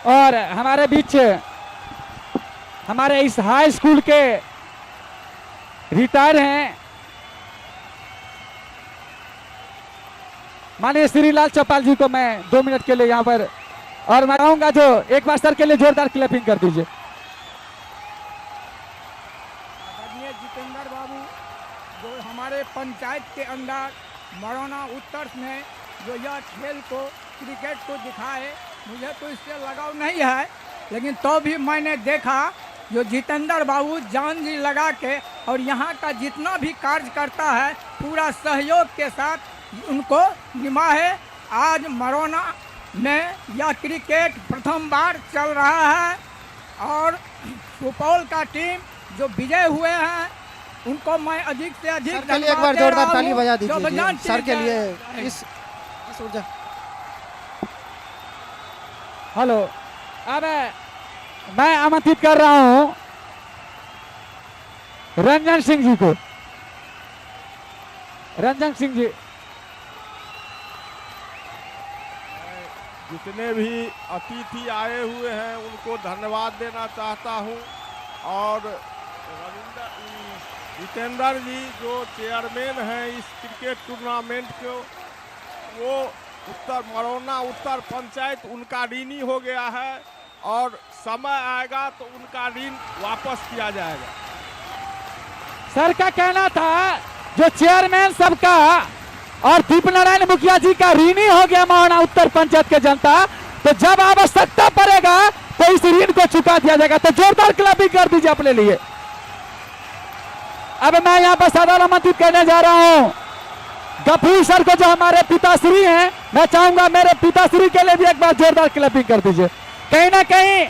S7: और हमारे बीच हमारे इस हाई स्कूल के रिटायर हैं माननीय श्रीलाल चौपाल जी को मैं 2 मिनट के लिए यहाँ पर और मैं चाहूंगा जो एक बार सर के लिए जोरदार क्लैपिंग कर दीजिए।
S12: आदरणीय जितेंद्र बाबू जो हमारे पंचायत के अंदर मरौना उत्तर में जो यह खेल को क्रिकेट को दिखाए, मुझे तो इससे लगाव नहीं है, लेकिन तो भी मैंने देखा जो जितेंद्र बाबू जान जी लगा के और यहाँ का जितना भी कार्य करता है पूरा सहयोग के साथ उनको निभाए। आज मरौना में यह क्रिकेट प्रथम बार चल रहा है और सुपौल का टीम जो विजय हुए हैं उनको मैं अधिक से अधिक
S2: सर के लिए एक बार
S12: धन्यवाद दे
S2: जोरदार
S12: रहा
S2: ताली
S12: हूँ,
S2: बजा
S12: जो
S2: दीजिए
S12: बजान
S2: जी, सर के
S12: चीज़
S2: लिए
S12: है।
S2: इस ऊर्जा।
S7: हेलो, अब मैं आमंत्रित कर रहा हूं रंजन सिंह जी को। रंजन सिंह जी,
S13: जितने भी अतिथि आए हुए हैं उनको धन्यवाद देना चाहता हूं और रविंद्र जितेंद्र जी जो चेयरमैन हैं इस क्रिकेट टूर्नामेंट को, वो उत्तर मरौना उत्तर पंचायत उनका ऋणी हो गया है और समय आएगा तो उनका ऋण वापस किया जाएगा।
S7: सर का कहना था जो चेयरमैन सबका और दीप नारायण मुखिया जी का ऋणी हो गया मरौना उत्तर पंचायत के जनता, तो जब आवश्यकता पड़ेगा तो इस ऋण को चुका दिया जाएगा। तो जोरदार क्लैपिंग कर दीजिए अपने लिए। अब मैं यहां पर सादर आमंत्रित करने जा रहा हूं गफूर सर को, जो हमारे पिताश्री हैं। मैं चाहूंगा मेरे पिताश्री के लिए भी एक बार जोरदार क्लैपिंग कर दीजिए। कहीं ना कहीं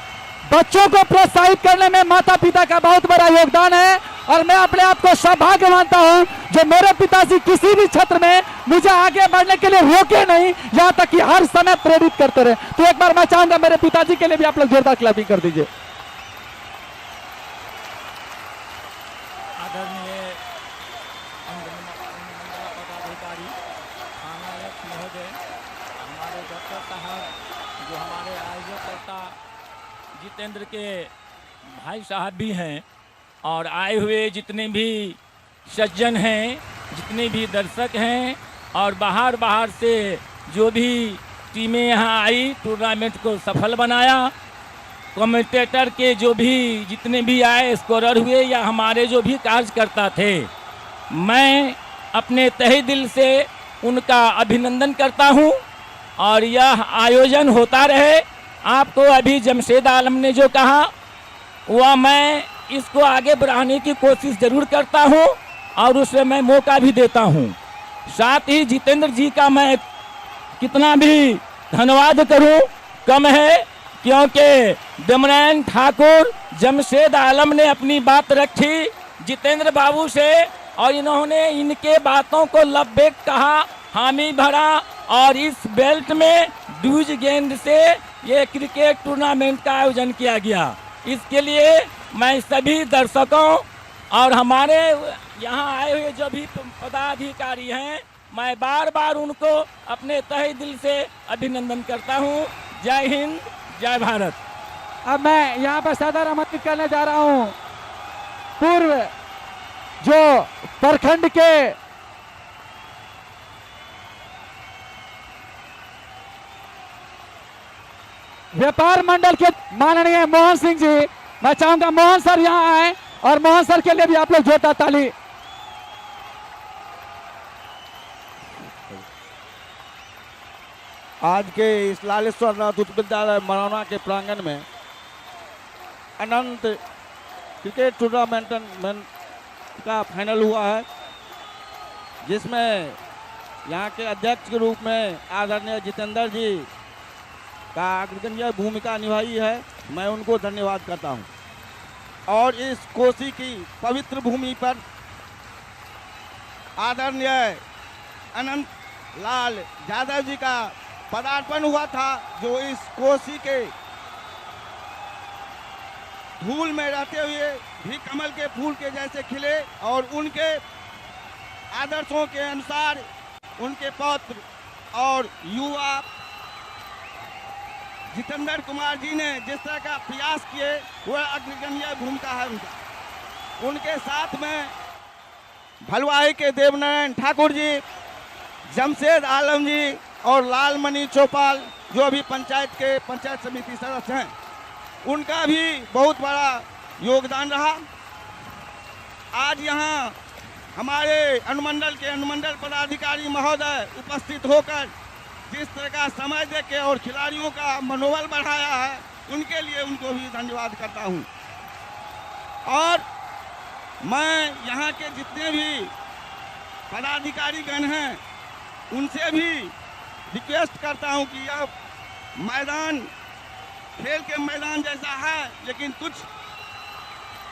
S7: बच्चों को प्रोत्साहित करने में माता पिता का बहुत बड़ा योगदान है और मैं अपने आप को सौभाग्य मानता हूं जो मेरे पिताजी किसी भी क्षेत्र में मुझे आगे बढ़ने के लिए रोके नहीं, यहां तक कि हर समय प्रेरित करते रहे। तो एक बार मैं चाहूंगा मेरे पिताजी के लिए भी आप लोग जोरदार क्लैपिंग कर दीजिए।
S12: आदरणीय अनुमंडल पदाधिकारी, थानाध्यक्ष महोदय, हमारे डॉक्टर साहब जो हमारे आयोजकर्ता जितेंद्र के भाई साहब भी हैं, और आए हुए जितने भी सज्जन हैं, जितने भी दर्शक हैं और बाहर बाहर से जो भी टीमें यहाँ आई, टूर्नामेंट को सफल बनाया। कमेंटेटर के जो भी जितने भी आए, स्कोरर हुए या हमारे जो भी कार्यकर्ता थे, मैं अपने तहे दिल से उनका अभिनंदन करता हूँ और यह आयोजन होता रहे। आपको अभी जमशेद आलम ने जो कहा वह मैं इसको आगे बढ़ाने की कोशिश ज़रूर करता हूँ और उसमें मैं मौका भी देता हूँ। साथ ही जितेंद्र जी का मैं कितना भी धन्यवाद करूँ कम है, क्योंकि देवनारायण ठाकुर जमशेद आलम ने अपनी बात रखी जितेंद्र बाबू से और इन्होंने इनके बातों को लब्बैक कहा, हामी भरा और इस बेल्ट में ड्यूज गेंद से ये क्रिकेट टूर्नामेंट का आयोजन किया गया। इसके लिए मैं सभी दर्शकों और हमारे यहाँ आए हुए जो भी पदाधिकारी हैं, मैं बार बार उनको अपने तहे दिल से अभिनंदन करता हूँ। जय हिंद, जय भारत।
S7: अब मैं यहाँ पर सादर आमंत्रित करने जा रहा हूँ पूर्व जो प्रखंड के व्यापार मंडल के माननीय मोहन सिंह जी। मैं चाहूंगा मोहन सर यहाँ आए और मोहन सर के लिए भी आप लोग जोरदार ताली।
S14: आज के इस लालेश्वर नाथ उच्च विद्यालय मरौना के प्रांगण में अनंत क्रिकेट टूर्नामेंट का फाइनल हुआ है, जिसमें यहाँ के अध्यक्ष के रूप में आदरणीय जितेंद्र जी का अग्रगण्य भूमिका निभाई है। मैं उनको धन्यवाद करता हूँ। और इस कोसी की पवित्र भूमि पर आदरणीय अनंत लाल यादव जी का पदार्पण हुआ था, जो इस कोसी के धूल में रहते हुए भी कमल के फूल के जैसे खिले और उनके आदर्शों के अनुसार उनके पौत्र और युवा जितेंद्र कुमार जी ने जिस तरह का प्रयास किए वह अग्रगण्य भूमिका है उनका। उनके साथ में भलवाही के देवनारायण ठाकुर जी, जमशेद आलम जी और लालमणि चौपाल जो अभी पंचायत के पंचायत समिति सदस्य हैं, उनका भी बहुत बड़ा योगदान रहा। आज यहाँ हमारे अनुमंडल के अनुमंडल पदाधिकारी महोदय उपस्थित होकर जिस तरह का समय देके और खिलाड़ियों का मनोबल बढ़ाया है, उनके लिए उनको भी धन्यवाद करता हूँ। और मैं यहाँ के जितने भी पदाधिकारी गण हैं उनसे भी रिक्वेस्ट करता हूँ कि यह मैदान खेल के मैदान जैसा है, लेकिन कुछ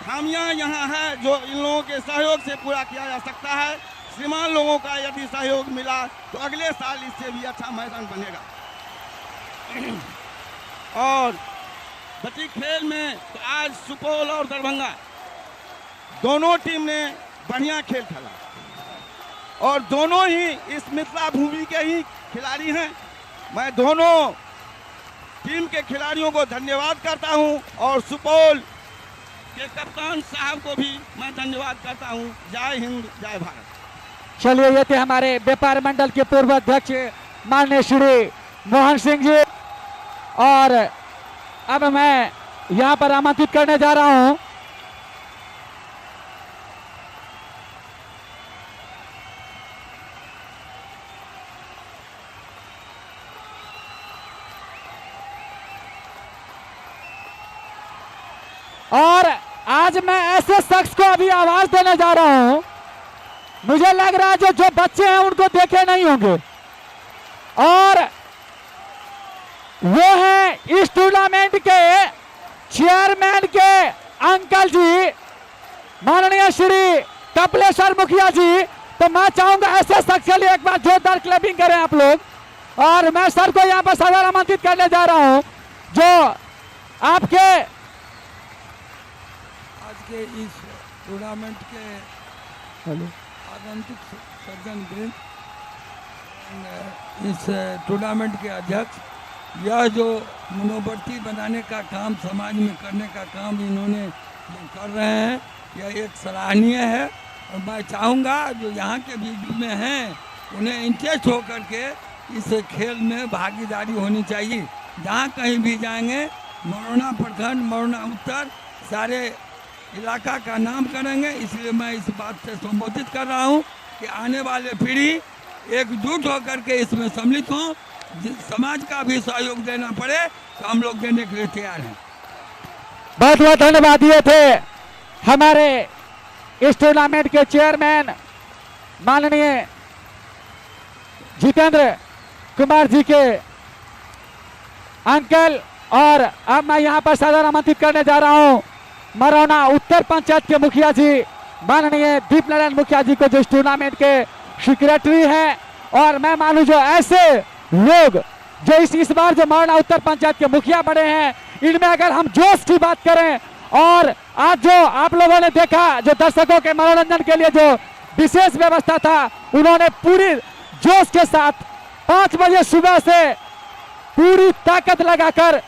S14: खामियां यहाँ है जो इन लोगों के सहयोग से पूरा किया जा सकता है। श्रीमान लोगों का यदि सहयोग मिला तो अगले साल इससे भी अच्छा मैदान बनेगा। और बची खेल में तो आज सुपौल और दरभंगा दोनों टीम ने बढ़िया खेल खेला और दोनों ही इस मिथिला भूमि के ही खिलाड़ी हैं। मैं दोनों टीम के खिलाड़ियों को धन्यवाद करता हूं और सुपौल के कप्तान साहब को भी मैं धन्यवाद करता हूं। जय हिंद, जय भारत।
S7: चलिए, ये थे हमारे व्यापार मंडल के पूर्व अध्यक्ष माननीय श्री मोहन सिंह जी। और अब मैं यहाँ पर आमंत्रित करने जा रहा हूं और आज मैं ऐसे शख्स को अभी आवाज देने जा रहा हूं, मुझे लग रहा है जो जो बच्चे हैं उनको देखे नहीं होंगे, और वो हैं इस टूर्नामेंट के चेयरमैन के अंकल जी माननीय श्री कपलेश्वर मुखिया जी। तो मैं चाहूंगा ऐसे शख्स के लिए एक बार जोरदार क्लैपिंग करें आप लोग। और मैं सर को यहां पर सदर आमंत्रित करने जा रहा हूं जो आपके
S12: आज के इस टूर्नामेंट के आगंतुक सज्जन वृंद, इस टूर्नामेंट के अध्यक्ष, यह जो मनोवृत्ति बनाने का काम समाज में करने का काम इन्होंने जो कर रहे हैं यह एक सराहनीय है। और मैं चाहूँगा जो यहाँ के बीच में हैं उन्हें इंटरेस्ट होकर के इस खेल में भागीदारी होनी चाहिए। जहाँ कहीं भी जाएंगे मरौना प्रखंड, मरौना उत्तर, सारे इलाका का नाम करेंगे। इसलिए मैं इस बात से संबोधित कर रहा हूँ कि आने वाले पीढ़ी एकजुट होकर के इसमें सम्मिलित हों। समाज का भी सहयोग देना पड़े तो हम लोग देने के लिए तैयार हैं।
S7: बहुत बहुत धन्यवाद। ये थे हमारे इस टूर्नामेंट के चेयरमैन माननीय जितेंद्र कुमार जी के अंकल। और अब मैं यहाँ पर सादर आमंत्रित करने जा रहा हूँ मरौना उत्तर पंचायत के मुखिया जी माननीय दीप नारायण मुखिया जी को, जो इस टूर्नामेंट के सेक्रेटरी हैं। और मैं मानूं जो ऐसे लोग जो इस बार जो मरौना उत्तर पंचायत के मुखिया बने हैं, इनमें अगर हम जोश की बात करें, और आज जो आप लोगों ने देखा जो दर्शकों के मनोरंजन के लिए जो विशेष व्यवस्था था, उन्होंने पूरी जोश के साथ 5 बजे सुबह से पूरी ताकत लगाकर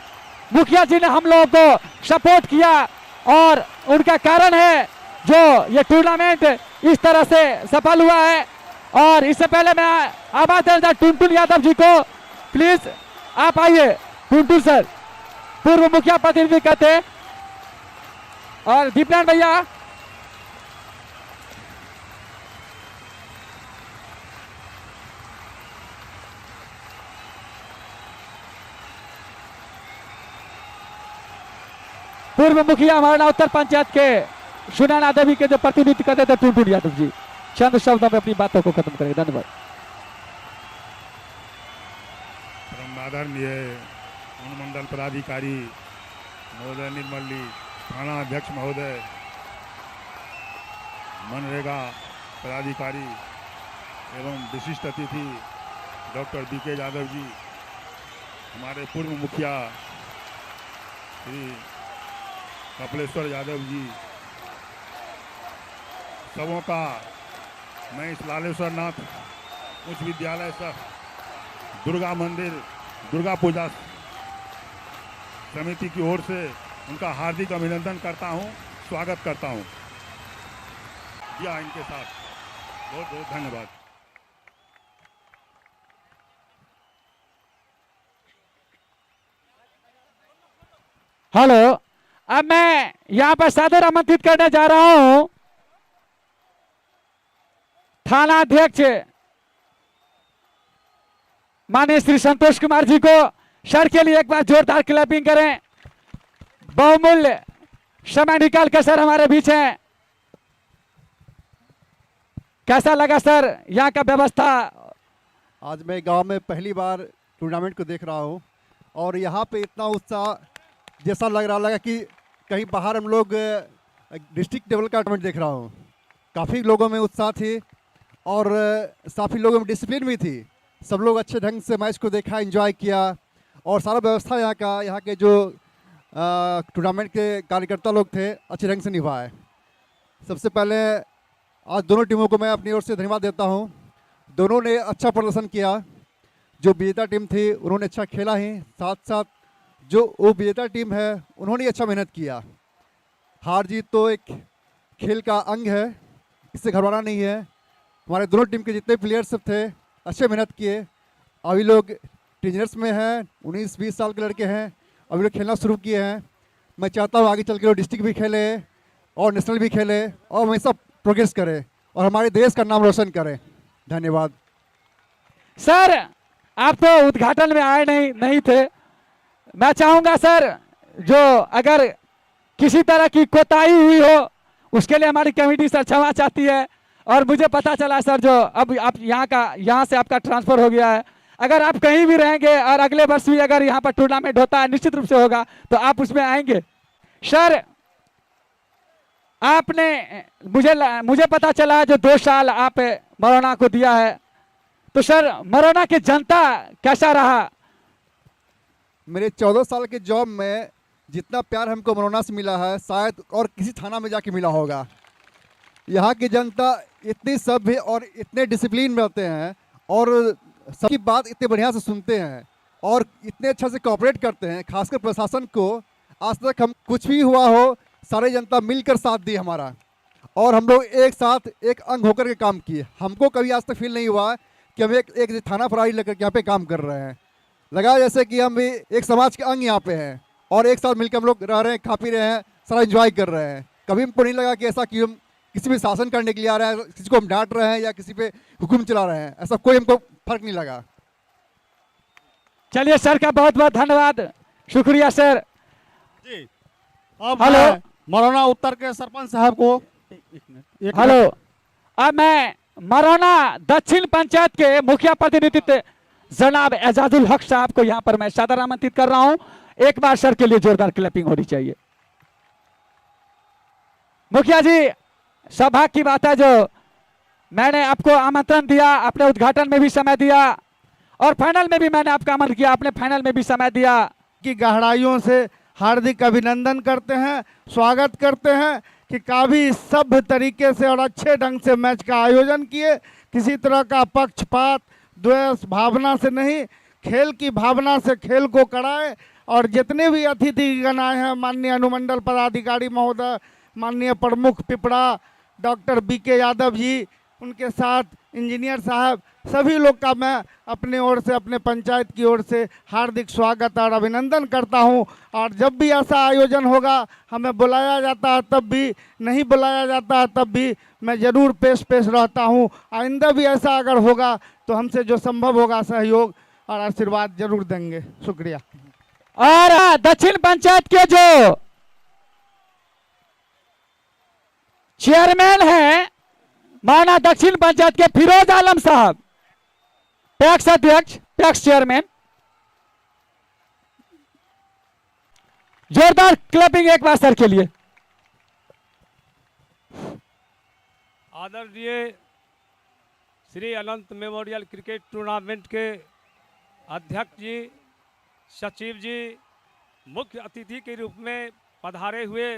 S7: मुखिया जी ने हम लोगों को सपोर्ट किया। और उनका कारण है जो ये टूर्नामेंट इस तरह से सफल हुआ है। और इससे पहले मैं आवाज देना टुनटुन यादव जी को, प्लीज आप आइए टुनटुन सर, पूर्व मुखिया प्रतिनिधि कहते हैं। और दीपनारायण भैया, पूर्व मुखिया मरौना उत्तर पंचायत के सुनैना देवी के जो प्रतिनिधित्व करते थे टुनटुन यादव जी, चंद शब्दों में अपनी बातों को खत्म करेंगे। धन्यवाद।
S15: परम आदरणीय अनुमंडल पदाधिकारी महोदय निर्मली, थाना अध्यक्ष महोदय, मनरेगा पदाधिकारी एवं विशिष्ट अतिथि डॉक्टर बीके यादव जी, हमारे पूर्व मुखिया श्री कपिलेश्वर यादव जी, सबों का मैं इस लालेश्वर नाथ उच्च विद्यालय सह दुर्गा मंदिर दुर्गा पूजा समिति की ओर से उनका हार्दिक अभिनंदन करता हूं, स्वागत करता हूं। दिया इनके साथ बहुत बहुत धन्यवाद।
S7: हेलो, अब मैं यहां पर सादर आमंत्रित करने जा रहा हूं थाना अध्यक्ष माननीय श्री संतोष कुमार जी को। सर के लिए एक बार जोरदार क्लैपिंग करें। बहुमूल्य समय निकाल कर सर हमारे बीच हैं। कैसा लगा सर यहाँ का व्यवस्था?
S16: आज मैं गांव में पहली बार टूर्नामेंट को देख रहा हूँ और यहाँ पे इतना उत्साह जैसा लग रहा लगा कि कहीं बाहर हम लोग डिस्ट्रिक्ट लेवल का टूर्नामेंट देख रहा हूँ। काफ़ी लोगों में उत्साह थी और काफ़ी लोगों में डिसिप्लिन भी थी। सब लोग अच्छे ढंग से मैच को देखा, एंजॉय किया और सारा व्यवस्था यहाँ का, यहाँ के जो टूर्नामेंट के कार्यकर्ता लोग थे, अच्छे ढंग से निभाए। सबसे पहले आज दोनों टीमों को मैं अपनी ओर से धन्यवाद देता हूँ। दोनों ने अच्छा प्रदर्शन किया। जो विजेता टीम थी उन्होंने अच्छा खेला ही, साथ साथ जो वो विजेता टीम है उन्होंने अच्छा मेहनत किया। हार जीत तो एक खेल का अंग है, इससे घबराना नहीं है। हमारे दोनों टीम के जितने प्लेयर्स सब थे अच्छे मेहनत किए। अभी लोग टीनेजर्स में हैं, 19-20 साल के लड़के हैं, अभी लोग खेलना शुरू किए हैं। मैं चाहता हूँ आगे चल के वो डिस्ट्रिक्ट भी खेले और नेशनल भी खेले और हमेशा प्रोग्रेस करें और हमारे देश का नाम रोशन करें। धन्यवाद।
S7: सर आप तो उद्घाटन में आए नहीं थे। मैं चाहूँगा सर, जो अगर किसी तरह की कोताही हुई हो उसके लिए हमारी कमेटी सर क्षमा चाहती है। और मुझे पता चला सर, जो अब आप यहाँ से आपका ट्रांसफर हो गया है, अगर आप कहीं भी रहेंगे और अगले वर्ष भी अगर यहाँ पर टूर्नामेंट होता है, निश्चित रूप से होगा, तो आप उसमें आएंगे। सर आपने मुझे पता चला जो 2 साल आप मरौना को दिया है, तो सर मरौना की जनता कैसा रहा?
S16: मेरे 14 साल के जॉब में जितना प्यार हमको मरौना से मिला है, शायद और किसी थाना में जाके मिला होगा। यहाँ की जनता इतनी सभ्य और इतने डिसिप्लिन में रहते हैं और सबकी बात इतने बढ़िया से सुनते हैं और इतने अच्छा से कोऑपरेट करते हैं। खासकर प्रशासन को आज तक हम कुछ भी हुआ हो, सारी जनता मिलकर साथ दी हमारा और हम लोग एक साथ एक अंग होकर के काम किए। हमको कभी आज तक फील नहीं हुआ कि हम एक थाना प्रभारी लेकर के यहाँ पे काम कर रहे हैं। लगा जैसे कि हम भी एक समाज के अंग यहाँ पे हैं और एक साथ मिलकर हम लोग रह रहे हैं, खा पी रहे हैं, सारा एंजॉय कर रहे हैं। कभी हमको नहीं लगा कि ऐसा कि हम किसी भी शासन करने के लिए आ रहे हैं, किसी को हम डांट रहे हैं या किसी पे हुक्म चला रहे हैं, ऐसा कोई हमको फर्क नहीं लगा।
S7: चलिए सर का बहुत बहुत धन्यवाद, शुक्रिया सर
S17: जी। अब
S7: हेलो
S17: मरौना उत्तर के सरपंच साहब को एक।
S7: हेलो, अब मैं मरौना दक्षिण पंचायत के मुखिया प्रतिनिधित्व जनाब एजाजुल हक साहब को यहाँ पर मैं सादर आमंत्रित कर रहा हूँ। एक बार सर के लिए जोरदार क्लैपिंग होनी चाहिए। मुखिया जी, सौभाग्य की बात है जो मैंने आपको आमंत्रण दिया, आपने उद्घाटन में भी समय दिया और फाइनल में भी मैंने आपका आमंत्रण किया, आपने फाइनल में भी समय दिया।
S18: की गहराइयों से हार्दिक अभिनंदन करते हैं, स्वागत करते हैं कि काफ़ी सभ्य तरीके से और अच्छे ढंग से मैच का आयोजन किए। किसी तरह का पक्षपात द्वेष भावना से नहीं, खेल की भावना से खेल को कराए। और जितने भी अतिथिगण आए हैं, माननीय अनुमंडल पदाधिकारी महोदय, माननीय प्रमुख पिपरा डॉक्टर बीके यादव जी, उनके साथ इंजीनियर साहब, सभी लोग का मैं अपने ओर से, अपने पंचायत की ओर से हार्दिक स्वागत और अभिनंदन करता हूं। और जब भी ऐसा आयोजन होगा, हमें बुलाया जाता है तब भी, नहीं बुलाया जाता है तब भी मैं ज़रूर पेश पेश रहता हूं। आइंदा भी ऐसा अगर होगा तो हमसे जो संभव होगा सहयोग और आशीर्वाद जरूर देंगे। शुक्रिया।
S7: और दक्षिण पंचायत के जो चेयरमैन हैं माना दक्षिण पंचायत के फिरोज आलम साहब, पैक्स अध्यक्ष, पैक्स चेयरमैन, जोरदार क्लैपिंग एक बार सर के लिए।
S19: आदरणीय श्री अनंत मेमोरियल क्रिकेट टूर्नामेंट के अध्यक्ष जी, सचिव जी, मुख्य अतिथि के रूप में पधारे हुए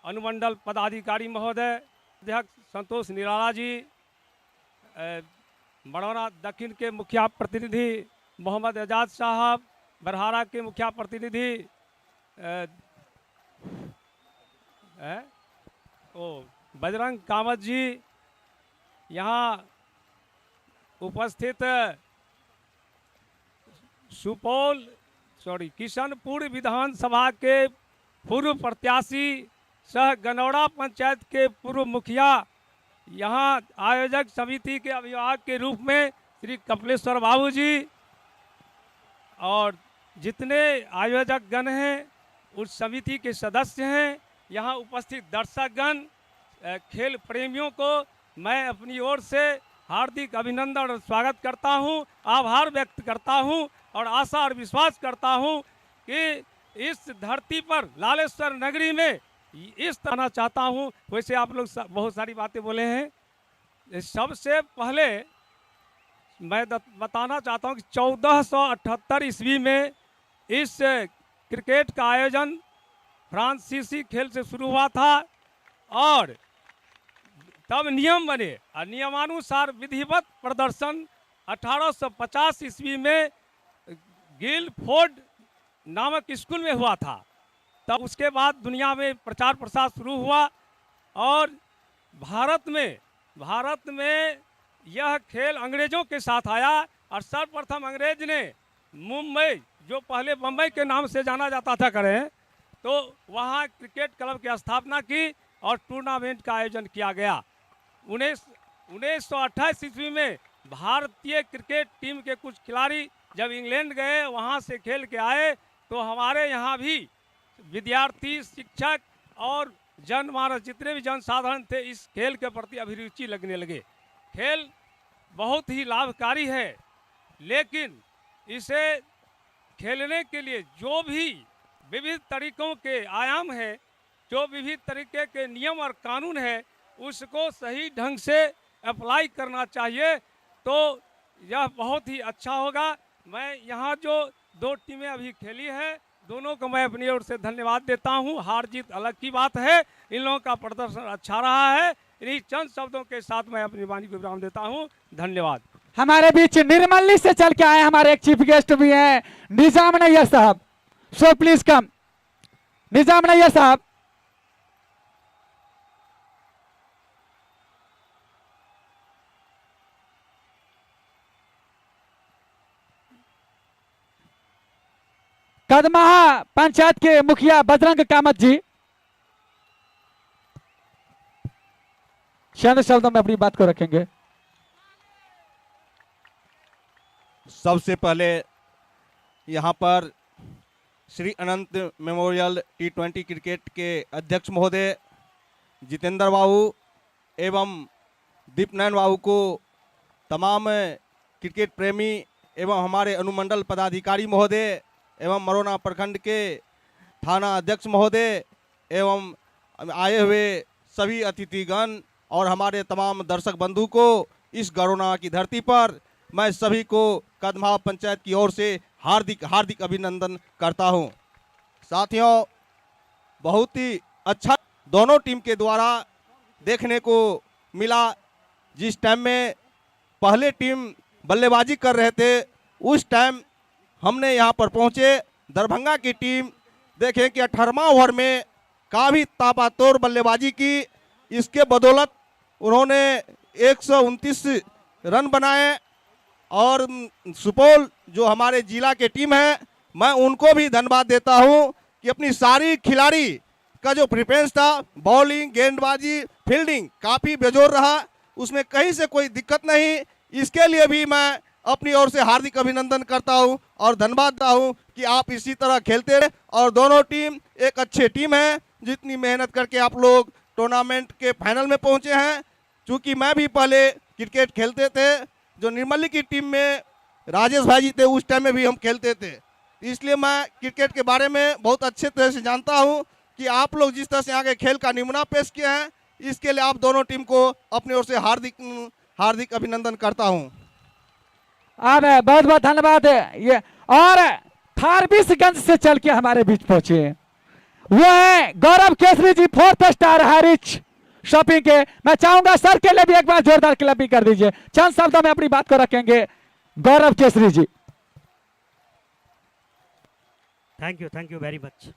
S19: अनुमंडल पदाधिकारी महोदय, अध्यक्ष संतोष निराला जी, मरौना दक्षिण के मुखिया प्रतिनिधि मोहम्मद एजाज साहब, बरहारा के मुखिया प्रतिनिधि बजरंग कामत जी, यहाँ उपस्थित सुपौल सॉरी किशनपुर विधानसभा के पूर्व प्रत्याशी सह गनौरा पंचायत के पूर्व मुखिया, यहाँ आयोजक समिति के अभिभावक के रूप में श्री कपिलेश्वर बाबू जी और जितने आयोजक गण हैं उस समिति के सदस्य हैं, यहाँ उपस्थित दर्शकगण, खेल प्रेमियों को मैं अपनी ओर से हार्दिक अभिनंदन और स्वागत करता हूँ, आभार व्यक्त करता हूँ और आशा और विश्वास करता हूँ कि इस धरती पर लालेश्वर नगरी में इस तरह चाहता हूँ। वैसे आप लोग बहुत सारी बातें बोले हैं। सबसे पहले मैं बताना चाहता हूँ कि 1478 ईस्वी में इस क्रिकेट का आयोजन फ्रांसीसी खेल से शुरू हुआ था और तब नियम बने और नियमानुसार विधिवत प्रदर्शन 1850 ईस्वी में गिलफोर्ड नामक स्कूल में हुआ था। तब उसके बाद दुनिया में प्रचार प्रसार शुरू हुआ और भारत में यह खेल अंग्रेज़ों के साथ आया और सर्वप्रथम अंग्रेज ने मुंबई, जो पहले बम्बई के नाम से जाना जाता था करें, तो वहाँ क्रिकेट क्लब की स्थापना की और टूर्नामेंट का आयोजन किया गया। 1928 ईस्वी में भारतीय क्रिकेट टीम के कुछ खिलाड़ी जब इंग्लैंड गए, वहाँ से खेल के आए, तो हमारे यहाँ भी विद्यार्थी, शिक्षक और जनमानस, जितने भी जनसाधारण थे, इस खेल के प्रति अभिरुचि लगने लगे। खेल बहुत ही लाभकारी है, लेकिन इसे खेलने के लिए जो भी विविध तरीकों के आयाम हैं, जो विविध तरीके के नियम और कानून है, उसको सही ढंग से अप्लाई करना चाहिए, तो यह बहुत ही अच्छा होगा। मैं यहाँ जो दो टीमें अभी खेली है, दोनों को मैं अपनी ओर से धन्यवाद देता हूँ। हार जीत अलग की बात है, इन लोगों का प्रदर्शन अच्छा रहा है। इन्हीं चंद शब्दों के साथ मैं अपनी वाणी को विराम देता हूँ। धन्यवाद।
S7: हमारे बीच निर्मली से चल के आए हमारे एक चीफ गेस्ट भी हैं, निजाम नैयर साहब। सो प्लीज कम निजाम नैयर साहब। कदमाहा पंचायत के मुखिया बजरंग कामत जी चंद शब्दों में अपनी बात को रखेंगे।
S17: सबसे पहले यहाँ पर श्री अनंत मेमोरियल T20 cricket के अध्यक्ष महोदय जितेंद्र बाबू एवं दीपनयन बाबू को, तमाम क्रिकेट प्रेमी एवं हमारे अनुमंडल पदाधिकारी महोदय एवं मरौना प्रखंड के थाना अध्यक्ष महोदय एवं आए हुए सभी अतिथिगण और हमारे तमाम दर्शक बंधु को इस गरौना की धरती पर मैं सभी को कदमा पंचायत की ओर से हार्दिक हार्दिक अभिनंदन करता हूं। साथियों, बहुत ही अच्छा दोनों टीम के द्वारा देखने को मिला। जिस टाइम में पहले टीम बल्लेबाजी कर रहे थे, उस टाइम हमने यहां पर पहुंचे। दरभंगा की टीम देखें कि 18वां ओवर में काफ़ी ताबातोड़ बल्लेबाजी की, इसके बदौलत उन्होंने 129 रन बनाए। और सुपौल जो हमारे जिला के टीम है, मैं उनको भी धन्यवाद देता हूं कि अपनी सारी खिलाड़ी का जो प्रिफरेंस था, बॉलिंग, गेंदबाजी, फील्डिंग काफ़ी बेजोर रहा, उसमें कहीं से कोई दिक्कत नहीं। इसके लिए भी मैं अपनी ओर से हार्दिक अभिनंदन करता हूं और धन्यवाद देता हूं कि आप इसी तरह खेलते रहे। और दोनों टीम एक अच्छे टीम है, जितनी मेहनत करके आप लोग टूर्नामेंट के फाइनल में पहुंचे हैं। चूँकि मैं भी पहले क्रिकेट खेलते थे, जो निर्मली की टीम में राजेश भाई जी थे, उस टाइम में भी हम खेलते थे, इसलिए मैं क्रिकेट के बारे में बहुत अच्छे तरह से जानता हूं कि आप लोग जिस तरह से आगे खेल का नमूना पेश किए हैं, इसके लिए आप दोनों टीम को अपनी ओर से हार्दिक हार्दिक अभिनंदन करता हूं।
S7: आप बहुत बहुत धन्यवाद। ये और फारबिसगंज से चल के हमारे बीच पहुंचे वो है Gaurav Kesari ji, 4th star Harish shopping के। मैं चाहूंगा सर के लिए भी एक बार जोरदार क्लैपिंग कर दीजिए। चंद शब्दों में अपनी बात को रखेंगे Gaurav Kesari ji.
S20: Thank you very much.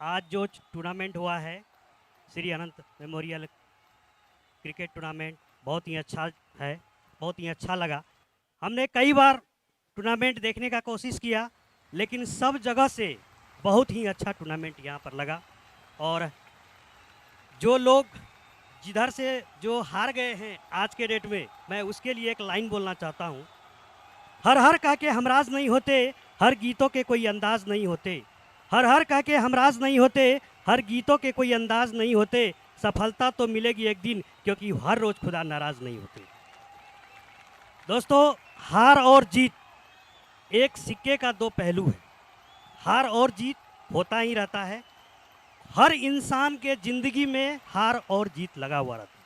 S20: आज जो टूर्नामेंट हुआ है श्री अनंत मेमोरियल क्रिकेट टूर्नामेंट, बहुत ही अच्छा है, बहुत ही अच्छा लगा। हमने कई बार टूर्नामेंट देखने का कोशिश किया, लेकिन सब जगह से बहुत ही अच्छा टूर्नामेंट यहाँ पर लगा। और जो लोग जिधर से जो हार गए हैं आज के डेट में, मैं उसके लिए एक लाइन बोलना चाहता हूँ। हर हर कह के हमराज नहीं होते, हर गीतों के कोई अंदाज नहीं होते। हर हर कह के हमराज नहीं होते, हर गीतों के कोई अंदाज नहीं होते। सफलता तो मिलेगी एक दिन, क्योंकि हर रोज़ खुदा नाराज़ नहीं होते। दोस्तों, हार और जीत एक सिक्के का दो पहलू है। हार और जीत होता ही रहता है। हर इंसान के ज़िंदगी में हार और जीत लगा हुआ रहता है,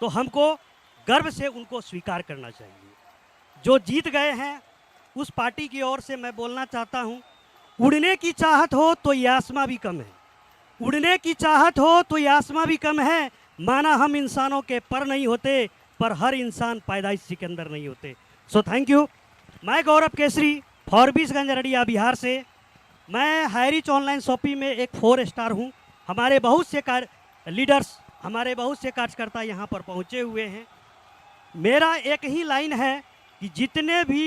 S20: तो हमको गर्व से उनको स्वीकार करना चाहिए। जो जीत गए हैं उस पार्टी की ओर से मैं बोलना चाहता हूँ, उड़ने की चाहत हो तो ये आसमां भी कम है, उड़ने की चाहत हो तो ये आसमां भी कम है। माना हम इंसानों के पर नहीं होते, पर हर इंसान पैदाइश सिकंदर नहीं होते। सो thank you. मैं गौरव केसरी, फॉरबिसगंज अररिया बिहार से। मैं हाईरिच ऑनलाइन शॉपिंग में एक 4 स्टार हूँ। हमारे बहुत से कार्य लीडर्स, हमारे बहुत से कार्यकर्ता यहाँ पर पहुँचे हुए हैं। मेरा एक ही लाइन है कि जितने भी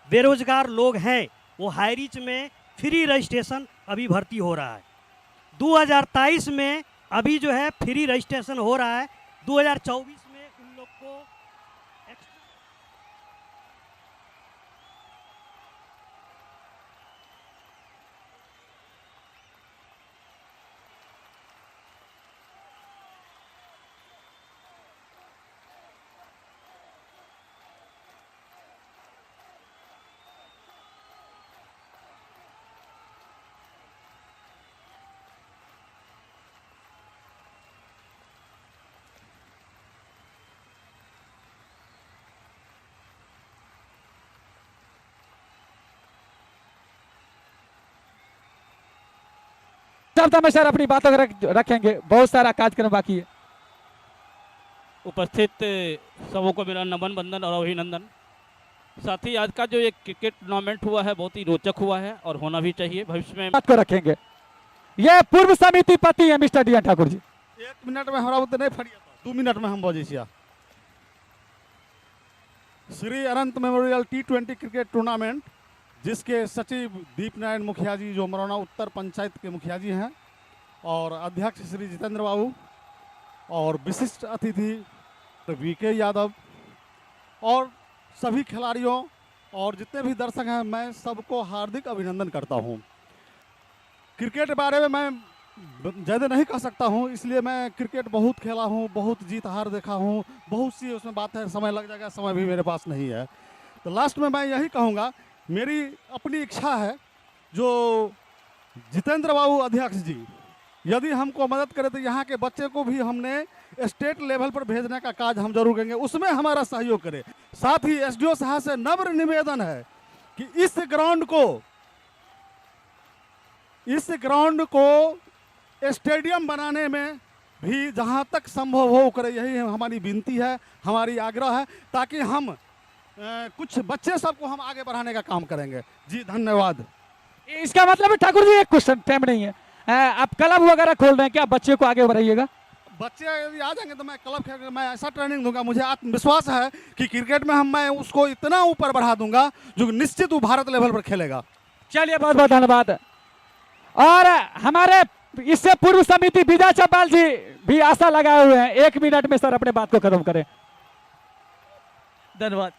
S20: बेरोजगार लोग हैं वो हाईरिच में फ्री रजिस्ट्रेशन अभी भर्ती हो रहा है। 2023 में अभी जो है फ्री रजिस्ट्रेशन हो रहा है। 2024 में उन लोग को
S7: शब्द में सर अपनी बातों को रखेंगे, बहुत सारा कार्यक्रम बाकी है।
S11: उपस्थित सबों को मेरा नमन, वंदन और अभिनंदन। साथ ही आज का जो ये क्रिकेट टूर्नामेंट हुआ है बहुत ही रोचक हुआ है और होना भी चाहिए भविष्य में।
S7: बात को रखेंगे। ये पूर्व समिति पति है mister D N Thakur ji.
S18: 1 minute में हमरा बुते नहीं फरिया, 2 मिनट में हम बजै छियै। Shri Anant memorial T20 cricket tournament, जिसके सचिव दीप नारायण मुखिया जी जो मरौना उत्तर पंचायत के मुखिया जी हैं, और अध्यक्ष श्री जितेंद्र बाबू, और विशिष्ट अतिथि we के यादव, और सभी खिलाड़ियों और जितने भी दर्शक हैं, मैं सबको हार्दिक अभिनंदन करता हूं। क्रिकेट के बारे में मैं ज़्यादा नहीं कह सकता हूं, इसलिए मैं क्रिकेट बहुत खेला हूं, बहुत जीत हार देखा हूं, बहुत सी उसमें बात है, समय लग जाएगा, समय भी मेरे पास नहीं है। तो लास्ट में मैं यही कहूँगा, मेरी अपनी इच्छा है जो जितेंद्र बाबू अध्यक्ष जी यदि हमको मदद करें तो यहाँ के बच्चे को भी हमने स्टेट लेवल पर भेजने का कार्य हम जरूर करेंगे, उसमें हमारा सहयोग करें। साथ ही एसडीओ साहब से नम्र निवेदन है कि इस ग्राउंड को स्टेडियम बनाने में भी जहाँ तक संभव हो करे, यही हमारी विनती है, हमारी आग्रह है, ताकि हम कुछ बच्चे सबको हम आगे बढ़ाने का काम करेंगे। जी धन्यवाद।
S7: इसका मतलब है ठाकुर जी एक क्वेश्चन, टाइम नहीं है, आप क्लब वगैरह खोल रहे हैं क्या, बच्चे को आगे बढ़ाइएगा?
S18: बच्चे यदि आ जाएंगे तो मैं क्लब खेल, मैं ऐसा ट्रेनिंग दूंगा, मुझे आत्मविश्वास है कि क्रिकेट में मैं उसको इतना ऊपर बढ़ा दूंगा जो निश्चित वो भारत लेवल पर खेलेगा।
S7: चलिए बहुत बहुत धन्यवाद। और हमारे इससे पूर्व समिति विजय चौपाल जी भी आशा लगाए हुए हैं, 1 मिनट में सर अपने बात को खत्म करें।
S21: धन्यवाद।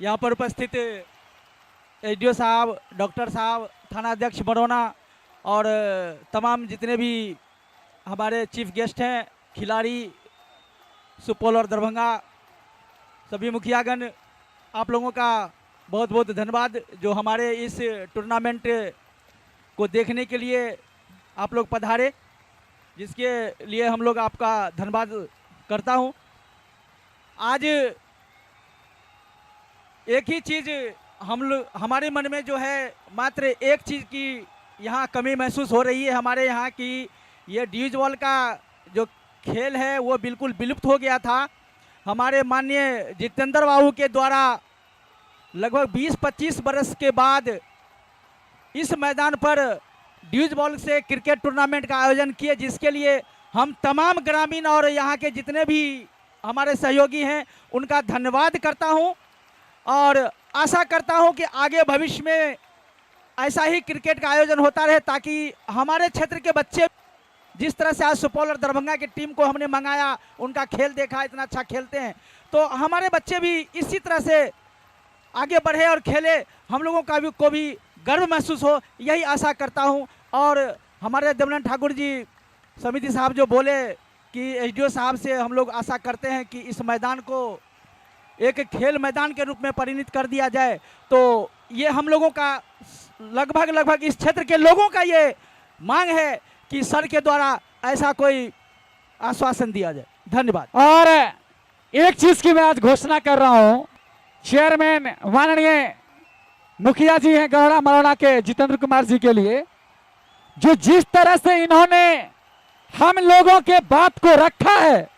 S21: यहाँ पर उपस्थित एसडीओ साहब, डॉक्टर साहब, थाना अध्यक्ष बरौना और तमाम जितने भी हमारे चीफ गेस्ट हैं, खिलाड़ी सुपौल और दरभंगा, सभी मुखियागण, आप लोगों का बहुत बहुत धन्यवाद जो हमारे इस टूर्नामेंट को देखने के लिए आप लोग पधारे, जिसके लिए हम लोग आपका धन्यवाद करता हूँ। आज एक ही चीज़ हम लोग हमारे मन में जो है, मात्र एक चीज़ की यहाँ कमी महसूस हो रही है हमारे यहाँ की, ये ड्यूज बॉल का जो खेल है वो बिल्कुल विलुप्त हो गया था। हमारे माननीय जितेंद्र बाबू के द्वारा लगभग 20-25 बरस के बाद इस मैदान पर ड्यूज बॉल से क्रिकेट टूर्नामेंट का आयोजन किए, जिसके लिए हम तमाम ग्रामीण और यहाँ के जितने भी हमारे सहयोगी हैं उनका धन्यवाद करता हूँ और आशा करता हूँ कि आगे भविष्य में ऐसा ही क्रिकेट का आयोजन होता रहे, ताकि हमारे क्षेत्र के बच्चे जिस तरह से आज सुपौल और दरभंगा की टीम को हमने मंगाया, उनका खेल देखा, इतना अच्छा खेलते हैं, तो हमारे बच्चे भी इसी तरह से आगे बढ़े और खेले, हम लोगों का भी को भी गर्व महसूस हो, यही आशा करता हूँ। और हमारे देवनारायण ठाकुर जी समिति साहब जो बोले कि एसडीओ साहब से हम लोग आशा करते हैं कि इस मैदान को एक खेल मैदान के रूप में परिणित कर दिया जाए, तो ये हम लोगों का लगभग इस क्षेत्र के लोगों का ये मांग है कि सर के द्वारा ऐसा कोई आश्वासन दिया जाए। धन्यवाद।
S7: और एक चीज की मैं आज घोषणा कर रहा हूं, चेयरमैन माननीय मुखिया जी हैं गढ़ा मरौना के जितेंद्र कुमार जी के लिए, जो जिस तरह से इन्होंने हम लोगों के बात को रखा है,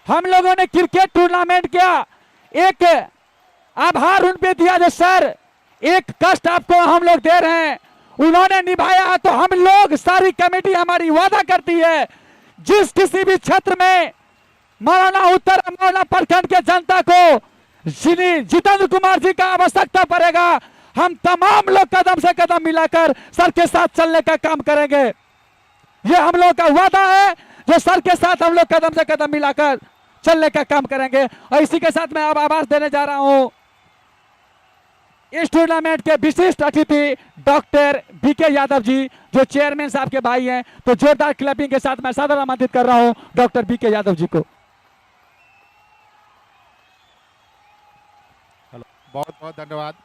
S7: हम लोगों ने क्रिकेट टूर्नामेंट का एक आभार उन पे दिया, जो सर एक कष्ट आपको हम लोग दे रहे हैं, उन्होंने निभाया है। तो हम लोग सारी कमेटी हमारी वादा करती है, जिस किसी भी क्षेत्र में मरौना उत्तर मरौना प्रखंड के जनता को जितेंद्र कुमार जी का आवश्यकता पड़ेगा, हम तमाम लोग कदम से कदम मिलाकर सर के साथ चलने का काम करेंगे। ये हम लोग का वादा है, जो सर के साथ हम लोग कदम से कदम मिलाकर चलने का काम करेंगे। और इसी के साथ मैं अब आवाज देने जा रहा हूं इस टूर्नामेंट के विशिष्ट अतिथि डॉक्टर बीके यादव जी, जो चेयरमैन साहब के भाई हैं। तो जोरदार क्लैपिंग के साथ मैं सादर आमंत्रित कर रहा हूं डॉक्टर बीके यादव जी को।
S5: हेलो, बहुत बहुत धन्यवाद।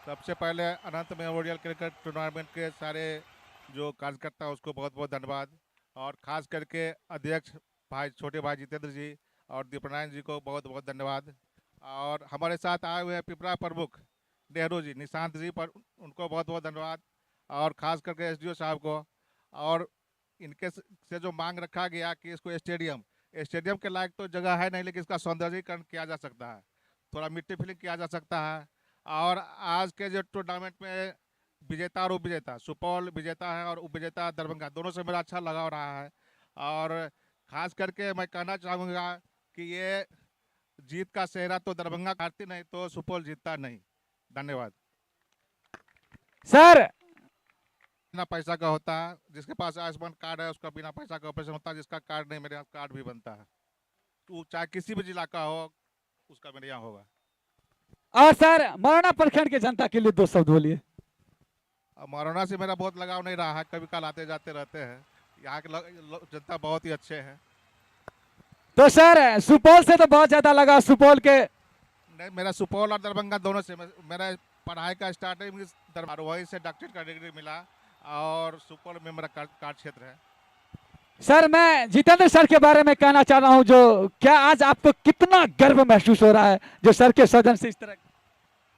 S5: सबसे पहले अनंत मेमोरियल क्रिकेट टूर्नामेंट के सारे जो कार्यकर्ता उसको बहुत बहुत धन्यवाद, और खास करके अध्यक्ष भाई छोटे भाई जितेंद्र जी और दीपनारायण जी को बहुत बहुत धन्यवाद। और हमारे साथ आए हुए हैं पिपरा प्रमुख नेहरू जी, निशांत जी पर, उनको बहुत बहुत धन्यवाद, और खास करके एसडीओ साहब को। और इनके से जो मांग रखा गया कि इसको स्टेडियम के लायक तो जगह है नहीं, लेकिन इसका सौंदर्यीकरण किया जा सकता है, थोड़ा मिट्टी फिलिंग किया जा सकता है। और आज के जो टूर्नामेंट में विजेता और उपविजेता, सुपौल विजेता है और उपविजेता दरभंगा, दोनों से मेरा अच्छा लगाव रहा है। और खास करके मैं कहना चाहूँगा कि ये जीत का सेहरा तो दरभंगा काटती नहीं तो सुपौल जीतता नहीं। धन्यवाद।
S7: सर
S5: बिना पैसा का होता है, जिसके पास आयुष्मान कार्ड है उसका बिना पैसा का ऑपरेशन होता है, जिसका कार्ड नहीं मेरे यहाँ कार्ड भी बनता है, तो चाहे किसी भी जिला का हो उसका मेरे यहाँ होगा।
S7: और सर मरौना प्रखंड के जनता के लिए दो शब्द बोलिए।
S5: मरौना से मेरा बहुत लगाव नहीं रहा है, कभी कल आते जाते रहते हैं, यहाँ के जनता बहुत ही अच्छे हैं।
S7: तो सर सुपौल से तो बहुत ज्यादा लगा, सुपौल के
S5: नहीं, मेरा सुपौल और दरभंगा दोनों से मेरा पढ़ाई का स्टार्टिंग वहीं से डॉक्टरेट का डिग्री मिला, और सुपौल में मेरा कार्य क्षेत्र है।
S7: सर मैं जितेंद्र सर के बारे में कहना चाह रहा हूँ, जो क्या आज आपको कितना गर्व महसूस हो रहा है जो सर के सदन से इस तरह?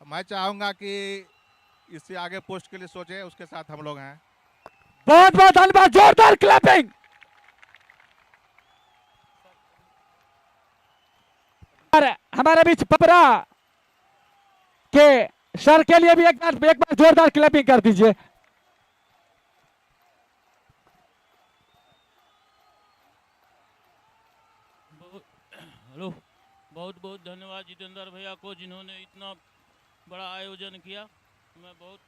S5: मैं चाहूँगा कि इससे आगे पोस्ट के लिए सोचे, उसके साथ हम लोग हैं।
S7: बहुत बहुत धन्यवाद, जोरदार क्लैपिंग। हमारे बीच पपरा के सर के लिए भी एक बार जोरदार क्लैपिंग कर दीजिए।
S22: हेलो, बहुत बहुत धन्यवाद जितेंद्र भैया को, जिन्होंने इतना बड़ा आयोजन किया। मैं बहुत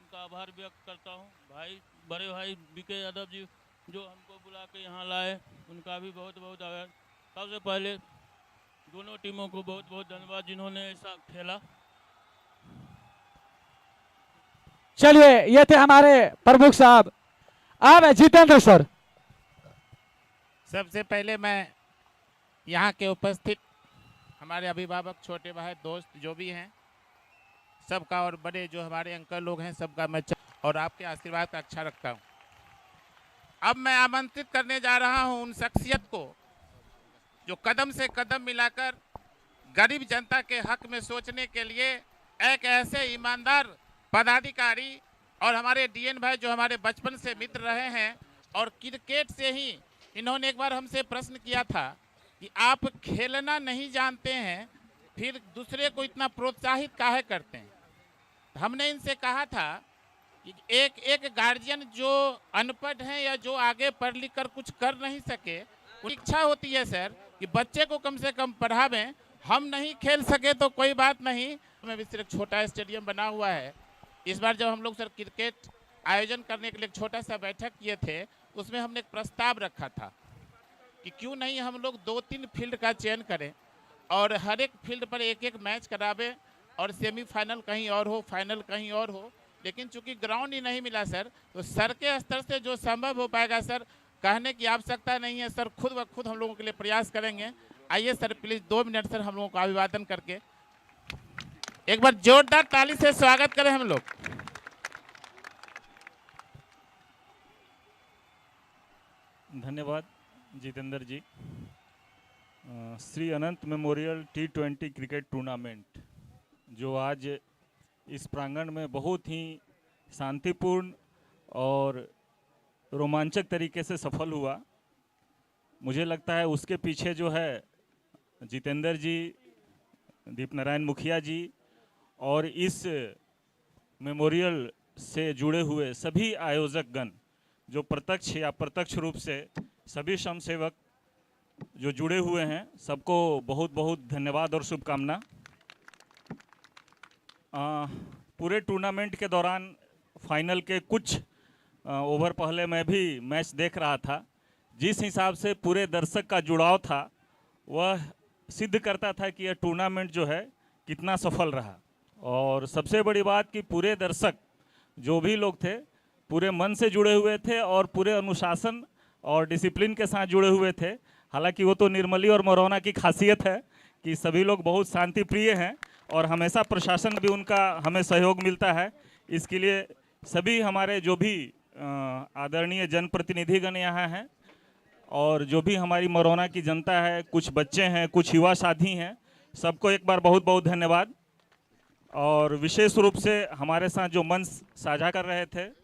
S22: उनका आभार व्यक्त करता हूँ। भाई बड़े भाई बीके यादव जी जो हमको बुला के यहाँ लाए, उनका भी बहुत बहुत आभार। सबसे पहले दोनों टीमों को बहुत बहुत धन्यवाद जिन्होंने ऐसा खेला।
S7: चलिए ये थे हमारे प्रमुख साहब। अब जितेंद्र सर।
S23: सबसे पहले मैं यहाँ के उपस्थित हमारे अभिभावक, छोटे भाई, दोस्त जो भी हैं सबका, और बड़े जो हमारे अंकल लोग हैं सबका मैं और आपके आशीर्वाद का अच्छा रखता हूँ। अब मैं आमंत्रित करने जा रहा हूँ उन शख्सियत को जो कदम से कदम मिलाकर गरीब जनता के हक में सोचने के लिए एक ऐसे ईमानदार पदाधिकारी और हमारे डीएन भाई जो हमारे बचपन से मित्र रहे हैं, और क्रिकेट से ही इन्होंने एक बार हमसे प्रश्न किया था कि आप खेलना नहीं जानते हैं फिर दूसरे को इतना प्रोत्साहित काहे करते हैं। हमने इनसे कहा था कि एक एक गार्जियन जो अनपढ़ हैं या जो आगे पढ़ लिख कर कुछ कर नहीं सके, उनकी इच्छा होती है सर कि बच्चे को कम से कम पढ़ावें, हम नहीं खेल सके तो कोई बात नहीं। हमें भी सिर्फ छोटा स्टेडियम बना हुआ है। इस बार जब हम लोग सर क्रिकेट आयोजन करने के लिए एक छोटा सा बैठक किए थे, उसमें हमने एक प्रस्ताव रखा था कि क्यों नहीं हम लोग 2-3 फील्ड का चयन करें और हर एक फील्ड पर एक एक मैच करावें और सेमीफाइनल कहीं और हो, फाइनल कहीं और हो। लेकिन चूंकि ग्राउंड ही नहीं मिला सर, तो सर के स्तर से जो संभव हो पाएगा सर, कहने की आवश्यकता नहीं है सर, खुद ब खुद हम लोगों के लिए प्रयास करेंगे। आइए सर प्लीज़ 2 मिनट सर हम लोगों को अभिवादन करके एक बार जोरदार ताली से स्वागत करें हम लोग।
S1: धन्यवाद जितेंद्र जी। श्री अनंत मेमोरियल T20 cricket tournament जो आज इस प्रांगण में बहुत ही शांतिपूर्ण और रोमांचक तरीके से सफल हुआ, मुझे लगता है उसके पीछे जो है जितेंद्र जी, दीप नारायण मुखिया जी और इस मेमोरियल से जुड़े हुए सभी आयोजकगण जो प्रत्यक्ष या अप्रत्यक्ष रूप से सभी स्वयंसेवक जो जुड़े हुए हैं, सबको बहुत बहुत धन्यवाद और शुभकामना। पूरे टूर्नामेंट के दौरान फाइनल के कुछ ओवर पहले मैं भी मैच देख रहा था। जिस हिसाब से पूरे दर्शक का जुड़ाव था, वह सिद्ध करता था कि यह टूर्नामेंट जो है कितना सफल रहा। और सबसे बड़ी बात कि पूरे दर्शक जो भी लोग थे, पूरे मन से जुड़े हुए थे और पूरे अनुशासन और डिसिप्लिन के साथ जुड़े हुए थे। हालांकि वो तो निर्मली और मरौना की खासियत है कि सभी लोग बहुत शांति प्रिय हैं और हमेशा प्रशासन भी उनका हमें सहयोग मिलता है। इसके लिए सभी हमारे जो भी आदरणीय जनप्रतिनिधिगण यहाँ हैं और जो भी हमारी मरौना की जनता है, कुछ बच्चे हैं, कुछ युवा साथी हैं, सबको एक बार बहुत बहुत धन्यवाद। और विशेष रूप से हमारे साथ जो मंच साझा कर रहे थे